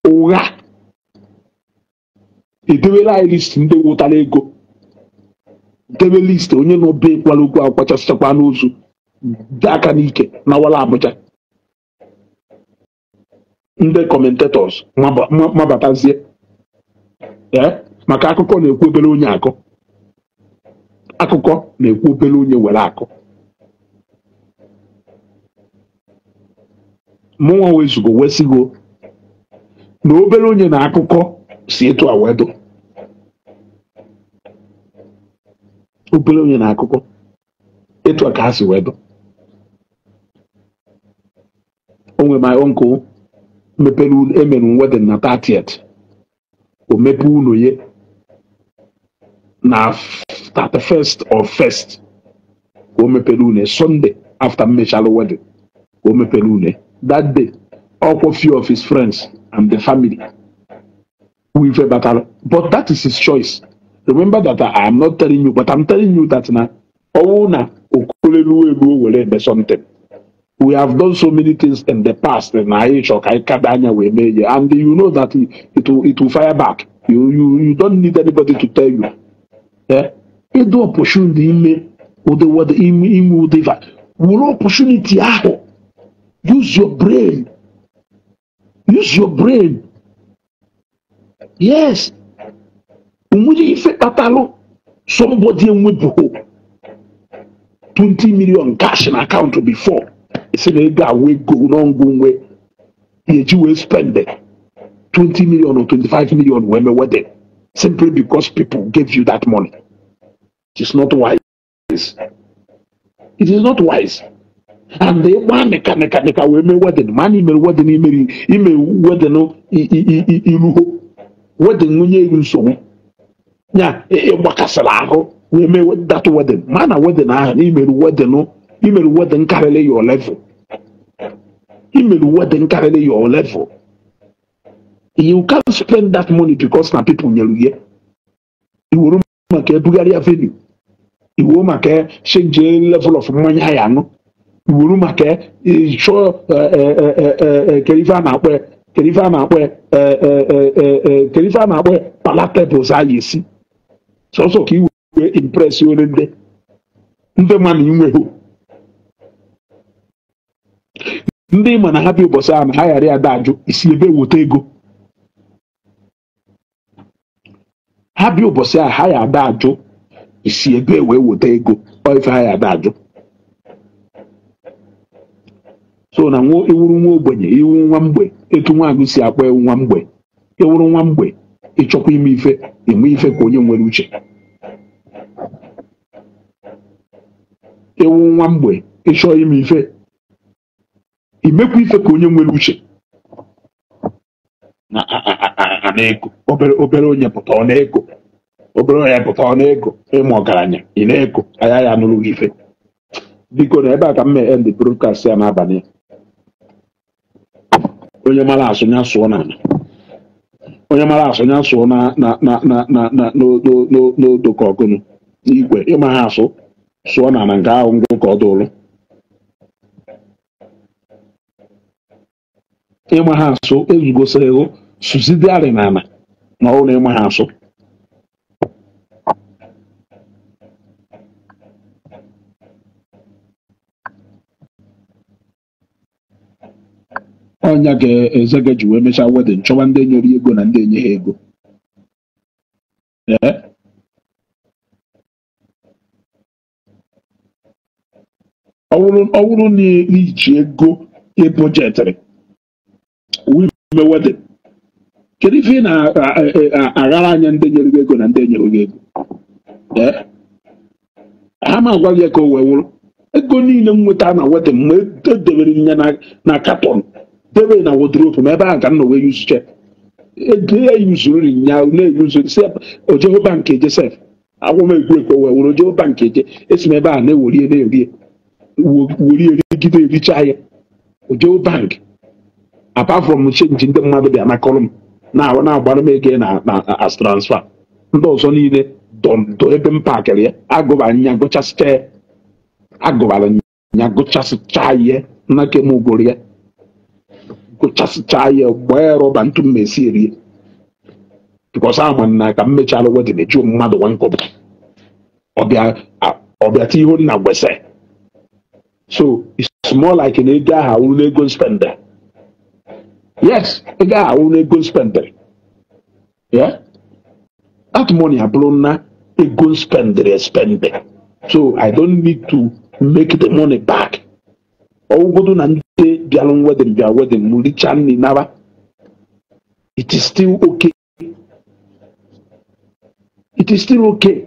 ụgha. Edewela anyị list ndị wụtara ego, debe list onye nọ be kwara okwu akwachasịchakwa n'ozu dị aka n'ike na wala Abuja. Ndị commentators mabatazie maka akụkọ na-ekwu obere onye akụ, akụkọ na-ekwu obere onye were akụ. Mụnwa wezugo wesigo na obere onye na akụkọ si etu a wedo. Obere onye na akụkọ etu a ka ha si wedo. Onwe my uncle mepere emere wedding na 30th, o mepe ụlọ ya na 31st or 1st ka o mepere ụlọ Sunday after mmechara wedding ka o mepere ụlọ. That day ọkwọ few of his friends and the family who ife batara, but that is his choice. Remember that I am not telling you, but I'm telling you that na ọwụ na okolelu elu were eme something. We have done so many things in the past, and I and you know that it will fire back. You don't need anybody to tell you. Yeah, it do opportunity ime opportunity. Use your brain. Use your brain. Yes. Somebody with 20 million cash in account before. It's an ego we go non go way. You will spend it 20 million or 25 million when we wedding simply because people gave you that money. It is not wise. It is not wise. And they want neka we me wedding. Money me wedding ime wedding no iruho wedding nunye iru so. Yeah, wakasala we me that wedding. Man a wedding ah ime wedding no. Email wedding carry your level. Email wedding carry your level. You can't spend that money because now people here. You will make a Bulgaria venue. You will make a change level of money. You will make a show Kerivana where palatable is. So so he will impress you in the man you will. Ndị ma na ha bịa ụbọchị ahụ na ha ghara ya dajụ isi ebe weta ego. Ha bịa ụbọchị ahụ ha ya ada ajụ isi ebe wee weta ego, ọ ife ha ya ada ajụ. So na iwuru nwa ogbenye, iwu nwa mgbe, etu nwa agụ si akpọ ewu nwa mgbe, iwuru nwa mgbe, ịchọkwa ime ife, eme ife ka onye nwere uche. Ewu nwa mgbe, ịchọ ime ife, imekwa ife ka onye nwere uche. Na na-ego obere onye pụta ọ na-ego, obere onye pụta ọ na-ego, ịmụ ọgaranya ị na-ego, anya ya nụrụ gị ife. Biko na ebe a ka m mee end broadcast ya n'abalị. Onye mara asụ ya sụọ n'ala. Onye mara asụ ya sụọ na na na na na na n'odo ka ọgụnụ n'igwe. Ịma ha asụ sụọ n'ala nke ahụ ngwụ ka ọ dụrụ. Ịma ha asụ ezugosiri ego sụzidiarị n'ala na ọrụ na ịma ha asụ. Ọnya ga-eze ji wee mechaa wedding chọwa ndị nyere ego na ndị enye ha ego. Ọ bụrụ na iji ego ịbụjetịrị wee mee wedding, kedu ife ị na-aghara anya ndị nyere gị ego na ndị enyere gị ego? Ha ma agwa gị ka o wee wụrụ ego niile m nweta na wedding mgbe edebere ya na katọn debe na wardrobe ma ebe ahụ ka m nọ wee yuzuche ego ya yuzuru nya na-eyuzu si ojeho bank eje sef agwọ m ekwu ekwe wee wụrụ ojeho bank eje esi m ebe a na-eworie na-erie worie erigide ericha ya ojeho bank. Apart from change ndị mmadụ bịa nakọrọ m na-agbara m ego na as transfer ndị ọzọ niile dọ ebe m pakịrị ya agụbara nya gụchasịcha ya agụbara nya gụchasịcha ya nna kem ugoro ya gụchasịcha ya gbaa rọba ntụ mmesi erie. Because ama na ka m mechara wedding eju mmadụ nwa nkọbụ. Ọbịa ti ihu nna gwese. So it's more like an ego ahụ awụrụ n'ego spender. Yes, ego ahụ awụrụ n'ego spender. Yeah? That money abụrụ na ego spender spender. So I don't need to make the money back. Ọwụgodu na ndị bịara wedding bịa wedding mụ richa nri nara. It is still okay. It is still okay.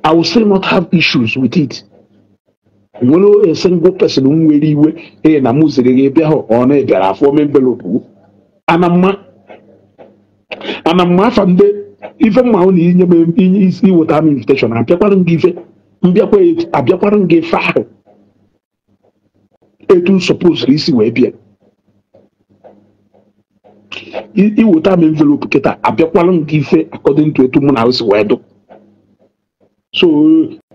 I will still not have issues with it. Nwere a single person nwere iwe na mụ ziri gị bịa hụ ọ na-ebịara afọ envelope. Ana mma afa ndị ife mma ahụ na inye m isi iweta m invitation abịakwara m gị ife mbịakwa abịakwara m gị ife ahụ etu suppose isi wee bịa. Iweta m envelope kịta abịakwara m gị ife according to etu mụ na ahụ si wee dụ. So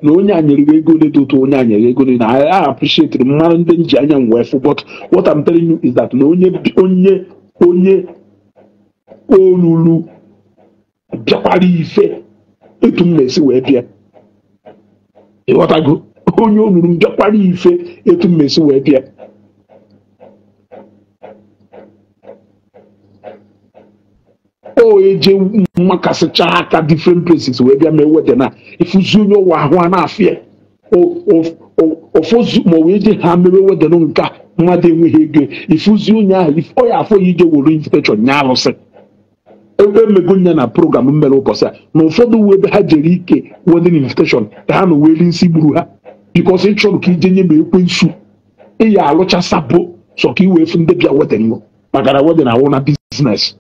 na onye a nyere ego ole dị otu onye a nyere ego ole na I appreciate mmadụ ndị nji anya m wee fụ, but what I'm telling you is that na onye onye onye olulu bịakwara ife etu m na-esi wee bịa. Ịghọtago? Onye olulu m bịakwara ife etu m na-esi wee bịa. O eje mmakasịcha aka different places wee bịa mee wedding na ifuzi onye ọwa ahụ a na-afịa ụfọdụ ma wee je ha mere wedding nke a mmadụ enweghị ego ifuzi onye ahụ ọ ya afọ ya ije were invitation nye alụsị. Ebe emego nya na program mere ụbọchị a na ụfọdụ wee ebe ha jere ike wedding invitation ka ha na wee nsi gburu ha because ị chọrọ ka ije nye ma ekwensu ị ya alụcha sabo sọ ka i wee fụ ndị bịa wedding maka na wedding awụ na business.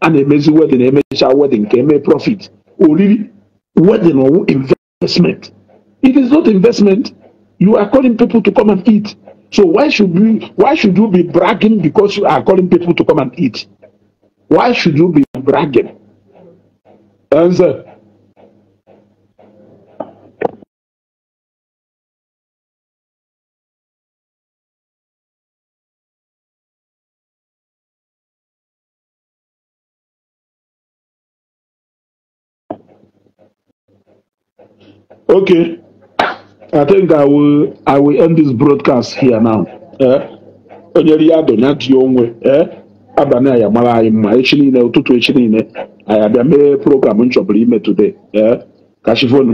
A na-emezi wedding emecha wedding ka eme profit. Oriri wedding or investment. It is not investment. You are calling people to come and eat. So why should you be bragging because you are calling people to come and eat? Why should you be bragging? Answer. Okay, I think I will end this broadcast here now. Onye ri ya donya di onwe abalị ya mara anyị mma echi niile ụtụtụ echi niile anyị abịa mee program nchọbụrụ ime today. Kashifonu.